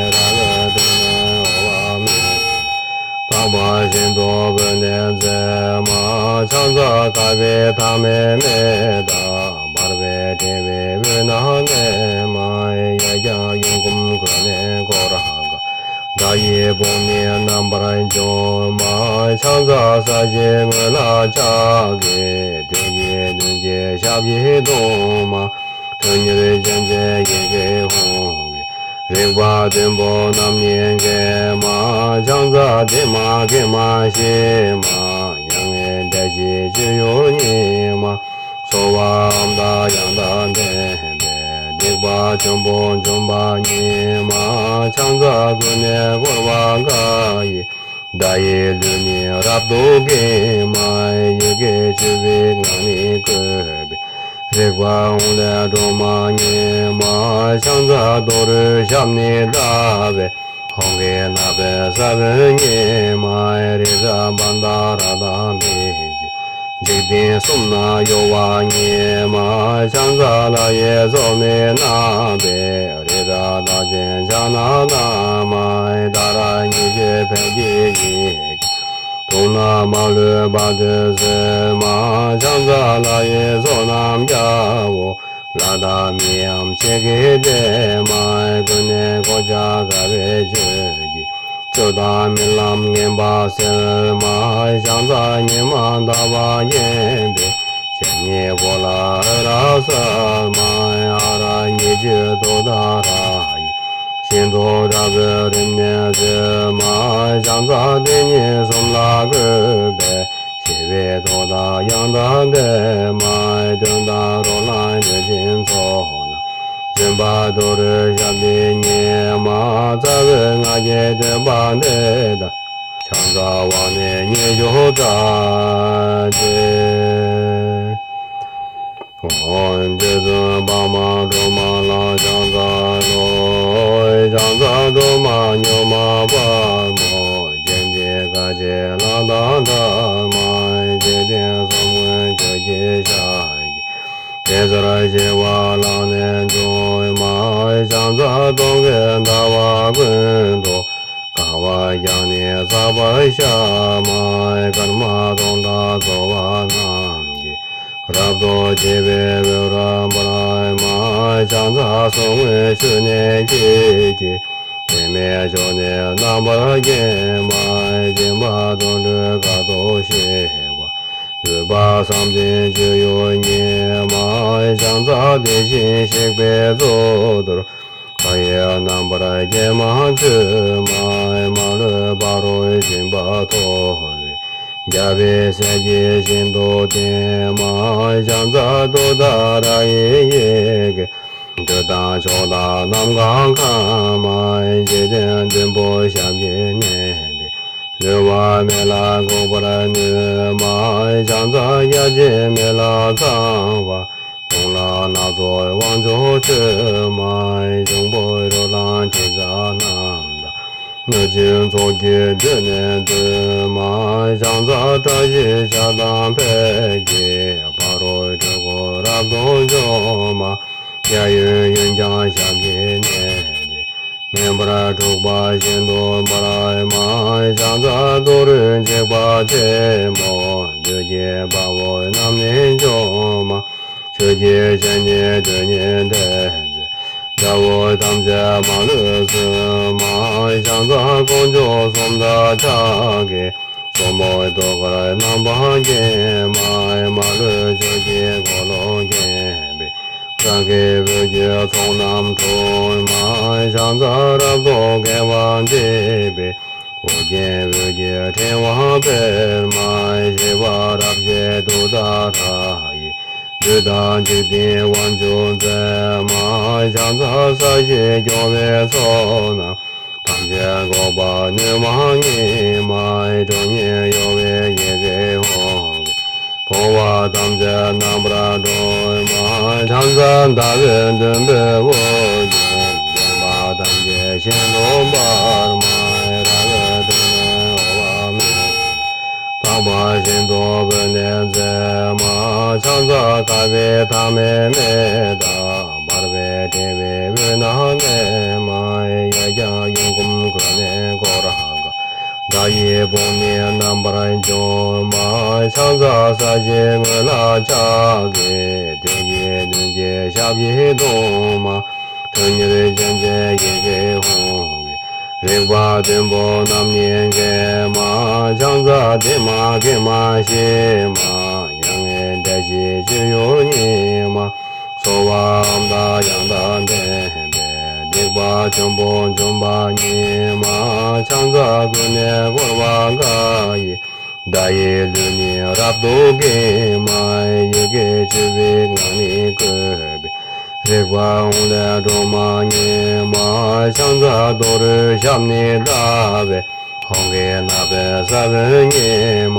རལ་པའི་སྟེང་ན་འོད་དཔག་མེད། དག་པ་ཤིན་ཏུ་འོད་ལྡན་མཛད་མ། ཕྱག་འཚལ་དཀར་པོའི་ཐ་མའི་མེ་དང་། འབར་བའི་ཕྲེང་བའི་དབུས་ན་གནས་མ། གཡས་བརྐྱང་གཡོན་བསྐུམ་གོས་ནི་གོ་ར་ག། དགྲ་ཡི་དཔུང་ནི་རྣམ་པར་འཇོམས་མ། ཕྱག་འཚལ་ས་གཞིའི་ངོས་ལ་ཕྱག་གི། མཐིལ་གྱིས་བདུན་གྱི་ཞབས་ཀྱིས་བརྡུང་མ། ཁྲོ་གཉེར་ཅན་མཛད་ཡི་གེ་ཧཱུྃ་གིས། རིག་པ་བདུན་པོ་རྣམས་ནི་འགེམས་མ། ཕྱག་འཚལ་བདེ་མ་དགེ་མ་ཞི་མ། མྱ་ངན་འདས་ཞི་སྤྱོད་ཡུལ་ཉིད་མ། ཚོར་བའམ་བདག་ཡང་དག་ལྡན་པའི། སྡིག་པ་ཆེན་པོ་འཇོམས་པ་ཉིད་མ། ཕྱག་འཚལ་ཀུན་ནས་བསྐོར་བ་འགའ་ཡིས། བདག་ཡི་ལུས་ནི་རབ་ཏུ་འགེམས་མ། ཡི་གེ་བཅུ་པའི་ངག་ནི་བཀོད་པའི། རིག་པ་ཧཱུྃ་ལས་སྒྲོལ་མ་ཉིད་མ། ཕྱག་འཚལ་ཏུ་རེའི་ཞབས་ནི་བརྡབས་པའི། ཧཱུྃ་གི་རྣ་བའི་ས་བོན་ཉིད་མ། རི་རབ་བྷཱནྟ་ར་དང་འབིགས་བྱེད། འཇིག་རྟེན་གསུམ་ན་གཡོ་བ་ཉིད་མ། ཕྱག་འཚལ་ལྷ་ཡི་ཚོགས་ནི་བསྣམས་པའི། རི་རབ་རྟགས་ཅན་ཕྱག་ན་བསྣམས་མ། ཏཱ་ར་གཉིས་བརྗོད་ཕཊ་ཀྱི་ཡི་གེ། དུག་རྣམས་མ་ལུས་བར་དུ་གསོད་མ། ཕྱག་འཚལ་ལྷ་ཡི་ཚོགས་རྣམས་རྒྱལ་པོ། ལྷ་དང་མིའམ་ཆེ་གེ་བསྟེན་མ། ཀུན་ནས་གོ་ཆ་དགའ་བའི་ཆོས་ཀྱི། སྤྱོད་དང་རྨི་ལམ་ངན་པ་སེལ་མ། ཕྱག་འཚལ་ཉི་མ་ཟླ་བ་བརྒྱན་པའི། སྤྱན་གཉིས་པོ་ལ་འོད་རབ་གསལ་མ། ཨ་ར་གཉིས་བརྗོད་ཏུཏྟཱ་ར་ཡིས། ཤིན་ཏུ་དྲག་པོའི་རིམས་ནད་སེལ་མ། ཕྱག་འཚལ་དེ་ཉིད་གསུམ་ལ་བཀོད་པའི། ཞི་བའི་ཏུཏྟཱ་ཡང་དག་ལྡན་མ། གདོན་དང་རོ་ལངས་གནོད་སྦྱིན་ཚོགས་རྣམས། འཇོམས་པ་ཏུ་རེའི་ཞབས་འདི་ཉིད་མ། རྩ་བའི་སྔགས་ཀྱི་བསྟོད་པ་འདི་དང་། ཕྱག་འཚལ་དབང་ནི་མཉེས་གྱུར་ཙམ་གྱིས། ཨོཾ་རྗེ་བཙུན་འཕགས་མ་སྒྲོལ་མ་ལ་ཕྱག་འཚལ་ལོ། ཕྱག་འཚལ་སྒྲོལ་མ་མྱུར་མ་དཔའ་མོ། སྤྱན་གྱི་དཀའ་སྤྱད་ལྷ་དང་འདྲ་མ། འཇིག་རྟེན་གསུམ་མགོན་ཆུ་སྐྱེས་ཞལ་གྱི། དེ་ཚེ་ཞི་བ་ལྷ་ནས་བྱུང་མ། ཕྱག་འཚལ་སྟོན་ཀའི་ཟླ་བ་ཀུན་ཏུ། དགའ་བ་རྒྱས་ནས་བསགས་པར་བྱ་མ། སྐར་མ་སྟོང་ཕྲག་རྫོགས་པ་རྣམས་ཀྱིས། རབ་ཏུ་ཕྱེ་བའི་འོད་རབ་འབར་མ། ཕྱག་འཚལ་གསུང་མངོན་ཆུ་ནས་སྐྱེས་ཀྱི། བདེ་མེད་མཆོག་ནི་རྣམ་པར་བརྒྱན་མ། སྦྱིན་པ་དོན་སྒྲུབ་དཀའ་ཐུབ་ཤེས་པ། བཟོད་པ་བསམ་གཏན་སྤྱོད་ཡུལ་ཉིད་མ། ཕྱག་འཚལ་དེ་བཞིན་གཤེགས་པའི་གཙུག་ཏོར། མཐའ་ཡས་རྣམ་པར་རྒྱལ་བ་མཆོད་མ། མ་ལུས་ཕ་རོལ་ཕྱིན་པ་ཐོབ་པའི། རྒྱལ་བའི་སྲས་ཀྱིས་ཤིན་ཏུ་བསྟེན་མ། ཕྱག་འཚལ་ཏུཏྟཱ་ར་ཡི་ཡི་གེ། འདོད་དང་ཕྱོགས་དང་ནམ་མཁའ་ཁམས་མ། འཇིག་རྟེན་བདུན་པོ་ཞབས་ཀྱིས་མནན་ཏེ། ལུས་པ་མེ་ལ་འགུགས་པར་ནུས་མ། ཕྱག་འཚལ་བརྒྱ་བྱིན་མེ་ལ་ཚངས་པ། གོང་ལ་སྣ་ཚོགས་དབང་ཕྱུག་མཆོད་མ། འབྱུང་པོ་རོ་ལངས་དྲི་ཟ་རྣམས་དང་། གནོད་སྦྱིན་ཚོགས་ཀྱིས་མདུན་ནས་བསྟོད་མ། ཕྱག་འཚལ་བཀྲ་ཤིས་ཞལ་དང་ཕཊ་ཀྱིས། ཕ་རོལ་འཁྲུལ་འཁོར་རབ་ཏུ་འཇོམས་མ། གཡས་གཡོན་གཡོན་བརྐྱང་ཞབས་ཀྱིས་མནན་ཏེ། མེ་འབར་འཁྲུགས་པ་ཤིན་ཏུ་འབར་མ། ཕྱག་འཚལ་ཏུ་རེའི་འཇིགས་པ་ཆེན་པོ། བདུད་ཀྱི་དཔའ་བོ་རྣམས་ནི་འཇོམས་མ། ཆོས་ཀྱི་ཞལ་ནི་དུས་གཉིས་བསྟན་ཏེ། དགྲ་བོ་ཐམས་ཅད་མ་ལུས་གསོད་མ། ཕྱག་འཚལ་དཀོན་མཆོག་གསུམ་མཐའ་ཡས་ཀྱི། སོར་མོ་ཐུགས་ཀར་རྣམ་པར་བརྒྱན་མ། མ་ལུས་ཆོས་ཀྱི་འཁོར་ལོས་བརྒྱན་པའི། སངས་རྒྱས་འོད་ཀྱི་ཚོགས་རྣམས་འཁྲུགས་མ། ཕྱག་འཚལ་རབ་ཏུ་དགེ་བ་འདེབས་པའི། ཨོ་རྒྱན་འོད་ཀྱི་ཕྲེང་བ་འཕེལ་མ། ཞི་བ་རབ་བཞད་ཏུཏྟཱ་ར་ཡིས། བདུད་དང་འཇིག་རྟེན་དབང་ཕྱུག་མཛད་མ། ཕྱག་འཚལ་ས་གཞི་སྐྱོང་བའི་ཚོགས་རྣམས། ཐམས་ཅད་འགུགས་པ་ནུས་མ་ཉིད་མ། ཁྲོ་གཉེར་གཡོ་བའི་ཡི་གེ་ཧཱུྃ་གིས། འཁོར་བ་ཐམས་ཅད་རྣམ་པར་སྒྲོལ་མ། ཕྱག་འཚལ་ཟླ་བའི་བདུད་འདུལ་བའི་ཨོ་རྒྱན། བསྟན་པ་ཐམས་ཅད་ཤིན་ཏུ་འབར་མ། ར་བས་དྲུང་ནས་འོ་བ་སྨིན། ཐང་པ་བཞིན་དུ་བོས་ནས་མཛད་མ། ཕྱག་འཚལ་དགའ་བའི་ཐ་མའི་མེ་དང་། འབར་བའི་ཕྲེང་བའི་དབུས་ན་གནས་མ། གཡས་བརྐྱང་གཡོན་བསྐུམ་གུད་ནས་བསྐོར་དགའ། བདག་ཡི་དཔུང་ནི་རྣམ་པར་འཇོམས་མ། ཕྱག་འཚལ་ས་གཞིའི་ངོས་ལ་ཕྱག་གི། མཐིལ་གྱིས་བདུད་ཀྱི་ཞབས་ཀྱིས་བརྡུང་མ། ཁྲོ་གཉེར་ཅན་གྱི་ཡི་གེ་ཧཱུྃ་གིས། རིག་པ་བདུན་པོ་རྣམས་ནི་འགེམས་མ། ཕྱག་འཚལ་བདེ་མ་དགེ་མ་ཞི་མ། མྱ་ངན་འདས་ཞི་སྤྱོད་ཡུལ་ཉིད་མ། སྭཱ་ཧཱ་ཨོཾ་དང་ཡང་དག་ལྡན་པས། སྡིག་པ་ཆེན་པོ་འཇོམས་པ་ཉིད་མ། ཕྱག་འཚལ་ཀུན་ནས་བསྐོར་བ་འགའ་ཡིས། བདག་ཡི་ལུས་ནི་རབ་ཏུ་འགེམས་མ། ཡི་གེ་བཅུ་པའི་ངག་ནི་བཀོད་པའི། རིག་པ་ཧཱུྃ་ལས་སྒྲོལ་མ་ཉིད་མ། ཕྱག་འཚལ་ཏུ་རེའི་ཞབས་ནི་བརྡབས་པས། ཧཱུྃ་གི་ནག་པོའི་ས་བོན་ཉིད་མ།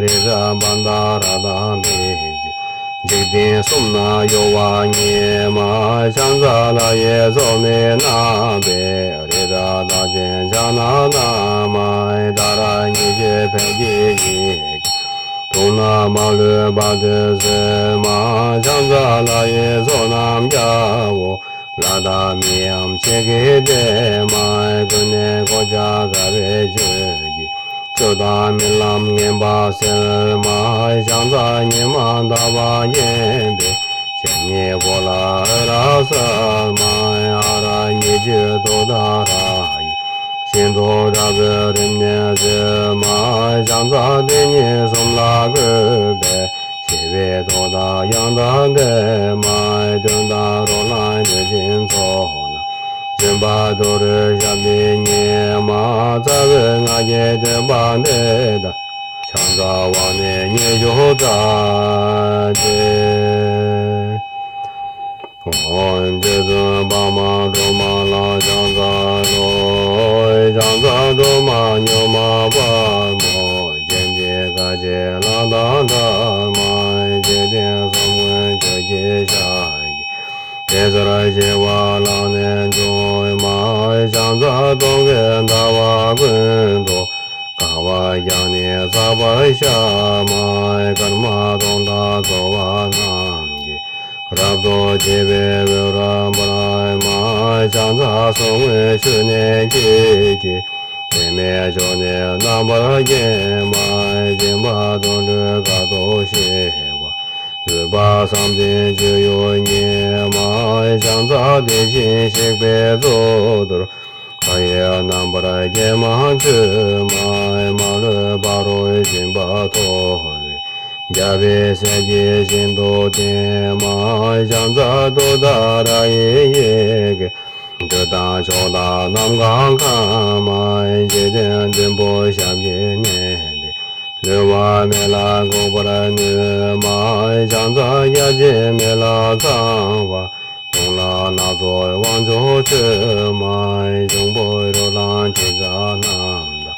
རི་རབ་བ་དྷ་ར་དང་འབིགས་བྱེད། འཇིག་རྟེན་གསུམ་ན་གཡོ་བ་ཉིད་མ། ཕྱག་འཚལ་ལྷ་ཡི་མཚོ་སྨན་རྣམ་པའི། རི་རབ་རྟགས་ཅན་ཕྱག་ན་བསྣམས་མ། ཏཱ་ར་གཉིས་བརྗོད་ཕཊ་ཀྱི་ཡི་གེས། དུག་རྣམས་མ་ལུས་དཔག་ཏུ་མཆིས་མ། ཕྱག་འཚལ་ལྷ་ཡི་ཚོགས་རྣམས་རྒྱལ་པོ། ལྷ་དང་མིའམ་ཆོས་ཀྱི་ལྡན་མ། ཀུན་ནས་གོ་ཆ་དགའ་བའི་ཆོས་ཀྱི། སྲོད་དང་རྨི་ལམ་ངན་པ་སེལ་མ། ཕྱག་འཚལ་ཉི་མ་ཟླ་བ་བརྒྱན་པའི། ཞལ་ཉིད་གོ་ལ་འོད་རབ་གསལ་མ། ཨ་ར་གཉིས་བརྗོད་ཏུཏྟཱ་ར་ཡིས། ཤིན་ཏུ་དྲག་པོའི་རིམས་ནད་སེལ་མ། ཕྱག་འཚལ་དེ་ཉིད་གསུམ་ལ་བཀོད་པའི། ཞི་བའི་ཚོགས་དང་ཡང་དག་ལྡན་མ། གདོན་དང་རོ་ལངས་གནོད་སྦྱིན་ཚོགས་རྣམས། འཇོམས་པ་ཏུ་རེའི་ཞབས་འདི་ཉིད་མ། རྩ་བའི་སྔགས་ཀྱི་བསྟོད་པ་འདི་དག། ཕྱག་འཚལ་བ་ནི་ཉི་ཤུ་རྩ་བརྒྱད། ཨོཾ་རྗེ་བཙུན་འཕགས་མ་སྒྲོལ་མ་ལ་ཕྱག་འཚལ་ལོ། ཕྱག་འཚལ་སྒྲོལ་མ་མྱུར་མ་དཔའ་མོ། སྤྱན་རས་གཟིགས་ལྷ་དང་འདྲ་མ། འཇིག་རྟེན་གསུམ་མགོན་ཆོས་ཀྱི་ཞལ་གྱིས། དེ་ཚེ་ཞི་བ་ལག་ནས་འབྱུང་མ། ཕྱག་འཚལ་སྟོན་ཀའི་ཟླ་བ་ཀུན་ཏུ། དགའ་བ་རྒྱང་ནི་ཟག་པར་ཤར་མ། སྐར་མ་སྟོང་ཕྲག་རྫོགས་པ་རྣམས་ཀྱིས། རབ་ཏུ་ཕྱེ་བའི་འོད་རབ་འབར་མ། ཕྱག་འཚལ་གསུང་མགྲོན་ཕྱུགས་ནས་སྐྱེས་ཀྱི། འབྲལ་མེད་ཕྱོགས་ནི་རྣམ་པར་བརྒྱན་མ། སྦྱིན་པ་དོན་སྒྲུབ་དཀའ་ཐུབ་ཤེས་པ། བཟོད་པ་བསམ་གཏན་སྤྱོད་ཡུལ་ཉིད་མ། ཕྱག་འཚལ་དེ་བཞིན་གཤེགས་པའི་གཙུག་ཏོར། མཁའ་ཡི་རྣམ་པར་རྒྱན་མ་མཆོད་མ། མ་ལུས་ཕ་རོལ་ཕྱིན་པ་ཐོབ་པའི། རྒྱལ་བའི་སྲས་ཀྱིས་ཤིན་ཏུ་བསྟེན་མ། ཕྱག་འཚལ་ཏུཏྟཱ་ར་ཡི་ཡི་གེ། འདོད་དང་ཕྱོགས་དང་ནམ་མཁའ་ཁམས་མ། འཇིག་རྟེན་བདུན་པོ་ཞབས་ཀྱིས་མནན་ཏེ། ལུས་པ་མེ་ལ་འགུགས་པར་ནུས་མ། ཕྱག་འཚལ་བརྒྱ་བྱིན་མེ་ལ་ཚངས་པ། གདོང་ལ་སྣ་ཚོགས་དབང་ཕྱུག་མཆོད་མ། འབྱུང་པོ་རོ་ལངས་དྲི་ཟ་རྣམས་དང་།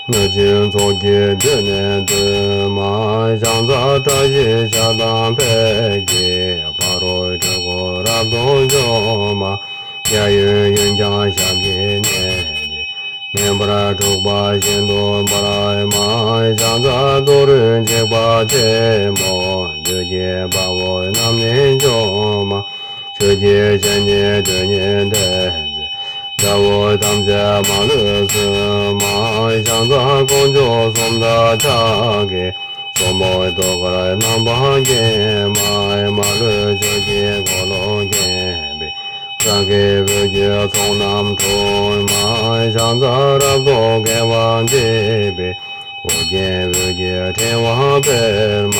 གནོད་སྦྱིན་ཚོགས་ཀྱིས་མདུན་ནས་བསྟོད་མ། ཕྱག་འཚལ་བཀྲ་ཤིས་ཞལ་དང་ཕཊ་ཀྱིས། ཕ་རོལ་འཁྲུལ་འཁོར་རབ་ཏུ་འཇོམས་མ། གཡས་གཡོན་གཡོན་བརྐྱང་ཞབས་ཀྱིས་མནན་ཏེ། མེ་འབར་འཁྲུགས་པ་ཤིན་ཏུ་འབར་མ། ཕྱག་འཚལ་ཏུ་རེ་འཇིགས་པ་ཆེན་པོ། བདུད་ཀྱི་དཔའ་བོ་རྣམས་ནི་འཇོམས་མ། ཆོས་ཀྱི་ཞལ་ནི་དོན་གཉིས་ལྡན་མཛད། དགྲ་བོ་ཐམས་ཅད་མ་ལུས་གསོད་མ། ཕྱག་འཚལ་དཀོན་མཆོག་གསུམ་མཐའ་ཡས་ཀྱིས། སོར་མོས་ཐུགས་ཀར་རྣམ་པར་བརྒྱན་མ། མ་ལུས་ཆོས་ཀྱི་འཁོར་ལོས་བརྒྱན་པའི། སངས་རྒྱས་འོད་ཀྱི་ཚོགས་རྣམས་འཁྲུགས་མ། ཕྱག་འཚལ་རབ་ཏུ་དགེ་བ་འདེབས་པའི། ཨོ་རྒྱན་འོད་ཀྱི་ཕྲེང་བ་འཕེལ་མ།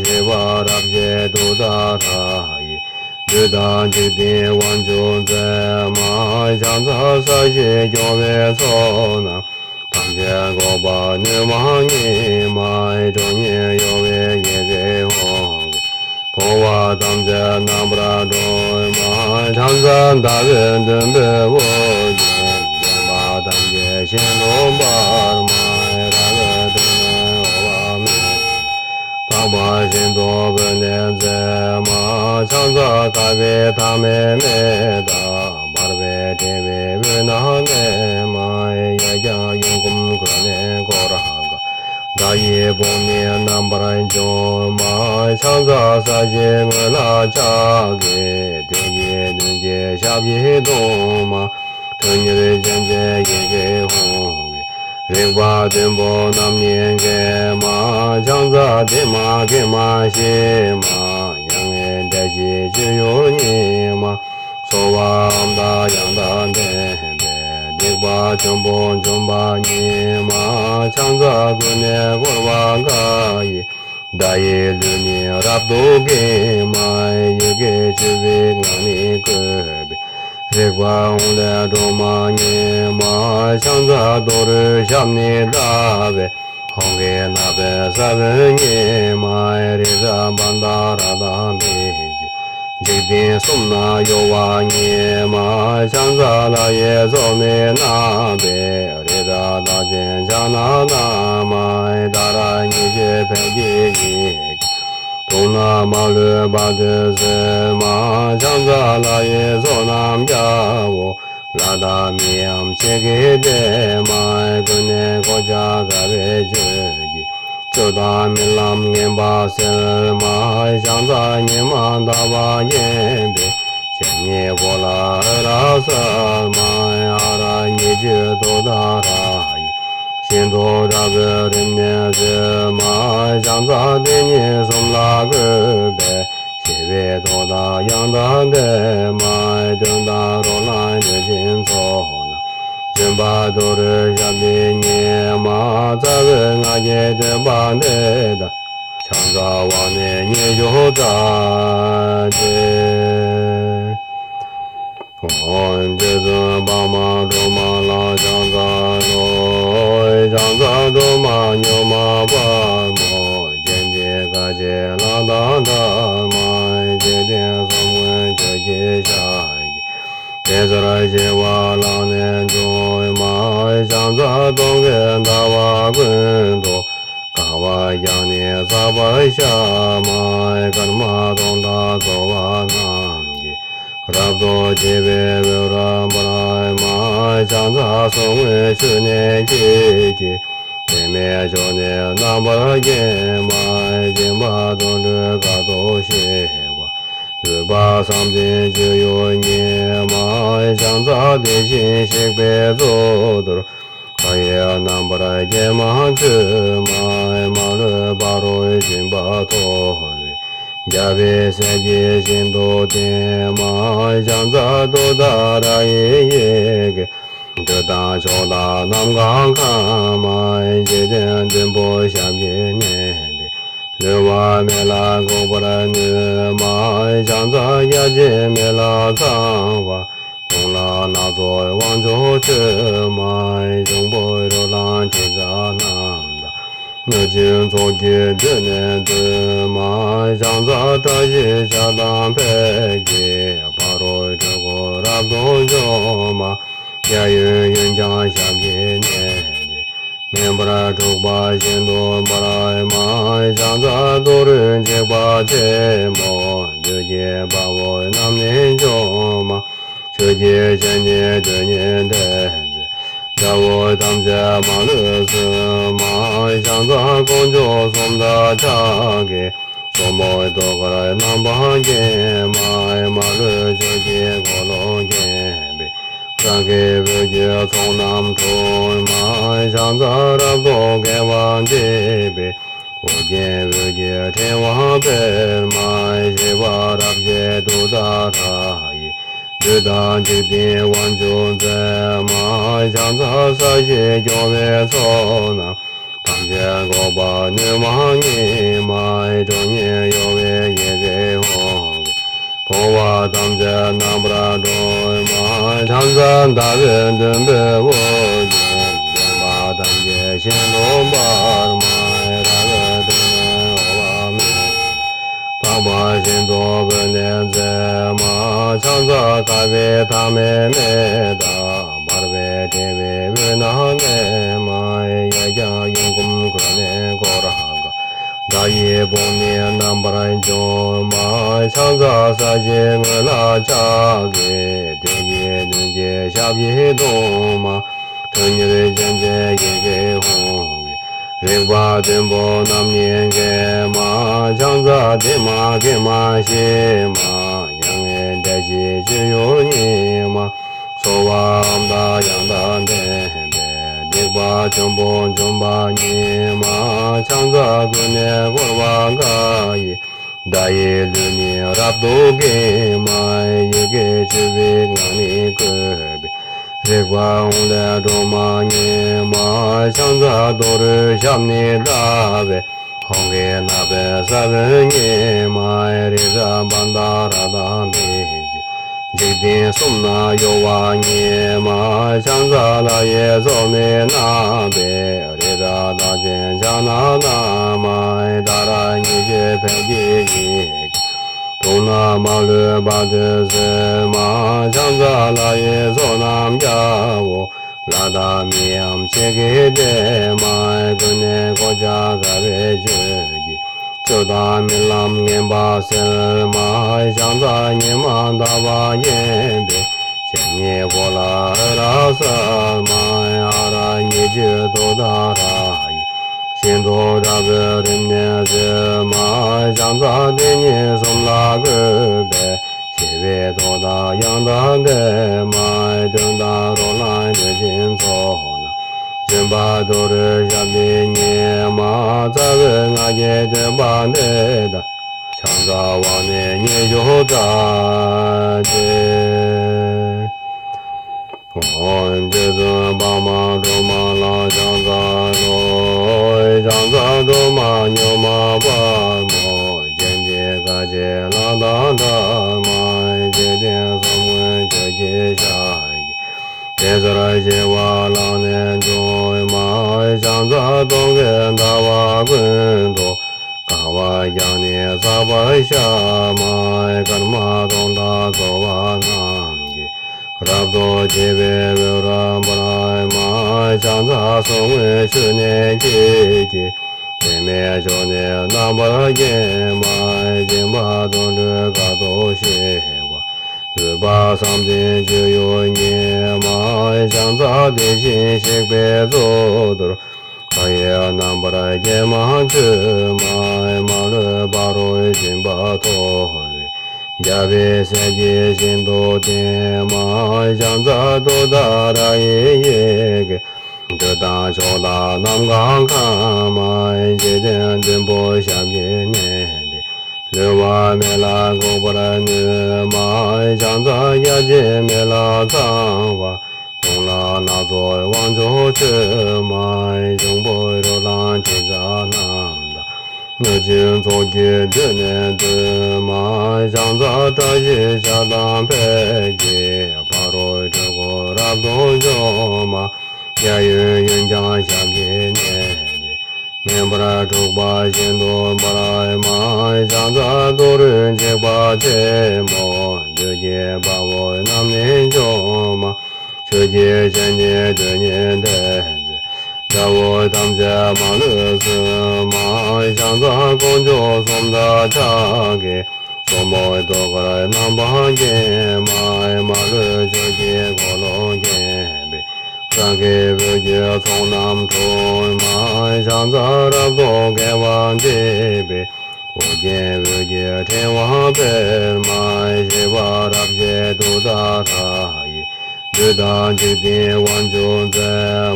ཞི་བ་རབ་བརྗིད་ཏུཏྟཱ་ར་ཡིས། བདུད་དང་འཇིག་རྟེན་དབང་ཕྱུག་མཛད་མ། ཕྱག་འཚལ་ས་གཞི་སྐྱོང་བའི་ཚོགས་རྣམས། ཐམས་ཅད་འགུགས་པར་ནུས་མ་ཉིད་མ། ཁྲོ་གཉེར་གཡོ་བའི་ཡི་གེ་ཧཱུྃ་གིས། ཕོ་བ་ཐམས་ཅད་རྣམ་པར་སྒྲོལ་མ། ཕྱག་འཚལ་ཟླ་བའི་དུམ་བུས་དབུ་རྒྱན། བརྒྱན་པ་ཐམས་ཅད་ཤིན་ཏུ་འབར་མ། རལ་པའི་སྟེང་ནས་འོད་དཔག་མེད། འཕགས་པ་ཤིན་ཏུ་བོས་ནས་མཛད་མ། ཕྱག་འཚལ་དཀར་པོའི་ཐ་མའི་མེ་དང་། འབར་བའི་ཕྲེང་བའི་དབུས་ན་གནས་མ། གཡས་བརྐྱང་གཡོན་བསྐུམ་གུད་ནས་བསྐོར་དགའ། བདག་ཡི་དཔུང་ནི་རྣམ་པར་འཇོམས་མ། ཕྱག་འཚལ་ས་གཞིའི་ངོས་ལ་ཕྱག་གི་མཐིལ་གྱིས་བདུད་ཀྱི་ཞབས་ཀྱིས་བརྡུང་མ། ཁྲོ་གཉེར་ཅན་གྱི་ཡི་གེ་ཧཱུྃ་གིས། རིག་པ་བདུན་པོ་རྣམས་ནི་འགེམས་མ། ཕྱག་འཚལ་བདེ་མ་དགེ་མ་ཞི་མ། མྱ་ངན་འདས་ཞི་སྤྱོད་ཡུལ་ཉིད་མ། ཚོར་བའམ་དང་ཡང་དག་ལྡན་པའི། སྡིག་པ་ཆེན་པོ་འཇོམས་པ་ཉིད་མ། ཕྱག་འཚལ་ཀུན་ནས་བསྐོར་བ་དགའ་ཡི། བདག་ཡི་ལུས་ནི་རབ་ཏུ་འགེམས་མ། ཡི་གེ་བཅུ་པའི་ངག་ནི་བཀོད་པའི། རིག་པ་ཧཱུྃ་ལས་སྒྲོལ་མ་ཉིད་མ། ཕྱག་འཚལ་ཏུ་རེའི་ཞབས་ནི་བརྡབས་པའི། ཧཱུྃ་གི་རྣ་བའི་ས་བོན་ཉིད་མ། རི་རབ་བ་དན་རཀྟ་འདི་ཡིས། འཇིག་རྟེན་གསུམ་ན་གཡོ་བ་ཉིད་མ། ཕྱག་འཚལ་ལྷ་ཡི་ཚོགས་ནི་བསྣམས་པའི། རི་རབ་རྟགས་ཅན་ཕྱག་ན་བསྣམས་མ། ཏཱ་ར་གཉིས་བརྗོད་ཕཊ་ཀྱི་ཡི་གེས། དུག་རྣམས་མ་ལུས་བར་དུ་སེལ་མ། ཕྱག་འཚལ་ལྷ་ཡི་ཚོགས་རྣམས་རྒྱལ་པོ། ལྷ་དང་མིའམ་ཆོས་ཀྱི་སྡེ་མ། ཀུན་ནས་གོ་ཆ་དགའ་བའི་བརྗོད་ཀྱིས། སྤྱོད་དང་རྨི་ལམ་ངན་པ་སེལ་མ། ཕྱག་འཚལ་ཉི་མ་ཟླ་བ་བརྒྱན་པའི། ཞབས་གཉིས་གོ་ལ་འོད་རབ་གསལ་མ། ཨ་ར་གཉིས་བརྗོད་ཏུཏྟཱ་ར་ཡིས། ཤིན་ཏུ་དྲག་པོའི་རིམས་ནད་སེལ་མ། ཕྱག་འཚལ་དེ་ཉིད་གསུམ་ལ་བཀོད་པའི། ཞི་བའི་ཏུཏྟཱ་ཡང་དག་ལྡན་མ། གདོན་དང་རོ་ལངས་གནོད་སྦྱིན་ཚོགས་རྣམས། འཇོམས་པ་ཏུ་རེའི་ཞབས་འདི་ཉིད་མ། རྩ་བའི་སྔགས་ཀྱི་བསྟོད་པ་འདི་དང་། ཕྱག་འཚལ་བ་ནི་ཉི་ཤུ་རྩ་གཅིག། ཨོཾ་རྗེ་བཙུན་འཕགས་མ་སྒྲོལ་མ་ལ་ཕྱག་འཚལ་ལོ། ཕྱག་འཚལ་སྒྲོལ་མ་མྱུར་མ་དཔའ་མོ། སྤྱན་རས་གཟིགས་ལྷ་དང་ཐ་མ། འཇིག་རྟེན་གསུམ་མགོན་ཆུ་སྐྱེས་ཞལ་གྱི། དེ་ཚེ་ཞི་བ་ལྷ་ནི་འབྱུང་མ། ཕྱག་འཚལ་སྟོན་ཀའི་ཟླ་བ་ཀུན་ཏུ། དགའ་བ་བརྒྱ་ནི་བསགས་པར་ཤར་མ། སྐར་མ་སྟོང་དང་ཚོགས་པ་རྣམས་ཀྱིས། རབ་ཏུ་ཕྱེ་བའི་འོད་རབ་འབར་མ། ཕྱག་འཚལ་གསུང་མགོན་ཆུ་ནས་སྐྱེས་ཀྱི། པདྨའི་མཆོག་ནི་རྣམ་པར་བརྒྱན་མ། སྦྱིན་པ་དོན་གྲུབ་དཀའ་ཐུབ་ཞི་བ། འོད་དཔག་བསམ་གཏན་སྤྱོད་ཡུལ་ཉིད་མ། ཕྱག་འཚལ་དེ་བཞིན་གཤེགས་པའི་གཙུག་ཏོར། མཐའ་ཡས་རྣམ་པར་རྒྱན་མ་མཆོད་མ། མ་ལུས་ཕ་རོལ་ཕྱིན་པ་ཐོབ་པའི། རྒྱལ་བའི་སྲས་ཀྱིས་ཤིན་ཏུ་བསྟེན་མ། ཕྱག་འཚལ་ཏུཏྟཱ་ར་ཡི་ཡི་གེ། འདོད་དང་ཕྱོགས་དང་ནམ་མཁའ་ཁམས་མ། འཇིག་རྟེན་བདུན་པོ་ཞབས་ཀྱིས་མནན་ཏེ། ལུས་པ་མེ་ལ་འགུགས་པར་ནུས་མ། ཕྱག་འཚལ་བརྒྱ་བྱིན་མེ་ལ་ཚངས་པ། གདོང་ལ་སྣ་ཚོགས་དབང་ཕྱུག་མཆོད་མ། འབྱུང་པོ་རོ་ལངས་དྲི་ཟ་རྣམས་དང་། གནོད་སྦྱིན་ཚོགས་ཀྱིས་མདུན་ནས་བསྟོད་མ། ཕྱག་འཚལ་བཀྲ་ཤིས་ཕྱག་དང་ཕཊ་ཀྱིས། ཕ་རོལ་འཁྲུལ་འཁོར་རབ་ཏུ་འཇོམས་མ། གཡས་གཡོན་གཡོན་བརྐྱང་ཞབས་ཀྱིས་མནན་ཏེ། མེ་འབར་འཁྲུགས་པ་ཤིན་ཏུ་འབར་མ། ཕྱག་འཚལ་ཏུ་རེའི་འཇིགས་པ་ཆེན་པོ། བདུད་ཀྱི་དཔའ་བོ་རྣམས་ནི་འཇོམས་མ། ཆོས་ཀྱི་སྤྱན་ནི་དོན་གཉིས་འདྲེན་མཛད། དགྲ་བོ་ཐམས་ཅད་མ་ལུས་གསོད་མ། ཕྱག་འཚལ་དཀོན་མཆོག་གསུམ་མཐའ་ཕྱག་གི། སོར་མོས་ཐུགས་ཀར་རྣམ་པར་བརྒྱན་མ། མ་ལུས་ཆོས་ཀྱི་འཁོར་ལོས་བརྒྱན་པའི། སངས་རྒྱས་འོད་ཀྱི་ཚོགས་རྣམས་འཁྲུགས་མ། ཕྱག་འཚལ་རབ་ཏུ་དགེ་བ་འདུས་པའི། ཨོ་རྒྱན་འོད་ཀྱི་ཕྲེང་བ་སྤེལ་མ། ཞི་བ་རབ་བརྗིད་ཏུཏྟཱ་ར་ཡིས། བདུད་དང་འཇིག་རྟེན་དབང་ཕྱུག་མཛད་མ། ཕྱག་འཚལ་ས་གཞི་སྐྱོང་བའི་ཚོགས་རྣམས། ཐམས་ཅད་འགུགས་པར་ནུས་པ་ཉིད་མ། ཁྲོ་གཉེར་གཡོ་བའི་ཡི་གེ་ཧཱུྃ་གིས། ཕོངས་པ་ཐམས་ཅད་རྣམ་པར་སྒྲོལ་མ། ཕྱག་འཚལ་ཟླ་བའི་བདུད་འདུལ་བུ་ཡིས། བདེན་པ་ཐམས་ཅད་ཤིན་ཏུ་འབར་མ། ར་བའི་གདོང་ནས་འོ་བ་མེ། འཕགས་པ་ཤིན་ཏུ་བོས་ནས་མཛད་མ། ཕྱག་འཚལ་དཀར་པོའི་ཐ་མའི་མེ་དང་། འབར་བའི་ཕྲེང་བའི་དབུས་ན་གནས་མ། གཡས་བརྐྱང་གཡོན་བསྐུམ་གོས་ནི་གོ་ར་ག། དགྲ་ཡི་དཔུང་ནི་རྣམ་པར་འཇོམས་མ། ཕྱག་འཚལ་ས་གཞིའི་ངོས་ལ་ཕྱག་གི། དོན་གྱི་བདུན་གྱི་ཞབས་ཀྱིས་བརྡུང་མ། ཁྲོ་གཉེར་ཅན་གྱི་ཡི་གེ་ཧཱུྃ་གིས། རིག་པ་བདུན་པོ་རྣམས་ནི་འགེམས་མ། ཕྱག་འཚལ་བདེ་མ་དགེ་མ་ཞི་མ། མྱ་ངན་འདས་ཞི་སྤྱོད་ཡུལ་ཉིད་མ། ཚོར་བའམ་བདག་ཡང་དག་ལྡན་པས། སྡིག་པ་ཆེན་པོ་འཇོམས་པ་ཉིད་མ། ཕྱག་འཚལ་ཀུན་ནས་བསྐོར་བ་འགའ་ཡིས། བདག་ཡི་ལུས་ནི་རབ་ཏུ་འགེམས་མ། ཡི་གེ་བཅུ་པའི་ངག་ནི་བཀོད་པའི། རིག་པ་ཧཱུྃ་ལས་སྒྲོལ་མ་ཉིད་མ། ཕྱག་འཚལ་ཏུ་རེའི་ཞབས་ནི་བརྡབས་པས། ཧཱུྃ་གི་རྣ་བའི་ས་བོན་ཉིད་མ། རི་རབ་བྷ་དྷ་ར་དང་འབིགས་བྱེད། འཇིག་རྟེན་གསུམ་ན་གཡོ་བ་ཉིད་མ། ཕྱག་འཚལ་ལྷ་ཡི་ཚོགས་ནི་བསྣམས་པས། རི་རབ་རྟགས་ཅན་ཕྱག་ན་བསྣམས་མ། ཏཱ་ར་གཉིས་བརྗོད་ཕཊ་ཀྱི་ཡི་གེས། དུག་རྣམས་མ་ལུས་བར་དུ་སོལ་མ། ཕྱག་འཚལ་ལྷ་ཡི་ཚོགས་རྣམས་རྒྱལ་པོ། ལྷ་དང་མིའམ་ཆོས་ཀྱི་སྡེ་མ། ཀུན་ནས་གོ་ཆ་དགའ་བའི་སྤྱོད་ཀྱིས། རྩོད་དང་རྨི་ལམ་ངན་པ་སེལ་མ། ཕྱག་འཚལ་ཉི་མ་ཟླ་བ་བརྒྱན་པའི། ཞལ་ཉེ་གོ་ལ་ཨ་ར་གསལ་མ། ཨ་ར་གཉིས་བརྗོད་ཏུཏྟཱ་ར་ཡིས། ཤིན་ཏུ་དྲག་པོའི་རིམས་ནད་སེལ་མ། ཕྱག་འཚལ་དེ་ཉིད་གསུམ་ལ་བཀོད་པའི། ཞི་བའི་ཏུཏྟཱ་ཡང་དག་ལྡན་མ། གདོན་དང་རོ་ལངས་གནོད་སྦྱིན་ཚོགས་རྣམས། འཇོམས་པ་ཏུ་རེའི་ཞབས་འདི་ཉིད་མ། རྩ་བའི་སྔགས་ཀྱི་བསྟོད་པ་འདི་དག། ཕྱག་འཚལ་བ་ནི་ཉི་ཤུ་རྩ་གཅིག། ཨོཾ་རྗེ་བཙུན་འཕགས་མ་སྒྲོལ་མ་ལ་ཕྱག་འཚལ་ལོ། ཕྱག་འཚལ་སྒྲོལ་མ་མྱུར་མ་དཔའ་མོ། སྤྱན་གྱི་དཀའ་སྤྱད་ལག་དང་འདྲ་མ། འཇིག་རྟེན་གསུམ་མགོན་ཆོས་ཀྱི་ཞབས་ཀྱིས། དེ་ཚེ་ཞི་བ་ལག་ནས་འཇོམས་མ། ཕྱག་འཚལ་སྟོན་ཀའི་ཟླ་བ་ཀུན་ཏུ། དགའ་བ་རྒྱས་ནས་བསགས་པར་བྱ་མ། སྐར་མ་སྟོང་དང་འཚོ་བ་རྣམས་ཀྱིས། རབ་ཏུ་ཕྱེ་བའི་འོད་རབ་འབར་མ། ཕྱག་འཚལ་གསུང་མགྲོན་ཆུ་ནས་སྐྱེས་ཀྱི། པདྨས་ཕྱོགས་ནི་རྣམ་པར་བརྒྱན་མ། སྦྱིན་པ་དོན་ལུས་དཀའ་ཐུབ་ཞི་བ། འོད་དཔག་བསམ་གཏན་སྤྱོད་ཡུལ་ཉིད་མ། ཕྱག་འཚལ་དེ་བཞིན་གཤེགས་པའི་གཙུག་ཏོར། མཁའ་ཡི་རྣམ་པར་རྒྱལ་མ་མཆོད་མ། མ་ལུས་ཕ་རོལ་ཕྱིན་པ་ཐོབ་པའི། རྒྱལ་བའི་སྲས་ཀྱིས་ཤིན་ཏུ་བསྟེན་མ། ཕྱག་འཚལ་ཏུཏྟཱ་ར་ཡི་ཡི་གེས། འདོད་དང་ཕྱོགས་དང་ནམ་མཁའ་ཁམས་མ། འཇིག་རྟེན་བདུན་པོ་ཞབས་ཀྱིས་མནན་ཏེ། ལུས་པ་མེ་ལ་འགུགས་པར་ནུས་མ། ཕྱག་འཚལ་བརྒྱ་བྱིན་མེ་ལྷ་ཚངས་པ། ཧཱུྃ་ལ་སྣ་ཚོགས་དབང་ཕྱུག་མཆོད་མ། འབྱུང་པོ་རོ་ལངས་འཕྲུལ་ཆས་རྣམས་དང་། གནོད་སྦྱིན་ཚོགས་ཀྱིས་མདུན་ནས་བསྟོད་མ། ཕྱག་འཚལ་བཀྲ་ཤིས་ཕྱག་དང་ཕཊ་ཀྱིས། ཕ་རོལ་འཁྲུལ་འཁོར་རབ་ཏུ་འཇོམས་མ། གཡས་གཡོན་གཡོན་བརྐྱང་ཞབས་ཀྱིས་མནན་ཏེ། མེ་འབར་འཁྲུགས་པ་ཤིན་ཏུ་འབར་མ། ཕྱག་འཚལ་ཏུ་རེ་འཇིགས་པ་ཆེན་པོ། བདུད་ཀྱི་དཔའ་བོ་རྣམས་ནི་འཇོམས་མ། ཆོས་ཀྱི་སྤྱན་གྱིས་དུས་གཉིས་བསྟན་ཏེ། དགྲ་བོ་ཐམས་ཅད་མ་ལུས་གསོད་མ། ཕྱག་འཚལ་དཀོན་མཆོག་གསུམ་མཐའ་ཕྱག་གི། སོར་མོས་ཐུགས་ཀར་རྣམ་པར་བརྒྱན་མ། མ་ལུས་ཆོས་ཀྱི་འཁོར་ལོས་བརྒྱན་པའི། སངས་རྒྱས་འོད་ཀྱི་ཚོགས་རྣམས་འཁྲུགས་མ། ཕྱག་འཚལ་རབ་ཏུ་དགྱེས་པ་འདུས་པའི། ཨོ་རྒྱན་འོད་ཀྱི་ཕྲེང་བ་སྤེལ་མ། ཞི་བ་རབ་འབྱེད་ཏུཏྟཱ་ར་ཡིས། བདུད་དང་འཇིག་རྟེན་དབང་ཕྱུག་མཛད་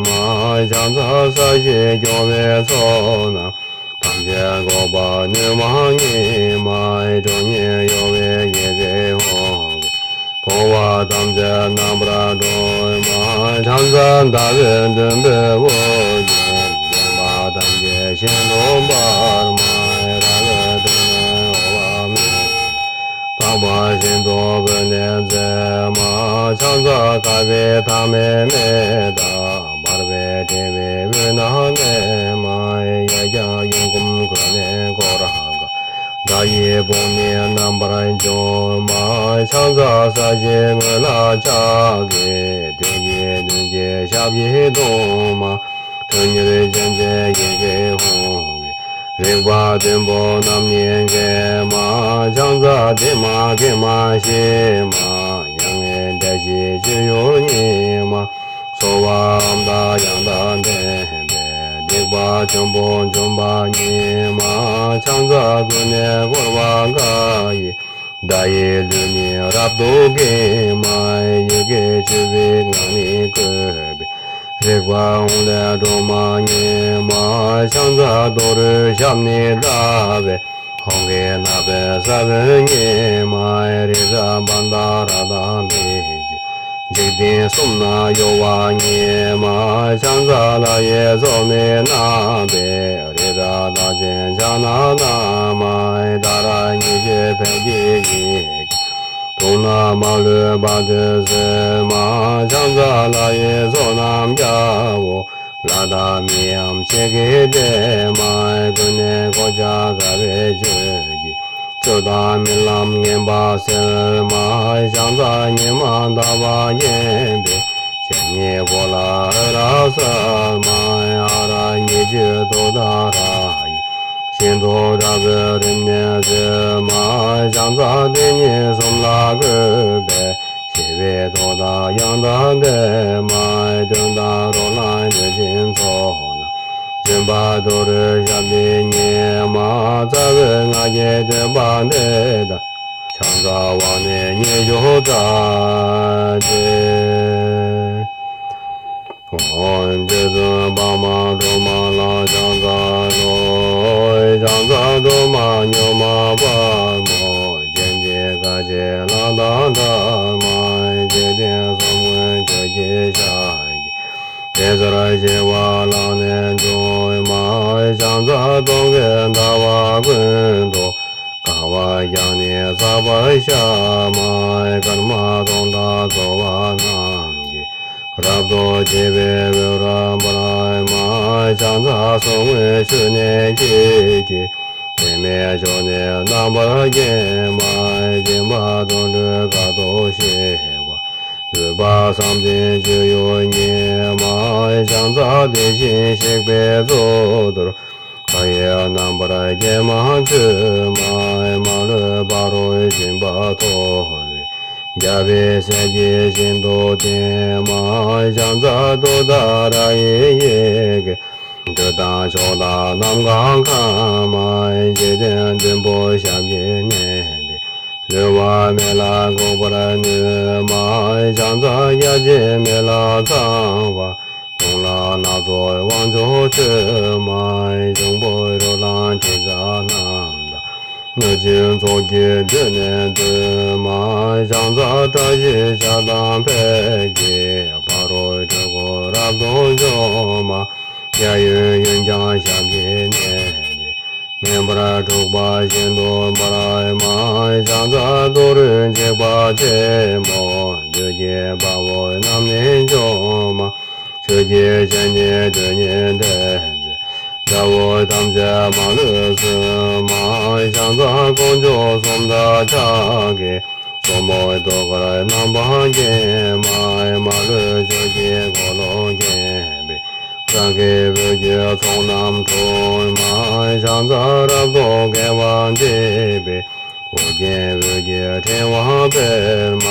མ། ཕྱག་འཚལ་ས་གཞི་སྐྱོང་བའི་ཚོགས་རྣམས། ཐམས་ཅད་འགུགས་པ་ནུས་མ་ཉིད་མ། ཁྲོ་གཉེར་གཡོ་བའི་ཡི་གེ་ཧཱུྃ་གིས། འཁོར་བ་ཐམས་ཅད་རྣམ་པར་སྒྲོལ་མ། ཕྱག་འཚལ་ཟླ་བའི་མགྲིན་པའི་དབུས་སུ། འདྲེན་པ་ཐམས་ཅད་ཤིན་ཏུ་འབར་མ། རལ་པའི་སྟེང་ན་གཡོ་བ་མེད། ལྷག་པ་ཤིན་ཏུ་བོས་ནས་མཛད་མ། ཕྱག་འཚལ་དགའ་བའི་ཐ་མལ་མེ་དང་། འབར་བའི་ཕྲེང་བའི་དབུས་ན་གནས་མ། གཡས་བརྐྱང་གཡོན་བསྐུམ་གུད་ནས་བསྐོར་དགའ། དགྲ་ཡི་དཔུང་ནི་རྣམ་པར་འཇོམས་མ། ཕྱག་འཚལ་ས་གཞིའི་ངོས་ལ་ཕྱག་གི། མདུན་གྱི་མདུན་གྱི་ཞབས་ཀྱིས་བརྡུང་མ། ཁྲོ་གཉེར་ཅན་གྱི་ཡི་གེ་ཧཱུྃ་གིས། རིག་པ་བདུན་པོ་རྣམས་ནི་འགེམས་མ། ཕྱག་འཚལ་བདེ་མ་དགེ་མ་ཞི་མ། མྱ་ངན་འདས་ཞི་སྤྱོད་ཡུལ་ཉིད་མ། ཚོར་བའམ་བརྡ་ཡང་དག་ལྡན་པའི། སྡིག་པ་ཆེན་པོ་འཇོམས་པ་ཉིད་མ། ཕྱག་འཚལ་ཀུན་ནས་བསྐོར་བ་འགའ་ཡིས། བརྡ་ཡི་ལུས་ནི་རབ་ཏུ་འགེམས་མ། ཡི་གེ་བཅུ་པའི་ངག་ནི་བཀོད་པའི། རིག་པ་ཧཱུྃ་ལས་སྒྲོལ་མ་ཉིད་མ། ཕྱག་འཚལ་ཏུ་རེའི་ཞབས་ནི་བརྡབས་པའི། ཧཱུྃ་གི་རྣ་བའི་ས་བོན་ཉིད་མ། རི་རབ་བྷ་དྷ་ར་དང་འབིགས་བྱེད། འཇིག་རྟེན་གསུམ་ན་གཡོ་བ་ཉིད་མ། ཕྱག་འཚལ་ལྷ་ཡི་མཚོ་མོས་བསྣམས་པའི། རི་རབ་རྟགས་ཅན་ཕྱག་ན་བསྣམས་མ། ཏཱ་ར་གཉིས་བརྗོད་ཕཊ་ཀྱི་ཡི་གེས། དུག་རྣམས་མ་ལུས་བར་དུ་གསོད་མ། ཕྱག་འཚལ་ལྷ་ཡི་ཚོགས་རྣམས་རྒྱལ་པོ། ལྷ་དང་མིའམ་ཆོས་ཀྱི་སྡེ་མ། ཀུན་ནས་གོ་ཆ་དགའ་བའི་བརྗོད་ཀྱིས། སྲོད་དང་རྨི་ལམ་ངན་པ་སེལ་མ། ཕྱག་འཚལ་ཉི་མ་ཟླ་བ་བརྒྱན་པའི། ཞལ་ཉེ་འཁོར་ལ་འོད་རབ་གསལ་མ། ཨ་ར་གཉིས་བརྗོད་ཏུཏྟཱ་ར་ཡིས། ཤིན་ཏུ་དྲག་པོས་རིམས་ནད་སོས་མ། ཕྱག་འཚལ་དེ་ཉིད་གསུམ་ལ་བཀོད་པའི། ཞི་བའི་མཐུ་དང་ཡང་དག་ལྡན་མ། གདོན་དང་རོ་ལངས་གནོད་སྦྱིན་ཚོགས་རྣམས། འཇོམས་པ་ཏུ་རེའི་ཞབས་འདི་ཉིད་མ། རྩ་བའི་སྔགས་ཀྱི་བསྟོད་པ་འདི་དག། ཕྱག་འཚལ་བ་ནི་ཉི་ཤུ་རྩ་གཅིག། ཨོཾ་རྗེ་བཙུན་འཕགས་མ་སྒྲོལ་མ་ལ་ཕྱག་འཚལ་ལོ། ཕྱག་འཚལ་སྒྲོལ་མ་མྱུར་མ་དཔའ་མོ། སྤྱན་གྱིས་བཀའ་བརྒྱད་ལྷ་དང་འདྲ་མ། འཇིག་རྟེན་གསུམ་མགོན་ཆུ་སྐྱེས་ཞལ་གྱི། དེ་ཚེ་ཞི་བ་ལྷ་ནས་འབྱུང་མ། ཕྱག་འཚལ་སྟོན་ཀའི་ཟླ་བ་ཀུན་ཏུ། དགའ་བ་རྒྱས་ནས་འཛག་པར་བྱ་མ། སྐར་མ་སྟོང་དང་རྫོགས་པ་རྣམས་ཀྱིས། རབ་ཏུ་ཕྱེ་བའི་འོད་རབ་འབར་མ། ཕྱག་འཚལ་གསུང་མགོན་ཆུ་ནས་སྐྱེས་ཀྱི། དྲི་མེད་ཕྱོགས་ནི་རྣམ་པར་བརྒྱན་མ། སྦྱིན་པ་དོན་སྒྲུབ་དཀའ་ཐུབ་ཤེས་པ། བཟོད་པ་བསམ་གཏན་སྤྱོད་ཡུལ་ཉིད་མ། ཕྱག་འཚལ་དེ་བཞིན་གཤེགས་པའི་གཙུག་ཏོར། མཁའ་ཡི་རྣམ་པར་རྒྱན་མ་མཆོད་མ། མ་ལུས་ཕ་རོལ་ཕྱིན་པ་ཐོབ་པའི། རྒྱལ་བའི་སྲས་ཀྱིས་ཤིན་ཏུ་བསྟེན་མ། ཕྱག་འཚལ་ཏུཏྟཱ་ར་ཡི་ཡི་གེས། འདོད་དང་ཕྱོགས་དང་ནམ་མཁའ་ཁམས་མ། འཇིག་རྟེན་བདུན་པོ་ཞབས་ཀྱིས་མནན་ཏེ། ལུས་པ་མེ་ལ་འགུགས་པར་ནུས་མ། ཕྱག་འཚལ་བརྒྱ་བྱིན་མེ་ལ་ཚངས་པ། དུག་ལྔ་སྣ་ཚོགས་དབང་ཕྱུག་མཆོད་མ། འབྱུང་པོ་རོ་ལངས་དྲི་ཟ་རྣམས་དང་། གནོད་སྦྱིན་ཚོགས་ཀྱིས་མདུན་ནས་བསྟོད་མ། ཕྱག་འཚལ་བཀྲ་ཤིས་ཞལ་དང་ཕཊ་ཀྱིས། ཕ་རོལ་འཁྲུལ་འཁོར་རབ་ཏུ་འཇོམས་མ། གཡས་གཡོན་གཡོན་བརྐྱང་ཞབས་ཀྱིས་མནན་ཏེ། མེ་འབར་འཁྲུགས་པ་ཤིན་ཏུ་འབར་མ། ཕྱག་འཚལ་ཏུ་རེའི་འཇིགས་པ་ཆེན་པོ། བདུད་ཀྱི་དཔའ་བོ་རྣམས་ནི་འཇོམས་མ། ཆོས་ཀྱི་སྤྱན་གྱིས་དུས་གཉིས་བསྟན་ཏེ། དགྲ་བོ་ཐམས་ཅད་མ་ལུས་གསོད་མ། ཕྱག་འཚལ་དཀོན་མཆོག་གསུམ་མཐའ་ཕྱག་གི། གཙོ་མོ་ཏོག་དཀར་རྣམ་པར་བསྐྱེད་མ། མ་ལུས་ཕྱོགས་ཀྱི་འཁོར་ལོ་བརྒྱན་པའི། སངས་རྒྱས་འོད་ཀྱི་ཚོགས་རྣམས་འཁྲུགས་མ། ཕྱག་འཚལ་རབ་ཏུ་དགེ་བ་འདུས་པའི། ཨོ་རྒྱན་འོད་ཀྱི་ཕྲེང་བ་སྤེལ་མ།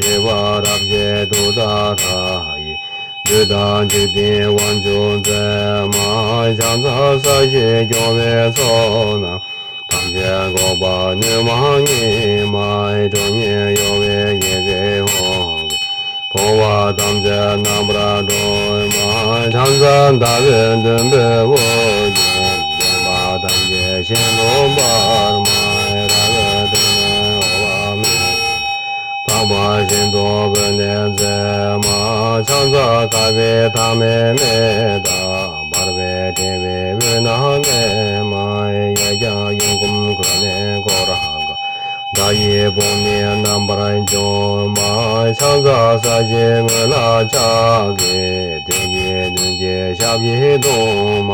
ཞི་བ་རབ་འབྱེད་ཏུཏྟཱ་ར་ཡིས། བདུད་དང་འཇིག་རྟེན་དབང་ཕྱུག་མཛད་མ། ཕྱག་འཚལ་ས་གཞི་སྐྱོང་བའི་ཚོགས་རྣམས། ཐམས་ཅད་འགུགས་པ་ནུས་མ་ངེས་མ། ཁྲོ་གཉེར་གཡོ་བའི་ཡི་གེ་ཧཱུྃ་གིས། འཁོར་བ་ཐམས་ཅད་རྣམ་པར་སྒྲོལ་མ། ཕྱག་འཚལ་ཟླ་བའི་དུམ་བུས་དབུ་རྒྱན། འདྲེན་པ་ཐམས་ཅད་ཤིན་ཏུ་འབར་མ། ར་བས་དྲིལ་ནས་དབུ་བ་མེ། ལྷག་པ་བཞིན་དུ་བོས་ནས་མཛད་མ། ཕྱག་འཚལ་དཀར་པོའི་ཐ་མའི་མེ་དང་། འབར་བའི་ཕྲེང་བའི་དབུས་ན་གནས་མ། གཡས་བརྐྱང་གཡོན་བསྐུམ་གུད་ནས་བསྐོར་དགའ། དགྲ་ཡི་དཔུང་ནི་རྣམ་པར་འཇོམས་མ། ཕྱག་འཚལ་ས་གཞིའི་ངོས་ལ་ཕྱག་གི། མདུན་གྱི་མདུན་བསྐྱེད་ཞབས་ཀྱིས་བརྡུང་མ།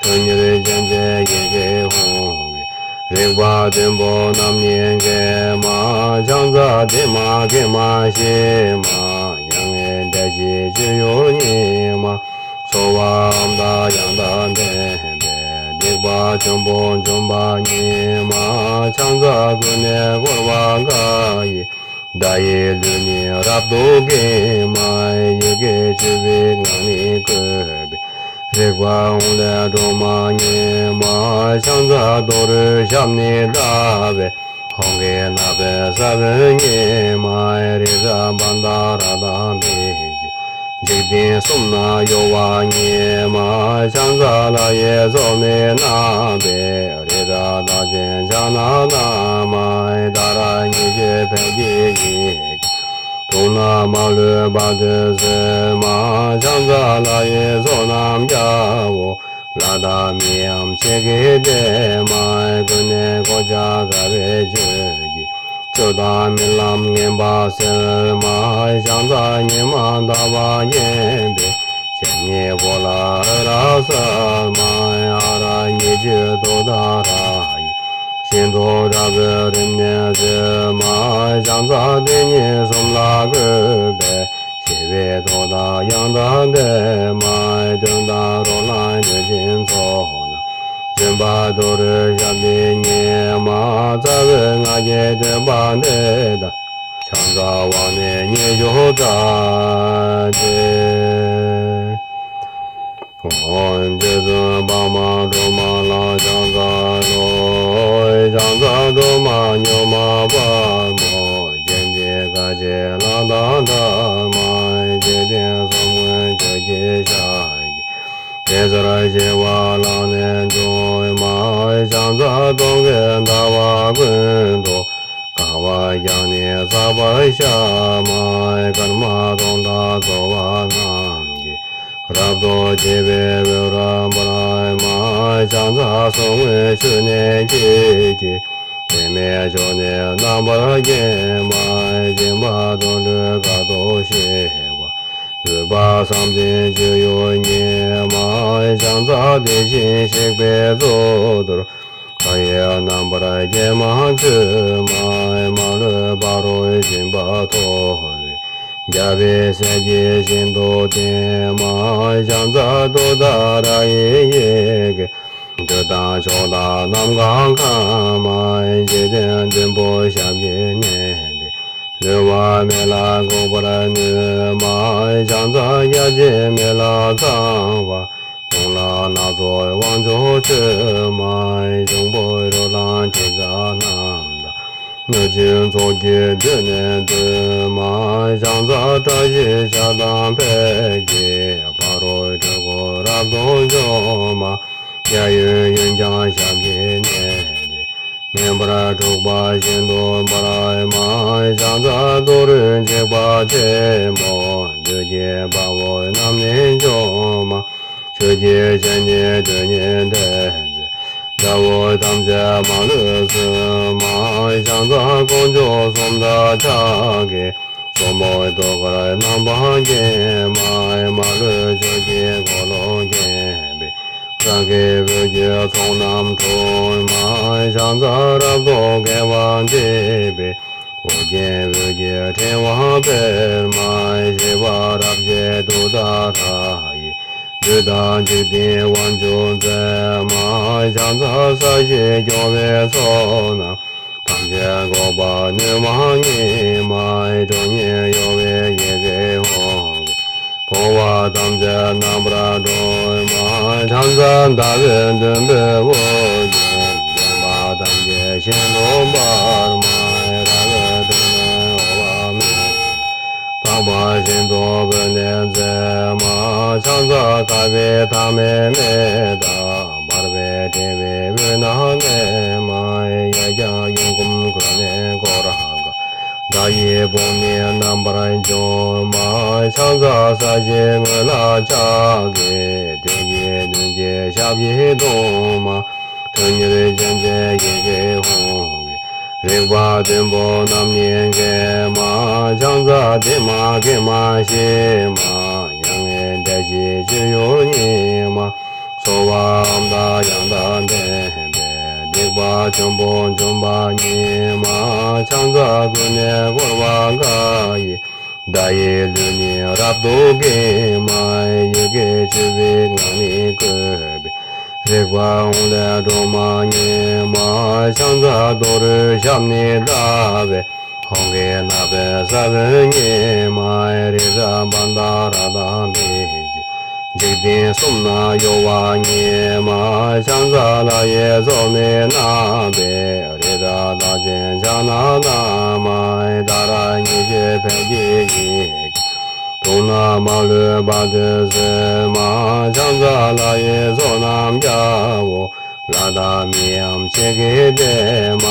ཁྲོ་གཉེར་ཅན་གྱི་ཡི་གེ་ཧཱུྃ་གིས། རིག་པ་བདུན་པོ་རྣམ་གཉིས་འགེམས་མ། ཕྱག་འཚལ་བདེ་མ་དགེ་མ་ཞི་མ། མྱ་ངན་འདས་ཞི་སྤྱོད་ཡུལ་ཉིད་མ། ཚོར་བའམ་དང་ཡང་དག་ལྡན་པའི། སྡིག་པ་ཆེན་པོ་འཇོམས་པ་ཉིད་མ། ཕྱག་འཚལ་ཀུན་ནས་བསྐོར་བ་འགའ་ཡིས། བདག་ཡི་ལུས་ནི་རབ་ཏུ་འགེམས་མ། ཡི་གེ་བཅུ་པའི་ངག་ནི་བཀོད་པའི། རིག་པ་ཧཱུྃ་ལས་སྒྲོལ་མ་ཉིད་མ། ཕྱག་འཚལ་རྡོ་རུས་ཞབས་ནི་བརྡབས་པའི། ཧཱུྃ་གི་རྣ་བའི་ས་བོན་ཉིད་མ། རི་རབ་བ་དན་ར་དང་འབིགས་བྱེད། འཇིག་རྟེན་གསུམ་ན་གཡོ་བ་ཉིད་མ། ཕྱག་འཚལ་ལྷ་ཡི་མཚོ་ནི་བསྣམས་པའི། རི་རབ་རྟགས་ཅན་ཕྱག་ན་བསྣམས་མ། ཏཱ་ར་གཉིས་བརྗོད་ཕཊ་ཀྱི་ཡི་གེ། དུག་རྣམས་མ་ལུས་བར་དུ་སོས་མ། ཕྱག་འཚལ་ལྷ་ཡི་ཚོགས་རྣམས་རྒྱལ་པོ། ལྷ་དང་མིའམ་ཆོས་ཀྱི་སྡེ་མ། ཀུན་ནས་གོ་ཆ་དགའ་བའི་ཆོས་ཀྱི། ཆོས་དང་རྨི་ལམ་ངན་པ་སེལ་མ། ཕྱག་འཚལ་ཉི་མ་ཟླ་བ་བརྒྱན་པའི། ཞལ་ཉེ་འཁོར་ལ་འོད་རབ་གསལ་མ། ཨ་ར་གཉིས་བརྗོད་ཏུཏྟཱ་ར་ཡིས། ཤིན་ཏུ་དྲག་པོའི་རིམས་ནད་སེལ་མ། ཕྱག་འཚལ་དེ་ཉིད་གསུམ་ལ་བཀོད་པའི། ཞི་བའི་ཏོག་དང་ཡང་དག་ལྡན་མ། གདོན་དང་རོ་ལངས་གནོད་སྦྱིན་ཚོགས་རྣམས། འཇོམས་པ་རྡོ་རུས་ཞབས་ནི་ཉིད་མ། རྩ་བའི་སྔགས་ཀྱི་བསྟོད་པ་འདི་དག། ཕྱག་འཚལ་དབང་ནི་ཉི་ཤུ་རྩ་གཅིག། ཨོཾ་རྗེ་བཙུན་འཕགས་མ་སྒྲོལ་མ་ལ་ཕྱག་འཚལ་ལོ། ཕྱག་འཚལ་སྒྲོལ་མ་མྱུར་མ་དཔའ་མོ། སྤྱན་གྱིས་བསྐལ་བརྒྱའི་ལྷ་དང་འདྲ་མ། འཇིག་རྟེན་གསུམ་མགོན་ཁྱོད་ཀྱི་ཞབས་ཀྱིས། བདེ་རྩར་ཞི་བ་ལག་ནས་འཇོམས་མ། ཕྱག་འཚལ་སྟོན་ཀའི་ཟླ་བ་ཀུན་ཏུ། དཀའ་བ་ཀྱང་ནི་བསགས་པར་བྱ་མ། སྐར་མ་སྟོང་ཕྲག་རྫོགས་པ་རྣམས་ཀྱིས། རབ་ཏུ་ཕྱེ་བའི་འོད་རབ་འབར་མ། ཕྱག་འཚལ་གསུང་གི་མཆོག་ནི་ཁྱེད་ཀྱི། པདྨའི་མཆོག་ནི་རྣམ་པར་བརྒྱན་མ། སྦྱིན་པ་དོན་སྒྲུབ་དཀའ་ཐུབ་ཞི་བ། འོད་དཔག་བསམ་གཏན་སྤྱོད་ཡུལ་ཉིད་མ། ཕྱག་འཚལ་དེ་བཞིན་གཤེགས་པའི་གཙུག་ཏོར། མཐའ་ཡས་རྣམ་པར་རྒྱལ་མ་མཆོད་མ། མ་ལུས་ཕ་རོལ་ཕྱིན་པ་ཐོབ་པའི། རྒྱལ་བའི་སྲས་ཀྱིས་ཤིན་ཏུ་བསྟེན་མ། ཕྱག་འཚལ་ཏུཏྟཱ་ར་ཡི་ཡི་གེས། འདོད་དང་ཕྱོགས་དང་ནམ་མཁའ་ཁམས་མ། འཇིག་རྟེན་བདུན་པོ་ཞབས་ཀྱིས་མནན་ཏེ། ལུས་པ་མེ་ལ་འགུགས་པར་ནུས་མ། ཕྱག་འཚལ་བརྒྱ་བྱིན་མེ་ལྷ་ཚངས་པ། དགུང་ལ་སྣ་ཚོགས་དབང་ཕྱུག་མཆོད་མ། འབྱུང་པོའི་རོ་ལངས་འཕྲུལ་རྩལ་རྣམས་དང་། གནོད་སྦྱིན་ཚོགས་ཀྱིས་མདུན་ནས་བསྟོད་མ། ཕྱག་འཚལ་བཀྲ་ཤིས་ཞལ་དང་ཕཊ་ཀྱིས། ཕ་རོལ་འཁྲུལ་འཁོར་རབ་ཏུ་འཇོམས་མ། གཡས་གཡོན་གཡོན་བརྐྱང་ཞབས་ཀྱིས་མནན་ཏེ། མེ་འབར་འཁྲུགས་པ་ཤིན་ཏུ་འབར་མ། ཕྱག་འཚལ་ཏུ་རེའི་འཇིགས་པ་ཆེན་པོ། བདུད་ཀྱི་དཔའ་བོ་རྣམས་ནི་འཇོམས་མ། ཆོས་ཀྱི་སྤྱན་ནི་དུས་གཉིས་བརྡལ་མཛད། དགྲ་བོ་ཐམས་ཅད་མ་ལུས་གསོད་མ། ཕྱག་འཚལ་དཀོན་མཆོག་གསུམ་མཐའ་ཕྱག་གི། གཙོ་མོ་ཏོག་དཀར་རྣམ་པར་བསྐྱེད་མ། མ་ལུས་ཕྱོགས་ཀྱི་འཁོར་ལོ་བརྒྱན་པའི། སངས་རྒྱས་འོད་ཀྱི་ཚོགས་རྣམས་འཁྲུགས་མ། ཕྱག་འཚལ་རབ་ཏུ་དགྱེས་པ་འདི་པས། ཨོ་རྒྱན་འོད་ཀྱི་ཕྲེང་བ་སྤེལ་མ། ཞི་བ་རབ་རྒྱས་ཏུཏྟཱ་ར་ཡིས། བདུད་དང་འཇིག་རྟེན་དབང་ཕྱུག་རྩད་མ། ཕྱག་འཚལ་ས་གཞི་སྐྱོང་བའི་ཚོགས་རྣམས། ཐམས་ཅད་འགུགས་པ་གནོད་མ་ཉིད་མ། ཁྲོ་གཉེར་གཡོ་བའི་ཡི་གེ་ཧཱུྃ་གིས། འཕོ་བ་ཐམས་ཅད་རྣམ་པར་སྒྲོལ་མ། ཕྱག་འཚལ་ཟླ་བའི་དུམ་བུས་དབུ་རྒྱན། བརྒྱན་པ་ཐམས་ཅད་ཤིན་ཏུ་འབར་མ། རལ་པའི་སྟེང་ན་འོད་དཔག་མེད། འཕགས་པ་ཤིན་ཏུ་འོད་ལྡན་མཛད་མ། ཕྱག་འཚལ་དགའ་བའི་མཐའ་མེད་མེ་དང་། འབར་བའི་ཕྲེང་བའི་དབུས་ན་གནས་མ། ཡབ་ཡུམ་ཀུན་བསྐོར་ནས་བསྐོར་དགའ། བདག་ཡི་དཔུང་ནི་རྣམ་པར་འཇོམས་མ། ཕྱག་འཚལ་ས་གཞིའི་ངོས་ལ་ཕྱག་གི། དོན་གྱི་མདུན་གྱི་ཞབས་ཀྱིས་བརྡུང་མ། ཁྲོ་གཉེར་ཅན་གྱི་ཡི་གེ་ཧཱུྃ་གིས། རིག་པ་བདུན་པོ་རྣམས་ནི་འགེམས་མ། ཕྱག་འཚལ་བདེ་མ་དགེ་མ་ཞི་མ། མྱ་ངན་འདས་ཞི་སྤྱོད་ཡུལ་ཉིད་མ། ཚོར་བའམ་བདག་ཡང་དག་ལྡན་པས། སྡིག་པ་ཆེན་པོ་འཇོམས་པ་ཉིད་མ། ཕྱག་འཚལ་ཀུན་ནས་བསྐོར་བ་འགའ་ཡིས། བདག་ཡི་ལུས་ནི་རབ་ཏུ་འགེམས་མ། ཡི་གེ་བཅུ་པའི་ངག་ནི་བཀོད་པས། རིག་པ་ཧཱུྃ་ལས་སྒྲོལ་མ་ཉིད་མ། ཕྱག་འཚལ་ཏུ་རེའི་ཞབས་ནི་བརྡབས་པས། ཧཱུྃ་གི་རྣ་བའི་ས་བོན་ཉིད་མ། རི་རབ་བ་དན་ར་དང་འབིགས་བྱེད། འཇིག་རྟེན་གསུམ་ན་གཡོ་བ་ཉིད་མ། ཕྱག་འཚལ་ལྷ་ཡི་ཚོགས་ནི་བསྣམས་པས། རི་བྲག་རྟགས་ཅན་ཕྱག་ན་བསྣམས་མ། ཏཱ་ར་གཉིས་བརྗོད་ཕཊ་ཀྱི་ཡི་གེས། དུག་རྣམས་མ་ལུས་བར་དུ་སེལ་མ། ཕྱག་འཚལ་ལྷ་ཡི་ཚོགས་རྣམས་ཀྱང་འོ། ལྷ་དང་མིའམ་ཆེ་གེ་བསྟེན་མ།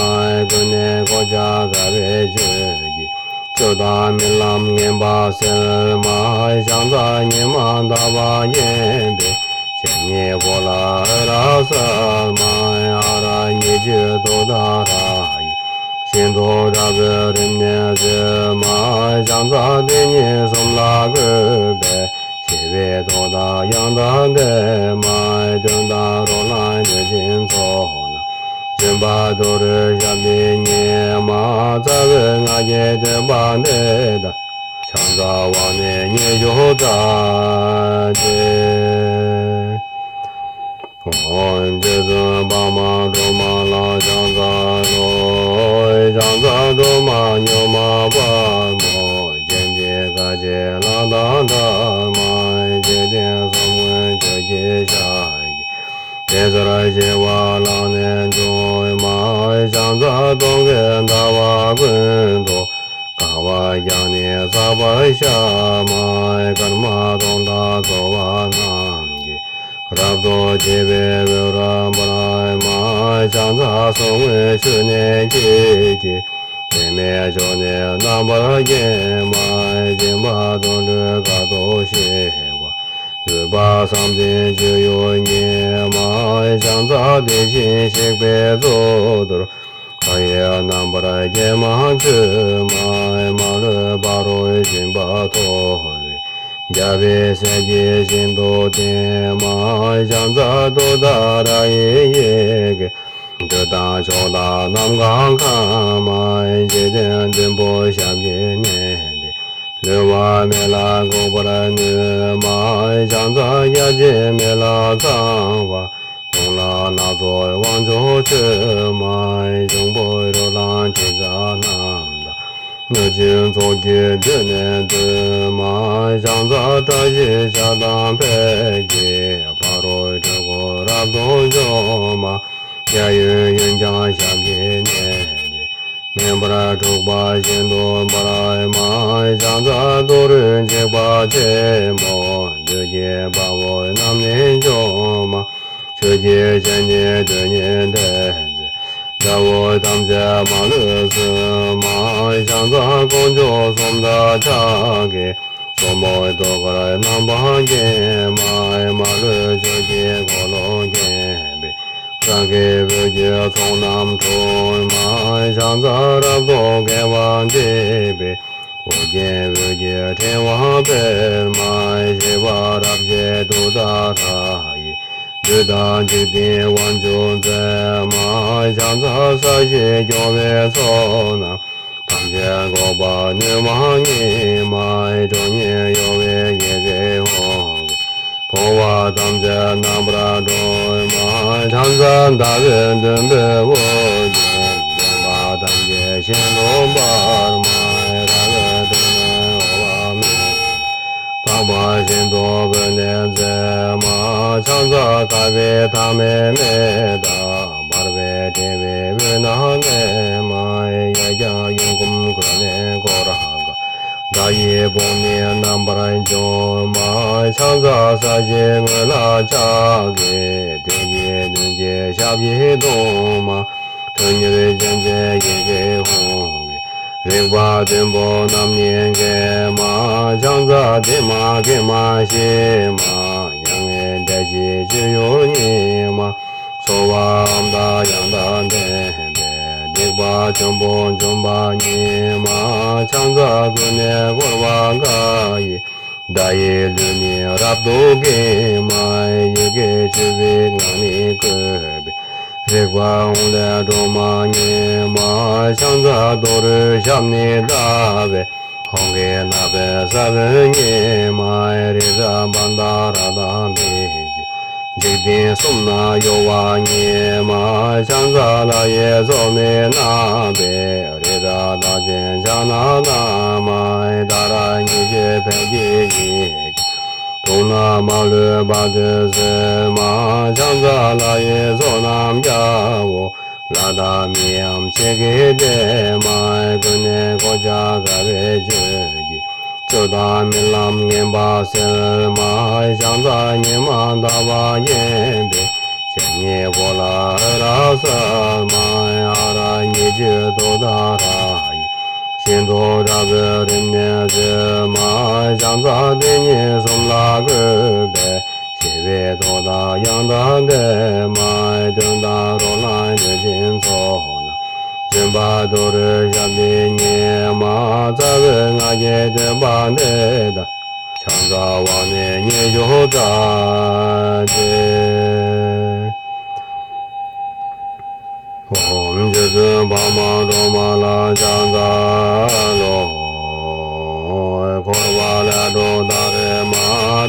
ཀུན་ནས་གོ་ཆ་དགའ་བའི་ཆོས་ཀྱིས། སྤྱོད་དང་རྨི་ལམ་ངན་པ་སེལ་མ། ཕྱག་འཚལ་ཉི་མ་ཟླ་བ་མཉེན་པས། ཞབས་གཉིས་གོ་ལ་ཨ་ར་གསལ་མ། ཨ་ར་གཉིས་བརྗོད་ཏུཏྟཱ་ར་ཡིས། ཤིན་ཏུ་དྲག་པོའི་རིམས་ནད་སེལ་མ། ཕྱག་འཚལ་དེ་ཉིད་གསུམ་ལ་བཀོད་པའི། ཞི་བའི་ཏུཏྟཱ་ཡང་དག་ལྡན་མ། གདོན་དང་རོ་ལངས་གནོད་སྦྱིན་ཚོགས་རྣམས། འཇོམས་པ་ཏུ་རེའི་ཞབས་འདི་ཉིད་མ། རྩ་བའི་སྔགས་ཀྱི་བསྟོད་པ་འདི་དག། ཕྱག་འཚལ་དབང་ནི་མཉེས་གཤོག་རྩལ་ཏེ། ཨོཾ་རྗེ་བཙུན་འཕགས་མ་སྒྲོལ་མ་ལ་ཕྱག་འཚལ་ལོ། ཕྱག་འཚལ་སྒྲོལ་མ་མྱུར་མ་དཔའ་མོ། སྤྱན་གྱིས་བསྐལ་བརྒྱའི་ལྷ་དང་འདྲ་མ། འཇིག་རྟེན་གསུམ་མགོན་ཁྱོད་ཀྱི་ཞབས་ཀྱིས། དེ་ཚེ་ཞི་བ་ལག་ནས་འབྱུང་མ། ཕྱག་འཚལ་སྟོན་ཀའི་ཟླ་བ་ཀུན་ཏུ། དགའ་བ་རྒྱས་ནས་བསགས་པར་ཤོག་མ། སྐར་མ་སྟོང་ཕྲག་རྫོགས་པ་རྣམས་ཀྱིས། རབ་ཏུ་ཕྱེ་བའི་འོད་རབ་འབར་མ། ཕྱག་འཚལ་གསུང་མགོན་མཆོད་གནས་ཀྱི་རྗེ། དཔེ་མེད་ཕྱོགས་ནས་རྣམ་པར་བརྒྱན་མ། སྦྱིན་པ་དོན་སྒྲུབ་དཀའ་ཐུབ་ཤེས་པ། འོད་དཔག་བསམ་གཏན་སྤྱོད་ཡུལ་ཉིད་མ། ཕྱག་འཚལ་དེ་བཞིན་གཤེགས་པའི་གཙུག་ཏོར། མཁའ་ཡི་རྣམ་པར་རྒྱལ་མ་མཆོད་མ། མ་ལུས་ཕ་རོལ་ཕྱིན་པ་ཐོབ་པའི། རྒྱལ་བའི་སྲས་ཀྱིས་ཤིན་ཏུ་བསྟེན་མ། ཕྱག་འཚལ་ཏུཏྟཱ་ར་ཡི་ཡི་གེས། འདོད་དང་ཕྱོགས་དང་ནམ་མཁའ་གང་མ། འཇིག་རྟེན་བདུན་པོ་ཞབས་ཀྱིས་མནན་ཏེ། ལུས་པ་མེ་ལ་འགུགས་པར་ནུས་མ། ཕྱག་འཚལ་བརྒྱ་བྱིན་མེ་ལ་ཚངས་པ། དུག་རྣམས་སྣ་ཚོགས་དབང་ཕྱུག་མཆོད་མ། འབྱུང་པོའི་རོ་ལངས་འཆི་བདག་རྣམས་དང་། གནོད་སྦྱིན་ཚོགས་ཀྱིས་མདུན་ནས་བསྟོད་མ། ཕྱག་འཚལ་བཀྲ་ཤིས་ཞལ་དང་ཕཊ་ཀྱིས། ཕ་རོལ་འཁྲུལ་འཁོར་རབ་ཏུ་འཇོམས་མ། གཡས་གཡོན་གཡོན་བརྐྱང་ཞབས་ཀྱིས་མནན་ཏེ། མེ་འབར་འཁྲུགས་པ་ཤིན་ཏུ་འབར་མ། ཕྱག་འཚལ་ཏུ་རེའི་འཇིགས་པ་ཆེན་པོ། བདུད་ཀྱི་དཔའ་བོ་རྣམས་ནི་འཇོམས་མ། ཆོས་ཀྱི་སྤྱན་ནི་དུས་གཉིད་ལྡན་ཏེ། དགྲ་བོ་ཐམས་ཅད་མ་ལུས་གསོད་མ། ཕྱག་འཚལ་དཀོན་མཆོག་གསུམ་མཐའ་ཕྱག་གི། གཙོ་མོ་ཐུགས་ཀར་རྣམ་པར་བརྒྱན་མ། མ་ལུས་ཆོས་ཀྱི་འཁོར་ལོས་བརྒྱན་པའི། སངས་རྒྱས་འོད་ཀྱི་ཚོགས་རྣམས་འཁྲུགས་མ། ཕྱག་འཚལ་རབ་ཏུ་དགྱེས་པ་འདི་པས། ཨོ་རྒྱན་འོད་ཀྱི་ཕྲེང་བ་སྤེལ་མ། ཞི་བ་རབ་རྒྱས་ཏུཏྟཱ་ར་ཡིས། བདུད་དང་འཇིག་རྟེན་དབང་ཕྱུག་མཛད་མ། ཕྱག་འཚལ་ས་གཞི་སྐྱོང་བའི་ཚོགས་རྣམས། ཐམས་ཅད་འགོག་པ་ནུས་མ་ཉིད་མ། ཁྲོ་གཉེར་གཡོ་བའི་ཡི་གེ་ཧཱུྃ། འཁོར་བ་ཐམས་ཅད་རྣམ་པར་སྒྲོལ་མ། ཕྱག་འཚལ་ཟླ་བའི་བདུད་འདུལ་བའི་དབུ་རྒྱན། འདྲེན་པ་ཐམས་ཅད་ཞིང་དུ་སྤར་མ། ར་བའི་གདོང་ནས་འོ་བ་མེ། དག་པ་བཞིན་དུ་བོས་ནས་མཛད་མ། ཕྱག་འཚལ་དཀར་པོའི་ཐ་མལ་མེ་དང་། འབར་བའི་ཕྲེང་བའི་དབུས་ན་གནས་མ། གཡས་བརྐྱང་གཡོན་བསྐུམ་གོས་ནི་གོ་ར་ག། དགྲ་ཡི་དཔུང་ནི་རྣམ་པར་འཇོམས་མ། ཕྱག་འཚལ་ས་གཞིའི་ངོས་ལ་ཕྱག་གི་མཐིལ་གྱིས་བདུད་ཀྱི་ཞབས་ཀྱིས་བརྡུང་མ། ཁྲོ་གཉེར་ཅན་གྱི་ཡི་གེ་ཧཱུྃ་གིས། རིག་པ་བདུན་པོ་རྣམ་གཉིས་འགེམས་མ། ཕྱག་འཚལ་བདེ་མ་དགེ་མ་ཞི་མ། མྱ་ངན་འདས་ཞི་སྤྱོད་ཡུལ་ཉིད་མ། ཚོར་བའམ་བདག་ཡང་དག་ལྡན་པའི། སྡིག་པ་ཆེན་པོ་འཇོམས་པ་ཉིད་མ། ཕྱག་འཚལ་ཀུན་ནས་བསྐོར་བ་འགའ་ཡི། བརྡ་ཡི་ལུས་ནི་རབ་ཏུ་འགེམས་མ། ཡི་གེ་བཅུ་པའི་ངག་ནི་བཀོད་པའི། རིག་པ་ཧཱུྃ་ལས་སྒྲོལ་མ་ཉིད་མ། ཕྱག་འཚལ་ཏུ་རུའི་ཞབས་ནི་བརྡབས་པའི། ཧཱུྃ་གི་ནག་པོའི་ས་བོན་ཉིད་མ། རི་རབ་བན་དྷ་ར་དང་འབིགས་བྱེད། འཇིག་རྟེན་གསུམ་ན་གཡོ་བ་ཉིད་མ། ཕྱག་འཚལ་ལྷ་ཡི་ཚོགས་ནི་བསྣམས་པའི། རི་རབ་རྟགས་ཅན་ཕྱག་ན་བསྣམས་མ། ཏཱ་ར་གཉིས་བརྗོད་ཕཊ་ཀྱི་ཡི་གེ་དུག་རྣམས་མ་ལུས་བར་དུ་སོས་མ། ཕྱག་འཚལ་ལྷ་ཡི་ཚོགས་རྣམས་རྒྱལ་པོ། ལྷ་དང་མིའམ་ཆོས་ཀྱི་སྡེ་མ། ཀུན་ནས་གོ་ཆ་དགའ་བའི་ཆོས་ཀྱི། རྩོད་དང་རྨི་ལམ་ངན་པ་སེལ་མ། ཕྱག་འཚལ་ཉི་མ་ཟླ་བ་བརྒྱན་པའི། ཞབས་གཉིས་གོ་ལ་ཨ་ར་གསལ་མ། ཨ་ར་གཉིས་བརྗོད་ཏུཏྟཱ་ར་ཡིས། ཤིན་ཏུ་དྲག་པོའི་རིམས་ནད་སེལ་མ། ཕྱག་འཚལ་དེ་ཉིད་གསུམ་ལ་བཀོད་པའི། ཞི་བའི་མཐུ་དང་ཡང་དག་ལྡན་མ། གདོན་དང་རོ་ལངས་གནོད་སྦྱིན་ཚོགས་རྣམས། འཇོམས་པ་ཏུ་རུའི་ཞབས་འདི་ཉིད་མ། རྩ་བའི་སྔགས་ཀྱི་བསྟོད་པ་འདི་དག། ཕྱག་འཚལ་བ་ནི་ཉི་ཤུ་རྩ་བརྒྱད། ཨོཾ་རྗེ་བཙུན་འཕགས་མ་སྒྲོལ་མ་ལ་ཕྱག་འཚལ་ལོ། འཁོར་བ་ལས་སྒྲོལ་ཏཱ་རེ་མ།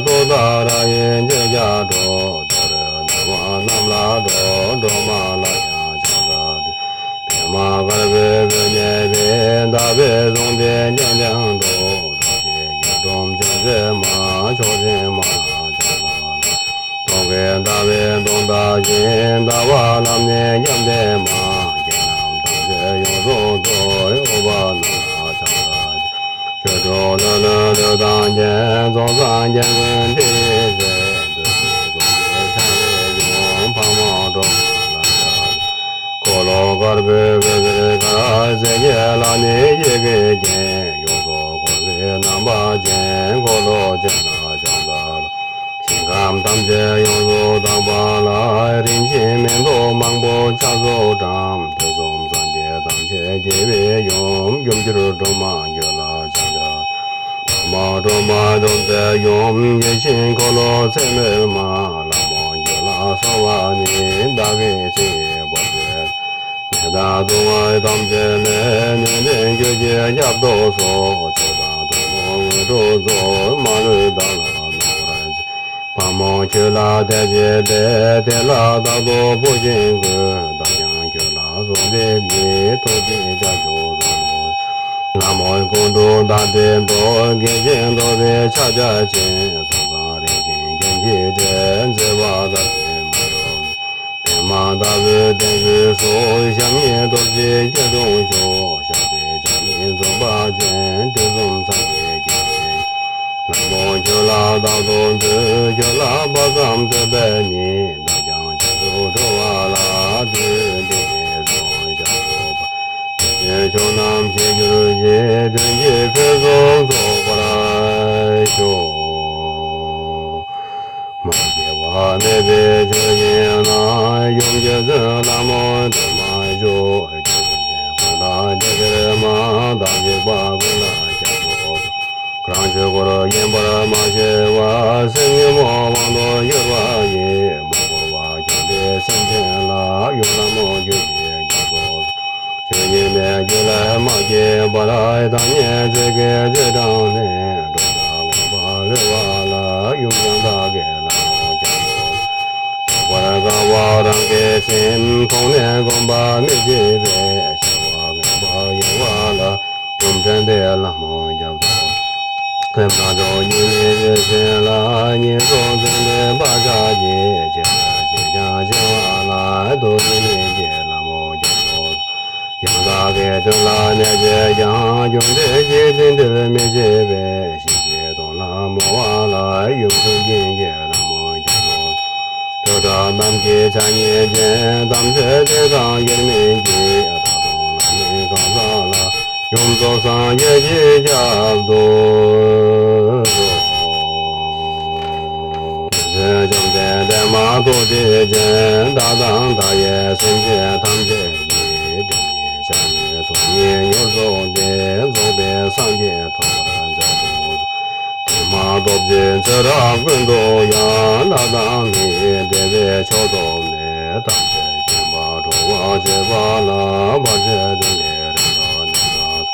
ཏུཏྟཱ་ར་ཡི་རྗེས་བརྒྱད་སྒྲོལ། ཏུ་རེ་ནཱ་མ་རྣམས་ལ་སྒྲོལ། སྒྲོལ་མ་ལ་ཡང་ཕྱག་འཚལ་ཏེ། པདྨ་དཀར་པོའི་དབུས་གནས་པའི། ཟླ་བའི་གཟུངས་འདི་རྐྱང་རྐྱང་སྒྲོག། རྡོ་རྗེ་རྒྱ་གྲུབ་ཅུང་ཟད་མ། མཆོག་སྦྱིན་མ་ལ་ཕྱག་འཚལ་ལོ། ཐུགས་ཀའི་ཟླ་བའི་གདོང་ལྟ་ཞིང་། ཟླ་བ་ལམ་ནས་རྒྱབ་བརྟེན་མ། རྒྱན་རྣམས་ཐམས་ཅད་ཡོངས་སུ་རྫོགས། ཨུཏྤལ་རྣམས་ལ་ཕྱག་འཚལ་ཏེ། ཆོས་དྲུག་ལྷོད་ལྷོད་ལུས་དང་ལྡན། རྫོགས་སངས་རྒྱས་ཀུན་ཏིང་འཛིན། བདུད་རྩི་གསུམ་གྱི་ཆར་འབེབས་ཡུམ། འཕགས་མ་སྒྲོལ་མ་ལ་ཕྱག་འཚལ་ལོ། འཁོར་ལོ་དཀར་པོའི་དབུས་གར། རྩེ་བརྒྱད་ལ་ནི་ཡི་གེ་བརྒྱན། ཡོངས་སུ་བསྐོར་བའི་རྣམ་པ་ཅན། འཁོར་ལོ་ཅན་ལ་ཕྱག་འཚལ་ལོ། ཞིང་ཁམས་ཐམས་ཅད་ཡོངས་སུ་དག་པ་ལ། རིན་ཆེན་མེ་ཏོག་མང་པོ་ཕྱག་སོགས་བཀྲམ། དུས་གསུམ་སངས་རྒྱས་ཐམས་ཅད་རྒྱལ་བའི་ཡུམ། ཡུམ་གྱུར་སྒྲོལ་མ་ཁྱོད་ལ་ཕྱག་འཚལ། འཕགས་མ་སྒྲོལ་མ་འཇོམས་མཛད་ཡུམ། ཡེ་ཤེས་འཁོར་ལོ་ཚད་མེད་མ། ལྷ་མོ་ཁྱོད་ལ་གསོལ་བ་ནི། བདག་གིས་ཚེ་འཕོས་པའི། ནད་དང་སྡུག་བསྔལ་ཐམས་ཅད་ལས། ནད་མེད་ཁྱོད་ཀྱིས་བསྐྱབ་ཏུ་གསོལ། མཆོག་དང་ཐུན་མོང་དངོས་གྲུབ་སྩོལ། མ་ལུས་བདག་ལ་གནང་བར་མཛད། འཕགས་མ་ཁྱོད་ལ་དད་བྱས་ཏེ། དེ་ལ་རྟག་ཏུ་བུ་ཆེན་ཀུན། བདག་ཀྱང་ཁྱོད་ལ་གསོལ་འདེབས་ཀྱི། ཐུགས་རྗེའི་བྱང་ཆུབ་སེམས་མ། ལྷ་མོ་ཀུན་འདུས་ལྷ་འདྲེ་འདུལ། དགེ་ཆེན་ཐུབ་པའི་ཕྱག་རྒྱ་ཆེན། གསུང་དང་རིག་འཛིན་རྒྱན་གྱིས་སྤྲས། མཛད་པ་ལྟ་ཞིག་མ་ལུས། པདྨ་ལྟ་བུའི་གདན་ཕུད་སོགས། ཞབས་གཉིས་གཏོར་བྱས་སྐྱིལ་ཀྲུང་བཞུགས། ཞབས་པད་བརྐྱང་གནས་འཛུམ་པ་ཅན། དུས་གསུམ་སངས་རྒྱས་ཀྱི་ལྷ་མོ་ཁྱོད་ལ་རྟག་ཏུ་འདུད། ཁྱོད་ལ་དཔག་བསམ་ལྟོས་པས་ནི། བདག་ཀྱང་བྱང་ཆུབ་སྒྲུབ་པ་ལ། བདུད་སྡེ་དགྲ་བཅོམ་ཞབས་སུ་བབས། ཕྱོགས་རྣམས་ཞི་གྱུར་ཅིག། དོན་གྱི་ཕུན་སུམ་ཚོགས་པར་ཤོག། མ་སྐྱེས་པ་མེད་པའི་ཆོས་དབྱིངས་ན། ཡུམ་རྗེ་བཙུན་ལྷ་མོ་འདུས་མ་བྱས། སྐྱེས་བུ་ཆེན་ཀུན་ལ་བདེ་ཕྱིར་མ། བདག་གཅིག་པ་ཀུན་ལ་སྐྱབས་སུ་མཆི། རང་ཆོས་སྐུར་གཡེངས་པར་མ་བྱེད་པར། སེམས་ཉོན་མོངས་དབང་དུ་གྱུར་པ་ཡིས། མ་བསྐུར་ སེམས་ཅན་ལ་ཡུམ་ལྷ་མོ་རྒྱུད་ཀྱི་རྒྱ་མཚོ། ཆོས་ཉིད་མའི་རྒྱུད་ལ་མ་སྐྱེས་པར། བདག་ཉིད་ཚིག་གི་རྗེས་འབྲངས་ནས། འགྲོ་དྲག་ངན་པ་ལུས་པ་ལ། ཡུམ་ཡང་དག་གི་ལྷ་མོ་རྒྱ་མཚོ། ཐོགས་པར་དཀའ་བ་རང་གིས་ཟིན། མཐོང་ནས་བསྒོམ་པ་མི་བྱེད་པའི། ཤ་བ་ངན་པ་གཡེང་བ་ལ། ཡུམ་དྲན་པའི་ལྷ་མོ་རྒྱ་མཚོ། སེམས་ལ་སྒྲོ་གཉིས་མེད་ཀྱི་སེམས་ལ། ཉེར་སོང་ཚུལ་འདི་བག་ཆགས་ཀྱིས། ཆེ་བ་ཆེ་ཀྱང་ཆེ་བ་ལ། སྡུག་བསྔལ་མེད་ཀྱི་ལྷ་མོ་རྒྱ་མཚོ། ཡང་དག་གི་དོན་ལ་གནས་བྱེད་ཀྱང་། རྒྱུ་འབྲས་ཀྱི་རྟེན་འབྲེལ་མི་བྱེད་པའི། ཤེས་བྱའི་དོན་ལ་མོ་བ་ལ། ཡུམ་ཐུགས་མཁྱེན་གྱི་ལྷ་མོ་རྒྱ་མཚོ། སྤྲོས་བྲལ་རྣམས་ཀྱི་ཕྱག་ཉིད་ཅན། ཐམས་ཅད་བདེ་དང་དབྱེར་མེད་ཀྱི། བདག་དང་བླ་མའི་གང་ཟག་ལ། ཡུམ་མཚོ་སངས་རྒྱས་ཀྱི་ཞབས་ཏོག་སོགས། བྱམས་ལྡན་འདས་མ་ཐུགས་རྗེ་ཅན། བདག་དང་བདག་ཡི་སེམས་ཅན་ཐམས་ཅད་ཀྱི། སྒྲིབ་གཉིས་ཞག་གཉིས་ཚོགས་གཉིས་མྱུར་རྫོགས་ཏེ། རྫོགས་པའི་སངས་རྒྱས་ཐོབ་པར་མཛད་དུ། དེ་མ་གཏོགས་ཕྱིར་ཚེ་རབས་ཀུན་ཏུ་ཡང་། ལྷ་དང་མིའི་བདེ་བའི་མཆོག་ཐོབ་ནས། ཐམས་ཅད་མཁྱེན་པ་གྲུབ་པར་བྱེད་པ་ལ། བར་ཆད་གདོན་བགེགས་རིམ་གྲོ་ནད་དང་།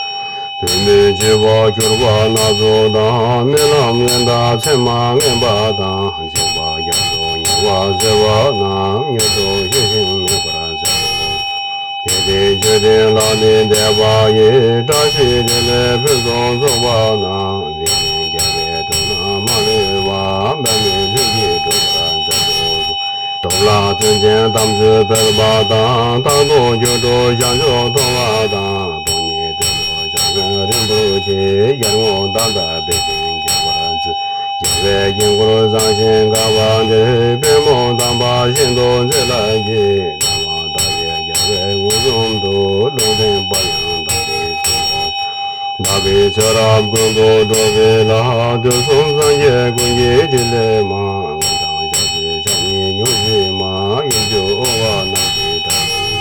དུས་མིན་བྱིས་པར་གྱུར་པ་ན་ཚ་དང་། རྨི་ལམ་ངན་དང་མཚན་མ་ངན་པ་དང་། འཇིགས་པ་རྒྱ་མཚོ་ཉེ་བར་སེལ་བ་རྣམས། མྱུར་དུ་ཞི་ཞིང་ནུས་པར་མཛད་དུ། ཡེ་ཤེས་མཆོད་རྟེན་ལ་ནི་བཟླས་པ་ཡིས། བཀྲ་ཤིས་བདེ་ལེགས་ཕུན་སུམ་ཚོགས་པ་རྣམས། ལུས་ལྡན་རྒྱལ་བའི་དོན་རྣམས་མ་ལུས་པ། འབད་མེད་ལྷུན་གྱིས་གྲུབ་པར་མཛད་དུ་གསོལ། སྟོབས་ལ་བརྩོན་ཅིང་དམ་ཚིག་འཕེལ་བ་དང་། རྟག་ཏུ་སྒྱུ་འཕྲུལ་བྱང་ཆུབ་མཐོང་བ་དང་། སྟོང་ཉིད་དོན་དུ་སྦྱངས་ནས་རིན་པོ་ཆེ། ཡར་ངོ་མདའ་དང་འབེབས་ཤིང་རྒྱས་པར་མཛད། རྒྱལ་བའི་དཀྱིལ་འཁོར་བཟང་ཞིང་དགའ་བ་འདིར། པདྨོ་དམ་པ་ཤིན་ཏུ་མཛེས་ལྷ་ཡི། རྣམ་པར་དག་པའི་རྒྱལ་བའི་མངོན་སུམ་དུ། ལུང་བསྟན་པ་ཡང་དག་པའི་ཚུལ་དུ། བདག་གིས་ཚེ་རབས་ཀུན་ཏུ་སྒྲུབ་པའི་ལྷ། དུས་གསུམ་སངས་རྒྱས་ཀུན་གྱི་ཕྲིན་ལས་མ། དངོས་བྱང་ཞལ་བཞི་ཕྱག་གཉིས་མྱུར་ཞི་མ། གཡོ་སྒྱུ་དབང་བ་རྣམས་ཀྱི་དགྲ་སྲི།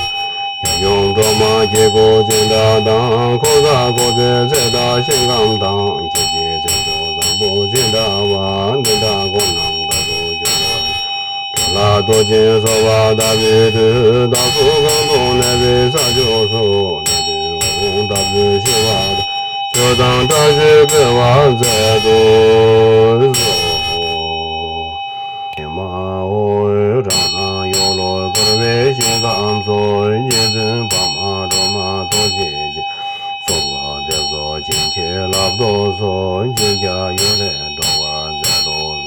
རྒྱལ་ཡུམ་སྒྲོལ་མ་དཀྱིལ་འཁོར་ཅན་འདྲ་དང་། འཁོར་དང་འཁོར་ཚེ་ཚེ་དང་ཞིང་ཁམས་དང་། ཁྱེད་ཀྱི་མཚན་མཆོག་བཟང་པོ་ཅན་འདྲ་བ། འདི་འདྲ་འཁོར་རྣམས་བདག་ཏུ་གྱུར་པ། འགྲོ་ལ་འདུད་ཅིང་གསོལ་བ་བཏབ་པའི་མཐུས། བདག་སོགས་གང་དུ་གནས་པའི་ས་ཕྱོགས་སུ། གནོད་པའི་དབང་པོ་དག་ཚུར་ཞི་བ་དང་། ཆོས་དང་བཀྲ་ཤིས་འཕེལ་བར་མཛད་དུ་གསོལ། ཨེ་མ་ཧོ། རང་སྣང་གཡོ་ལོ་འཁོར་བའི་ཞིང་ཁམས་སུ། རྗེ་བཙུན་འཕགས་མ་སྒྲོལ་མ་ཐུགས་རྗེ་ཅན། གསོལ་བ་འདེབས་སོ་བྱིན་གྱིས་བརླབ་ཏུ་གསོལ། བྱིན་གྱིས་གཡོ་ལས་སྒྲོལ་བར་མཛད་དུ་གསོལ།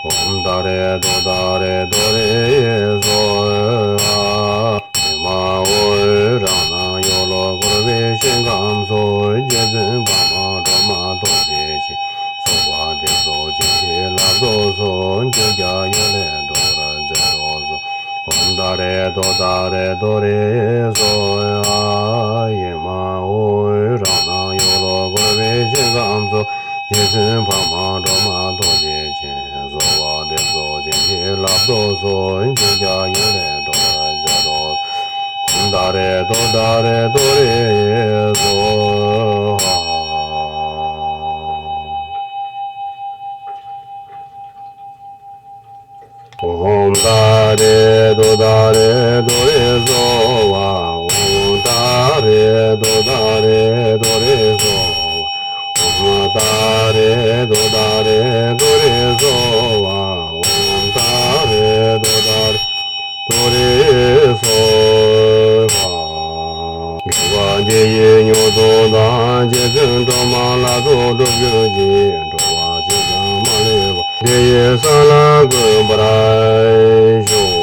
ཨོཾ་ཏཱ་རེ་ཏུཏྟཱ་རེ་ཏུ་རེ་སྭཱ་ཧཱ། ཨེ་མ་ཧོ། རང་སྣང་གཡོ་ལོ་འཁོར་བའི་ཞིང་ཁམས་སུ། རྗེ་བཙུན་འཕགས་མ་སྒྲོལ་མ་ཐུགས་རྗེ་ཅན། གསོལ་བ་འདེབས་སོ་བྱིན་གྱིས་བརླབ་ཏུ་གསོལ། བྱིན་གྱིས་གཡོ་ལས་སྒྲོལ་བར་མཛད་དུ་གསོལ། ཨོཾ་ཏཱ་རེ་ཏུཏྟཱ་རེ་ཏུ་རེ་སྭཱ་ཧཱ། ཨེ་མ་ཧོ། རང་སྣང་གཡོ་ལོ་འཁོར་བའི་ཞིང་ཁམས་སུ། རྗེ་བཙུན་འཕགས་མ་སྒྲོལ་མ་ཐུགས་རྗེ་ཅན། གསོལ་བ་འདེབས་སོ་བྱིན་གྱིས་བརླབ་ཏུ་གསོལ། བྱིན་གྱིས་གཡོ་ལས་སྒྲོལ་བར་མཛད་དུ། ཨོཾ་ཏཱ་རེ་ཏུཏྟཱ་རེ་ཏུ་རེ་སྭཱ་ཧཱ། ཨོཾ་ཏཱ་རེ་ཏུཏྟཱ་རེ་ཏུ་རེ་སྭཱ་ཧཱ། ཨོཾ་ཏཱ་རེ་ཏུཏྟཱ་རེ་ཏུ་རེ་སྭཱ་ཧཱ། ཨོཾ་ཏཱ་རེ་ཏུཏྟཱ་རེ་ཏུ་རེ་སྭཱ་ཧཱ། ཨོཾ་ཏཱ་རེ་ཏུཏྟཱ་རེ་ཏུ་རེ་སྭཱ་ཧཱ། དགེ་བ་འདི་ཡིས་མྱུར་དུ་བདག། རྗེ་བཙུན་སྒྲོལ་མ་ལྷ་ཚོགས་སྒྲུབ་གྱུར་ཅིག། འགྲོ་བ་གཅིག་ཀྱང་མ་ལུས་པ། འདི་ཡི་ས་ལ་གུས་པར་ཞུ།